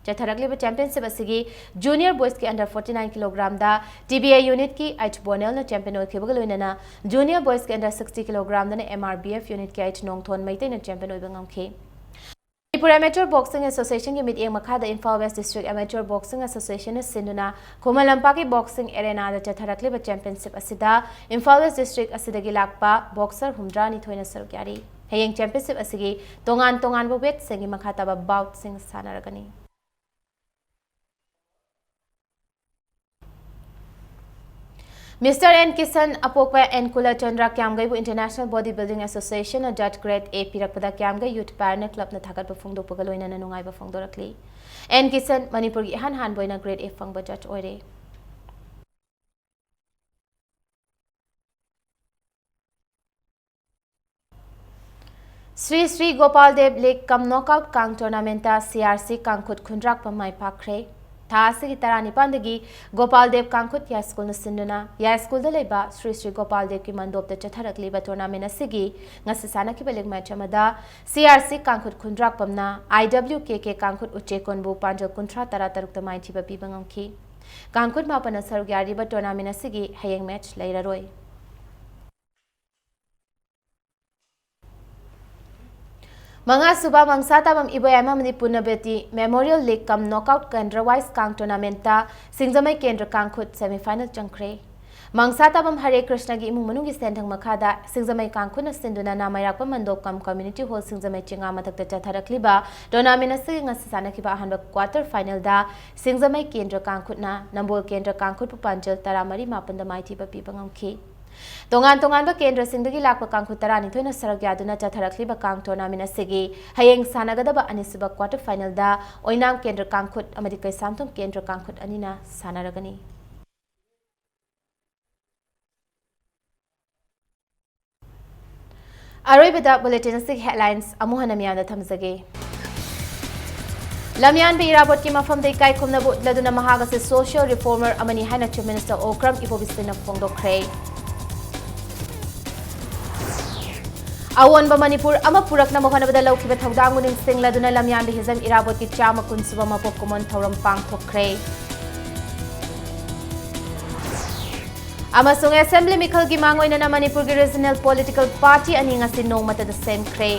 ꯆꯠꯊꯔꯛꯂꯤꯕ ꯆꯦꯝꯄꯤꯌꯟꯁꯤꯞ ꯑꯁꯤꯒꯤ ꯖꯨꯅꯤꯌꯔ ꯕꯣꯏꯁꯀꯤ ꯑꯟꯗꯔ ꯐꯣꯔꯇꯤ ꯅꯥꯏꯟ ꯀꯤꯂꯣꯒ꯭ꯔꯥꯝꯗ ꯇꯤ ꯕꯤ ꯑꯦ ꯌꯨꯅꯤꯠꯀꯤ ꯑꯩꯆ ꯕꯣꯅꯦꯜꯅ ꯆꯦꯝꯄꯤꯌꯟ ꯑꯣꯏꯈꯤꯕꯒ ꯂꯣꯏꯅꯅ ꯖꯨꯅꯤꯌꯔ ꯕꯣꯏꯁꯀꯤ ꯑꯟꯗꯔ ꯁꯤꯛꯁꯇꯤ ꯀꯤꯂꯣꯒ꯭ꯔꯥꯝꯗꯅ ꯑꯦꯝ ꯑꯥꯔ ꯕꯤ ꯑꯦꯐ ꯌꯨꯅꯤꯠꯀꯤ ꯑꯩꯆ ꯅꯣꯡꯊꯣꯟ ꯃꯩꯇꯩꯅ ꯆꯦꯝꯄꯤꯌꯟ ꯑꯣꯏꯕ ꯉꯝꯈꯤ꯫ ꯃꯅꯤꯄꯨꯔ ꯑꯦꯃꯦꯆꯣꯔ ꯕꯣꯛꯁꯤꯡ ꯑꯦꯁꯣꯁꯤꯌꯦꯁꯟꯒꯤ ꯃꯤꯠꯌꯦꯡ ꯃꯈꯥꯗ Imphal west district amateur boxing ꯑꯦꯁꯣꯁꯤꯌꯦꯁꯟꯅ ꯁꯤꯟꯗꯨꯅ ꯈꯨꯃꯟ ꯂꯝꯄꯥꯛꯀꯤ ꯕꯣꯛꯁꯤꯡ ꯑꯦꯔꯦꯅꯥꯗ ꯆꯠꯊꯔꯛꯂꯤꯕ ꯆꯦꯝꯄꯤꯌꯟꯁꯤꯞ ꯑꯁꯤꯗ ꯏꯝꯐꯥꯜ ꯋꯦꯁ ꯗꯤꯁꯇ꯭ꯔꯤꯛ ꯑꯁꯤꯗꯒꯤ ꯂꯥꯛꯄ ꯕꯣꯛꯁꯔ ꯍꯨꯝꯗ꯭ꯔꯥ ꯅꯤꯊꯣꯏꯅ ꯁꯔꯨꯛ ꯌꯥꯔꯤ꯫ ꯍꯌꯦꯡ ꯆꯦꯝꯄꯤꯌꯟꯁꯤꯞ ꯑꯁꯤꯒꯤ ꯇꯣꯉꯥꯟ ꯇꯣꯉꯥꯟꯕ ꯋꯦꯠꯁꯤꯡꯒꯤ ꯃꯈꯥ ꯇꯥꯕ ꯕꯥꯎꯠꯁꯤꯡ ꯁꯥꯟꯅꯔꯒꯅꯤ꯫ ꯃꯤꯁꯇꯔ ꯑꯦꯟ ꯀꯤꯁꯟ ꯑꯄꯣꯛꯄ ꯑꯦꯟ ꯀꯨꯂꯆꯟꯗ꯭ꯔ ꯀ꯭ꯌꯥꯝꯒꯩꯕꯨ ꯏꯟꯇꯔꯅꯦꯁꯅꯦꯜ ꯕꯣꯗꯤ ꯕꯤꯜꯗꯤꯡ ꯑꯦꯁꯣꯁꯤꯌꯦꯁꯟꯅ ꯖꯠ ꯒ꯭ꯔꯦꯗ ꯑꯦ ꯄꯤꯔꯛꯄꯗ ꯀ꯭ꯌꯥꯝꯒꯩ ꯌꯨꯠ ꯄꯥꯏꯑꯣꯅꯤꯌꯔ ꯀ꯭ꯂꯕꯅ ꯊꯥꯒꯠꯄ ꯐꯣꯡꯗꯣꯛꯄꯒ ꯂꯣꯏꯅꯅ ꯅꯨꯡꯉꯥꯏꯕ ꯐꯣꯡꯗꯣꯔꯛꯂꯤ꯫ ꯑꯦꯟ ꯀꯤꯁꯟ ꯃꯅꯤꯄꯨꯔꯒꯤ ꯏꯍꯥꯟ ꯍꯥꯟꯕ ꯑꯣꯏꯅ ꯒ꯭ꯔꯦꯗ ꯑꯦ ꯐꯪꯕ ꯖꯠ ꯑꯣꯏꯔꯦ꯫ ꯁ꯭ꯔꯤ ꯁ꯭ꯔꯤ ꯒꯣꯄꯥꯜ ꯗꯦꯕ ꯂꯤꯒ ꯀꯝ ꯅꯣꯛꯑꯥꯎꯠ ꯀꯥꯡ ꯇꯣꯔꯅꯥꯃꯦꯟꯇ ꯁꯤ ꯑꯥꯔ ꯁꯤ ꯀꯥꯡꯈꯨꯠ ꯈꯨꯟꯗ꯭ꯔꯥꯛꯄꯝ ꯃꯥꯏ ꯄꯥꯛꯈ꯭ꯔꯦ꯫ ꯊꯥ ꯑꯁꯤꯒꯤ ꯇꯔꯥꯅꯤꯄꯥꯟꯗꯒꯤ ꯒꯣꯄꯥꯜ ꯗꯦꯕ ꯀꯥꯡꯈꯨꯠ ꯌꯥꯏꯁ꯭ꯀꯨꯜꯅ ꯁꯤꯟꯗꯨꯅ ꯌꯥꯏꯁ꯭ꯀꯨꯜꯗ ꯂꯩꯕ ꯁ꯭ꯔꯤ ꯁ꯭ꯔꯤ ꯒꯣꯄꯥꯜ ꯗꯦꯕꯀꯤ ꯃꯟꯗꯣꯞꯇ ꯆꯠꯊꯔꯛꯂꯤꯕ ꯇꯣꯔꯅꯥꯃꯦꯟ ꯑꯁꯤꯒꯤ ꯉꯁꯤ ꯁꯥꯟꯅꯈꯤꯕ ꯂꯤꯒ ꯃꯦꯆ ꯑꯃꯗ ꯁꯤ ꯑꯥꯔ ꯁꯤ ꯀꯥꯡꯈꯨꯠ ꯈꯨꯟꯗ꯭ꯔꯥꯛꯄꯝꯅ ꯑꯥꯏ ꯗꯕ꯭ꯂꯤꯎ ꯀꯦ ꯀꯦ ꯀꯥꯡꯈꯨꯠ ꯎꯆꯦꯀꯣꯟꯕꯨ ꯄꯥꯟꯖꯜ ꯀꯨꯟꯊ꯭ꯔꯥ ꯇꯔꯥ ꯇꯔꯨꯛꯇ ꯃꯥꯏꯊꯤꯕ ꯄꯤꯕ ꯉꯝꯈꯤ꯫ ꯀꯥꯡꯈꯨꯠ ꯃꯥꯄꯟꯅ ꯁꯔꯨꯛ ꯌꯥꯔꯤꯕ ꯇꯣꯔꯅꯥꯃꯦꯟ ꯑꯁꯤꯒꯤ ꯍꯌꯦꯡ ꯃꯦꯆ ꯂꯩꯔꯔꯣꯏ꯫ ꯃꯉꯥꯁꯨꯕ ꯃꯪꯁꯥ ꯇꯥꯕꯝ ꯏꯕꯣꯌꯥꯏꯃ ꯃꯅꯤꯄꯨꯔ ꯅꯕꯦꯇꯤ ꯃꯦꯃꯣꯔꯤꯌꯦꯜ ꯂꯤꯒ ꯀꯝ ꯅꯣꯛꯑꯥꯎꯠ ꯀꯦꯟꯗ꯭ꯔ ꯋꯥꯏꯁ ꯀꯥꯡ ꯇꯣꯔꯅꯥꯃꯦꯟꯇ ꯁꯤꯡꯖꯃꯩ ꯀꯦꯟꯗ꯭ꯔ ꯀꯥꯡꯈꯨꯠ ꯁꯦꯃꯤꯐꯥꯏꯅꯦꯜ ꯆꯪꯈ꯭ꯔꯦ꯫ ꯃꯪꯁꯥ ꯇꯥꯕꯝ ꯍꯔꯦ ꯀ꯭ꯔꯤꯁꯅꯒꯤ ꯏꯃꯨꯡ ꯃꯅꯨꯡꯒꯤ ꯁꯦꯟꯊꯪ ꯃꯈꯥꯗ ꯁꯤꯡꯖꯃꯩ ꯀꯥꯡꯈꯨꯠꯅ ꯁꯤꯟꯗꯨꯅ ꯅꯥꯃꯩꯔꯥꯛꯄꯝ ꯃꯟꯗꯣꯞ ꯀꯝ ꯀꯝꯌꯨꯅꯤꯇꯤ ꯍꯣꯜ ꯁꯤꯡꯖꯃꯩ ꯆꯤꯉꯥ ꯃꯊꯛꯇ ꯆꯠꯊꯔꯛꯂꯤꯕ ꯇꯣꯔꯅꯥꯃꯦꯟ ꯑꯁꯤꯒꯤ ꯉꯁꯤ ꯁꯥꯟꯅꯈꯤꯕ ꯑꯍꯥꯟꯕ ꯀ꯭ꯋꯥꯇꯔ ꯐꯥꯏꯅꯦꯜꯗ ꯁꯤꯡꯖꯃꯩ ꯀꯦꯟꯗ꯭ꯔ ꯀꯥꯡꯈꯨꯠꯅ ꯅꯝꯕꯣꯜ ꯀꯦꯟꯗ꯭ꯔ ꯀꯥꯡꯈꯨꯠꯄꯨ ꯄꯥꯟꯖꯜ ꯇꯔꯥꯃꯔꯤ ꯃꯥꯄꯟꯗ ꯃꯥꯏꯊꯤꯕ ꯄꯤꯕ ꯉꯝꯈꯤ꯫ ꯇꯣꯉꯥꯟ ꯇꯣꯉꯥꯟꯕ ꯀꯦꯟꯗ꯭ꯔꯁꯤꯡꯗꯒꯤ ꯂꯥꯛꯄ ꯀꯥꯡꯈꯨꯠ ꯇꯔꯥꯅꯤꯊꯣꯏꯅ ꯁꯔꯨꯛ ꯌꯥꯗꯨꯅ ꯆꯠꯊꯔꯛꯂꯤꯕ ꯀꯥꯡ ꯇꯣꯔꯅꯥꯃꯦꯟ ꯑꯁꯤꯒꯤ ꯍꯌꯦꯡ ꯁꯥꯟꯅꯒꯗꯕ ꯑꯅꯤꯁꯨꯕ ꯀ꯭ꯋꯥꯇꯔ ꯐꯥꯏꯅꯦꯜꯗ ꯑꯣꯏꯅꯥꯝ ꯀꯦꯟꯗ꯭ꯔ ꯀꯥꯡꯈꯨꯠ ꯑꯃꯗꯤ ꯀꯩꯁꯥꯝꯊꯣꯡ ꯀꯦꯟꯗ꯭ꯔ ꯀꯥꯡꯈꯨꯠ ꯑꯅꯤꯅ ꯁꯥꯟꯅꯔꯒꯅꯤ꯫ ꯑꯔꯣꯏꯕꯗ ꯕꯨꯂꯦꯇꯤꯟ ꯑꯁꯤꯒꯤ ꯍꯦꯗꯂꯥꯏꯟꯁ ꯑꯃꯨꯛ ꯍꯟꯅ ꯃꯤꯌꯥꯝꯗ ꯊꯝꯖꯒꯦ꯫ ꯂꯝꯌꯥꯟꯕ ꯏꯔꯥꯕꯣꯠꯀꯤ ꯃꯐꯝꯗ ꯏꯀꯥꯏ ꯈꯨꯝꯅꯕ ꯎꯠꯂꯗꯨꯅ ꯃꯍꯥꯛ ꯑꯁꯤ ꯁꯣꯁꯤꯌꯦꯜ ꯔꯤꯐꯣꯔꯃꯔ ꯑꯃꯅꯤ ꯍꯥꯏꯅ ꯆꯤꯐ ꯃꯤꯅꯤꯁꯇꯔ ꯑꯣꯀ꯭ꯔꯝ ꯏꯕꯣꯕꯤꯁꯤꯡꯅ ꯐꯣꯡꯗꯣꯛꯈ꯭ꯔꯦ꯫ ꯑꯑꯣꯟꯕ ꯃꯅꯤꯄꯨꯔ ꯑꯃ ꯄꯨꯔꯛꯅꯕ ꯍꯣꯠꯅꯕꯗ ꯂꯧꯈꯤꯕ ꯊꯧꯗꯥꯡꯕꯨ ꯅꯤꯡꯁꯤꯡꯂꯗꯨꯅ ꯂꯝꯌꯥꯟꯕ ꯍꯤꯖꯝ ꯏꯔꯥꯕꯣꯠꯀꯤ ꯆꯥꯝꯃ ꯀꯨꯟꯁꯨꯕ ꯃꯄꯣꯛ ꯀꯨꯝꯑꯣꯟ ꯊꯧꯔꯝ ꯄꯥꯡꯊꯣꯛꯈ꯭ꯔꯦ꯫ ꯑꯃꯁꯨꯡ ꯑꯦꯁꯦꯝꯕ꯭ꯂꯤ ꯃꯤꯈꯜꯒꯤ ꯃꯥꯡꯑꯣꯏꯅꯅ ꯃꯅꯤꯄꯨꯔꯒꯤ ꯔꯤꯖꯅꯦꯜ ꯄꯣꯂꯤꯇꯤꯀꯦꯜ ꯄꯥꯔꯇꯤ ꯑꯅꯤ ꯉꯁꯤ ꯅꯣꯡꯃꯇꯗ ꯁꯦꯝꯈ꯭ꯔꯦ꯫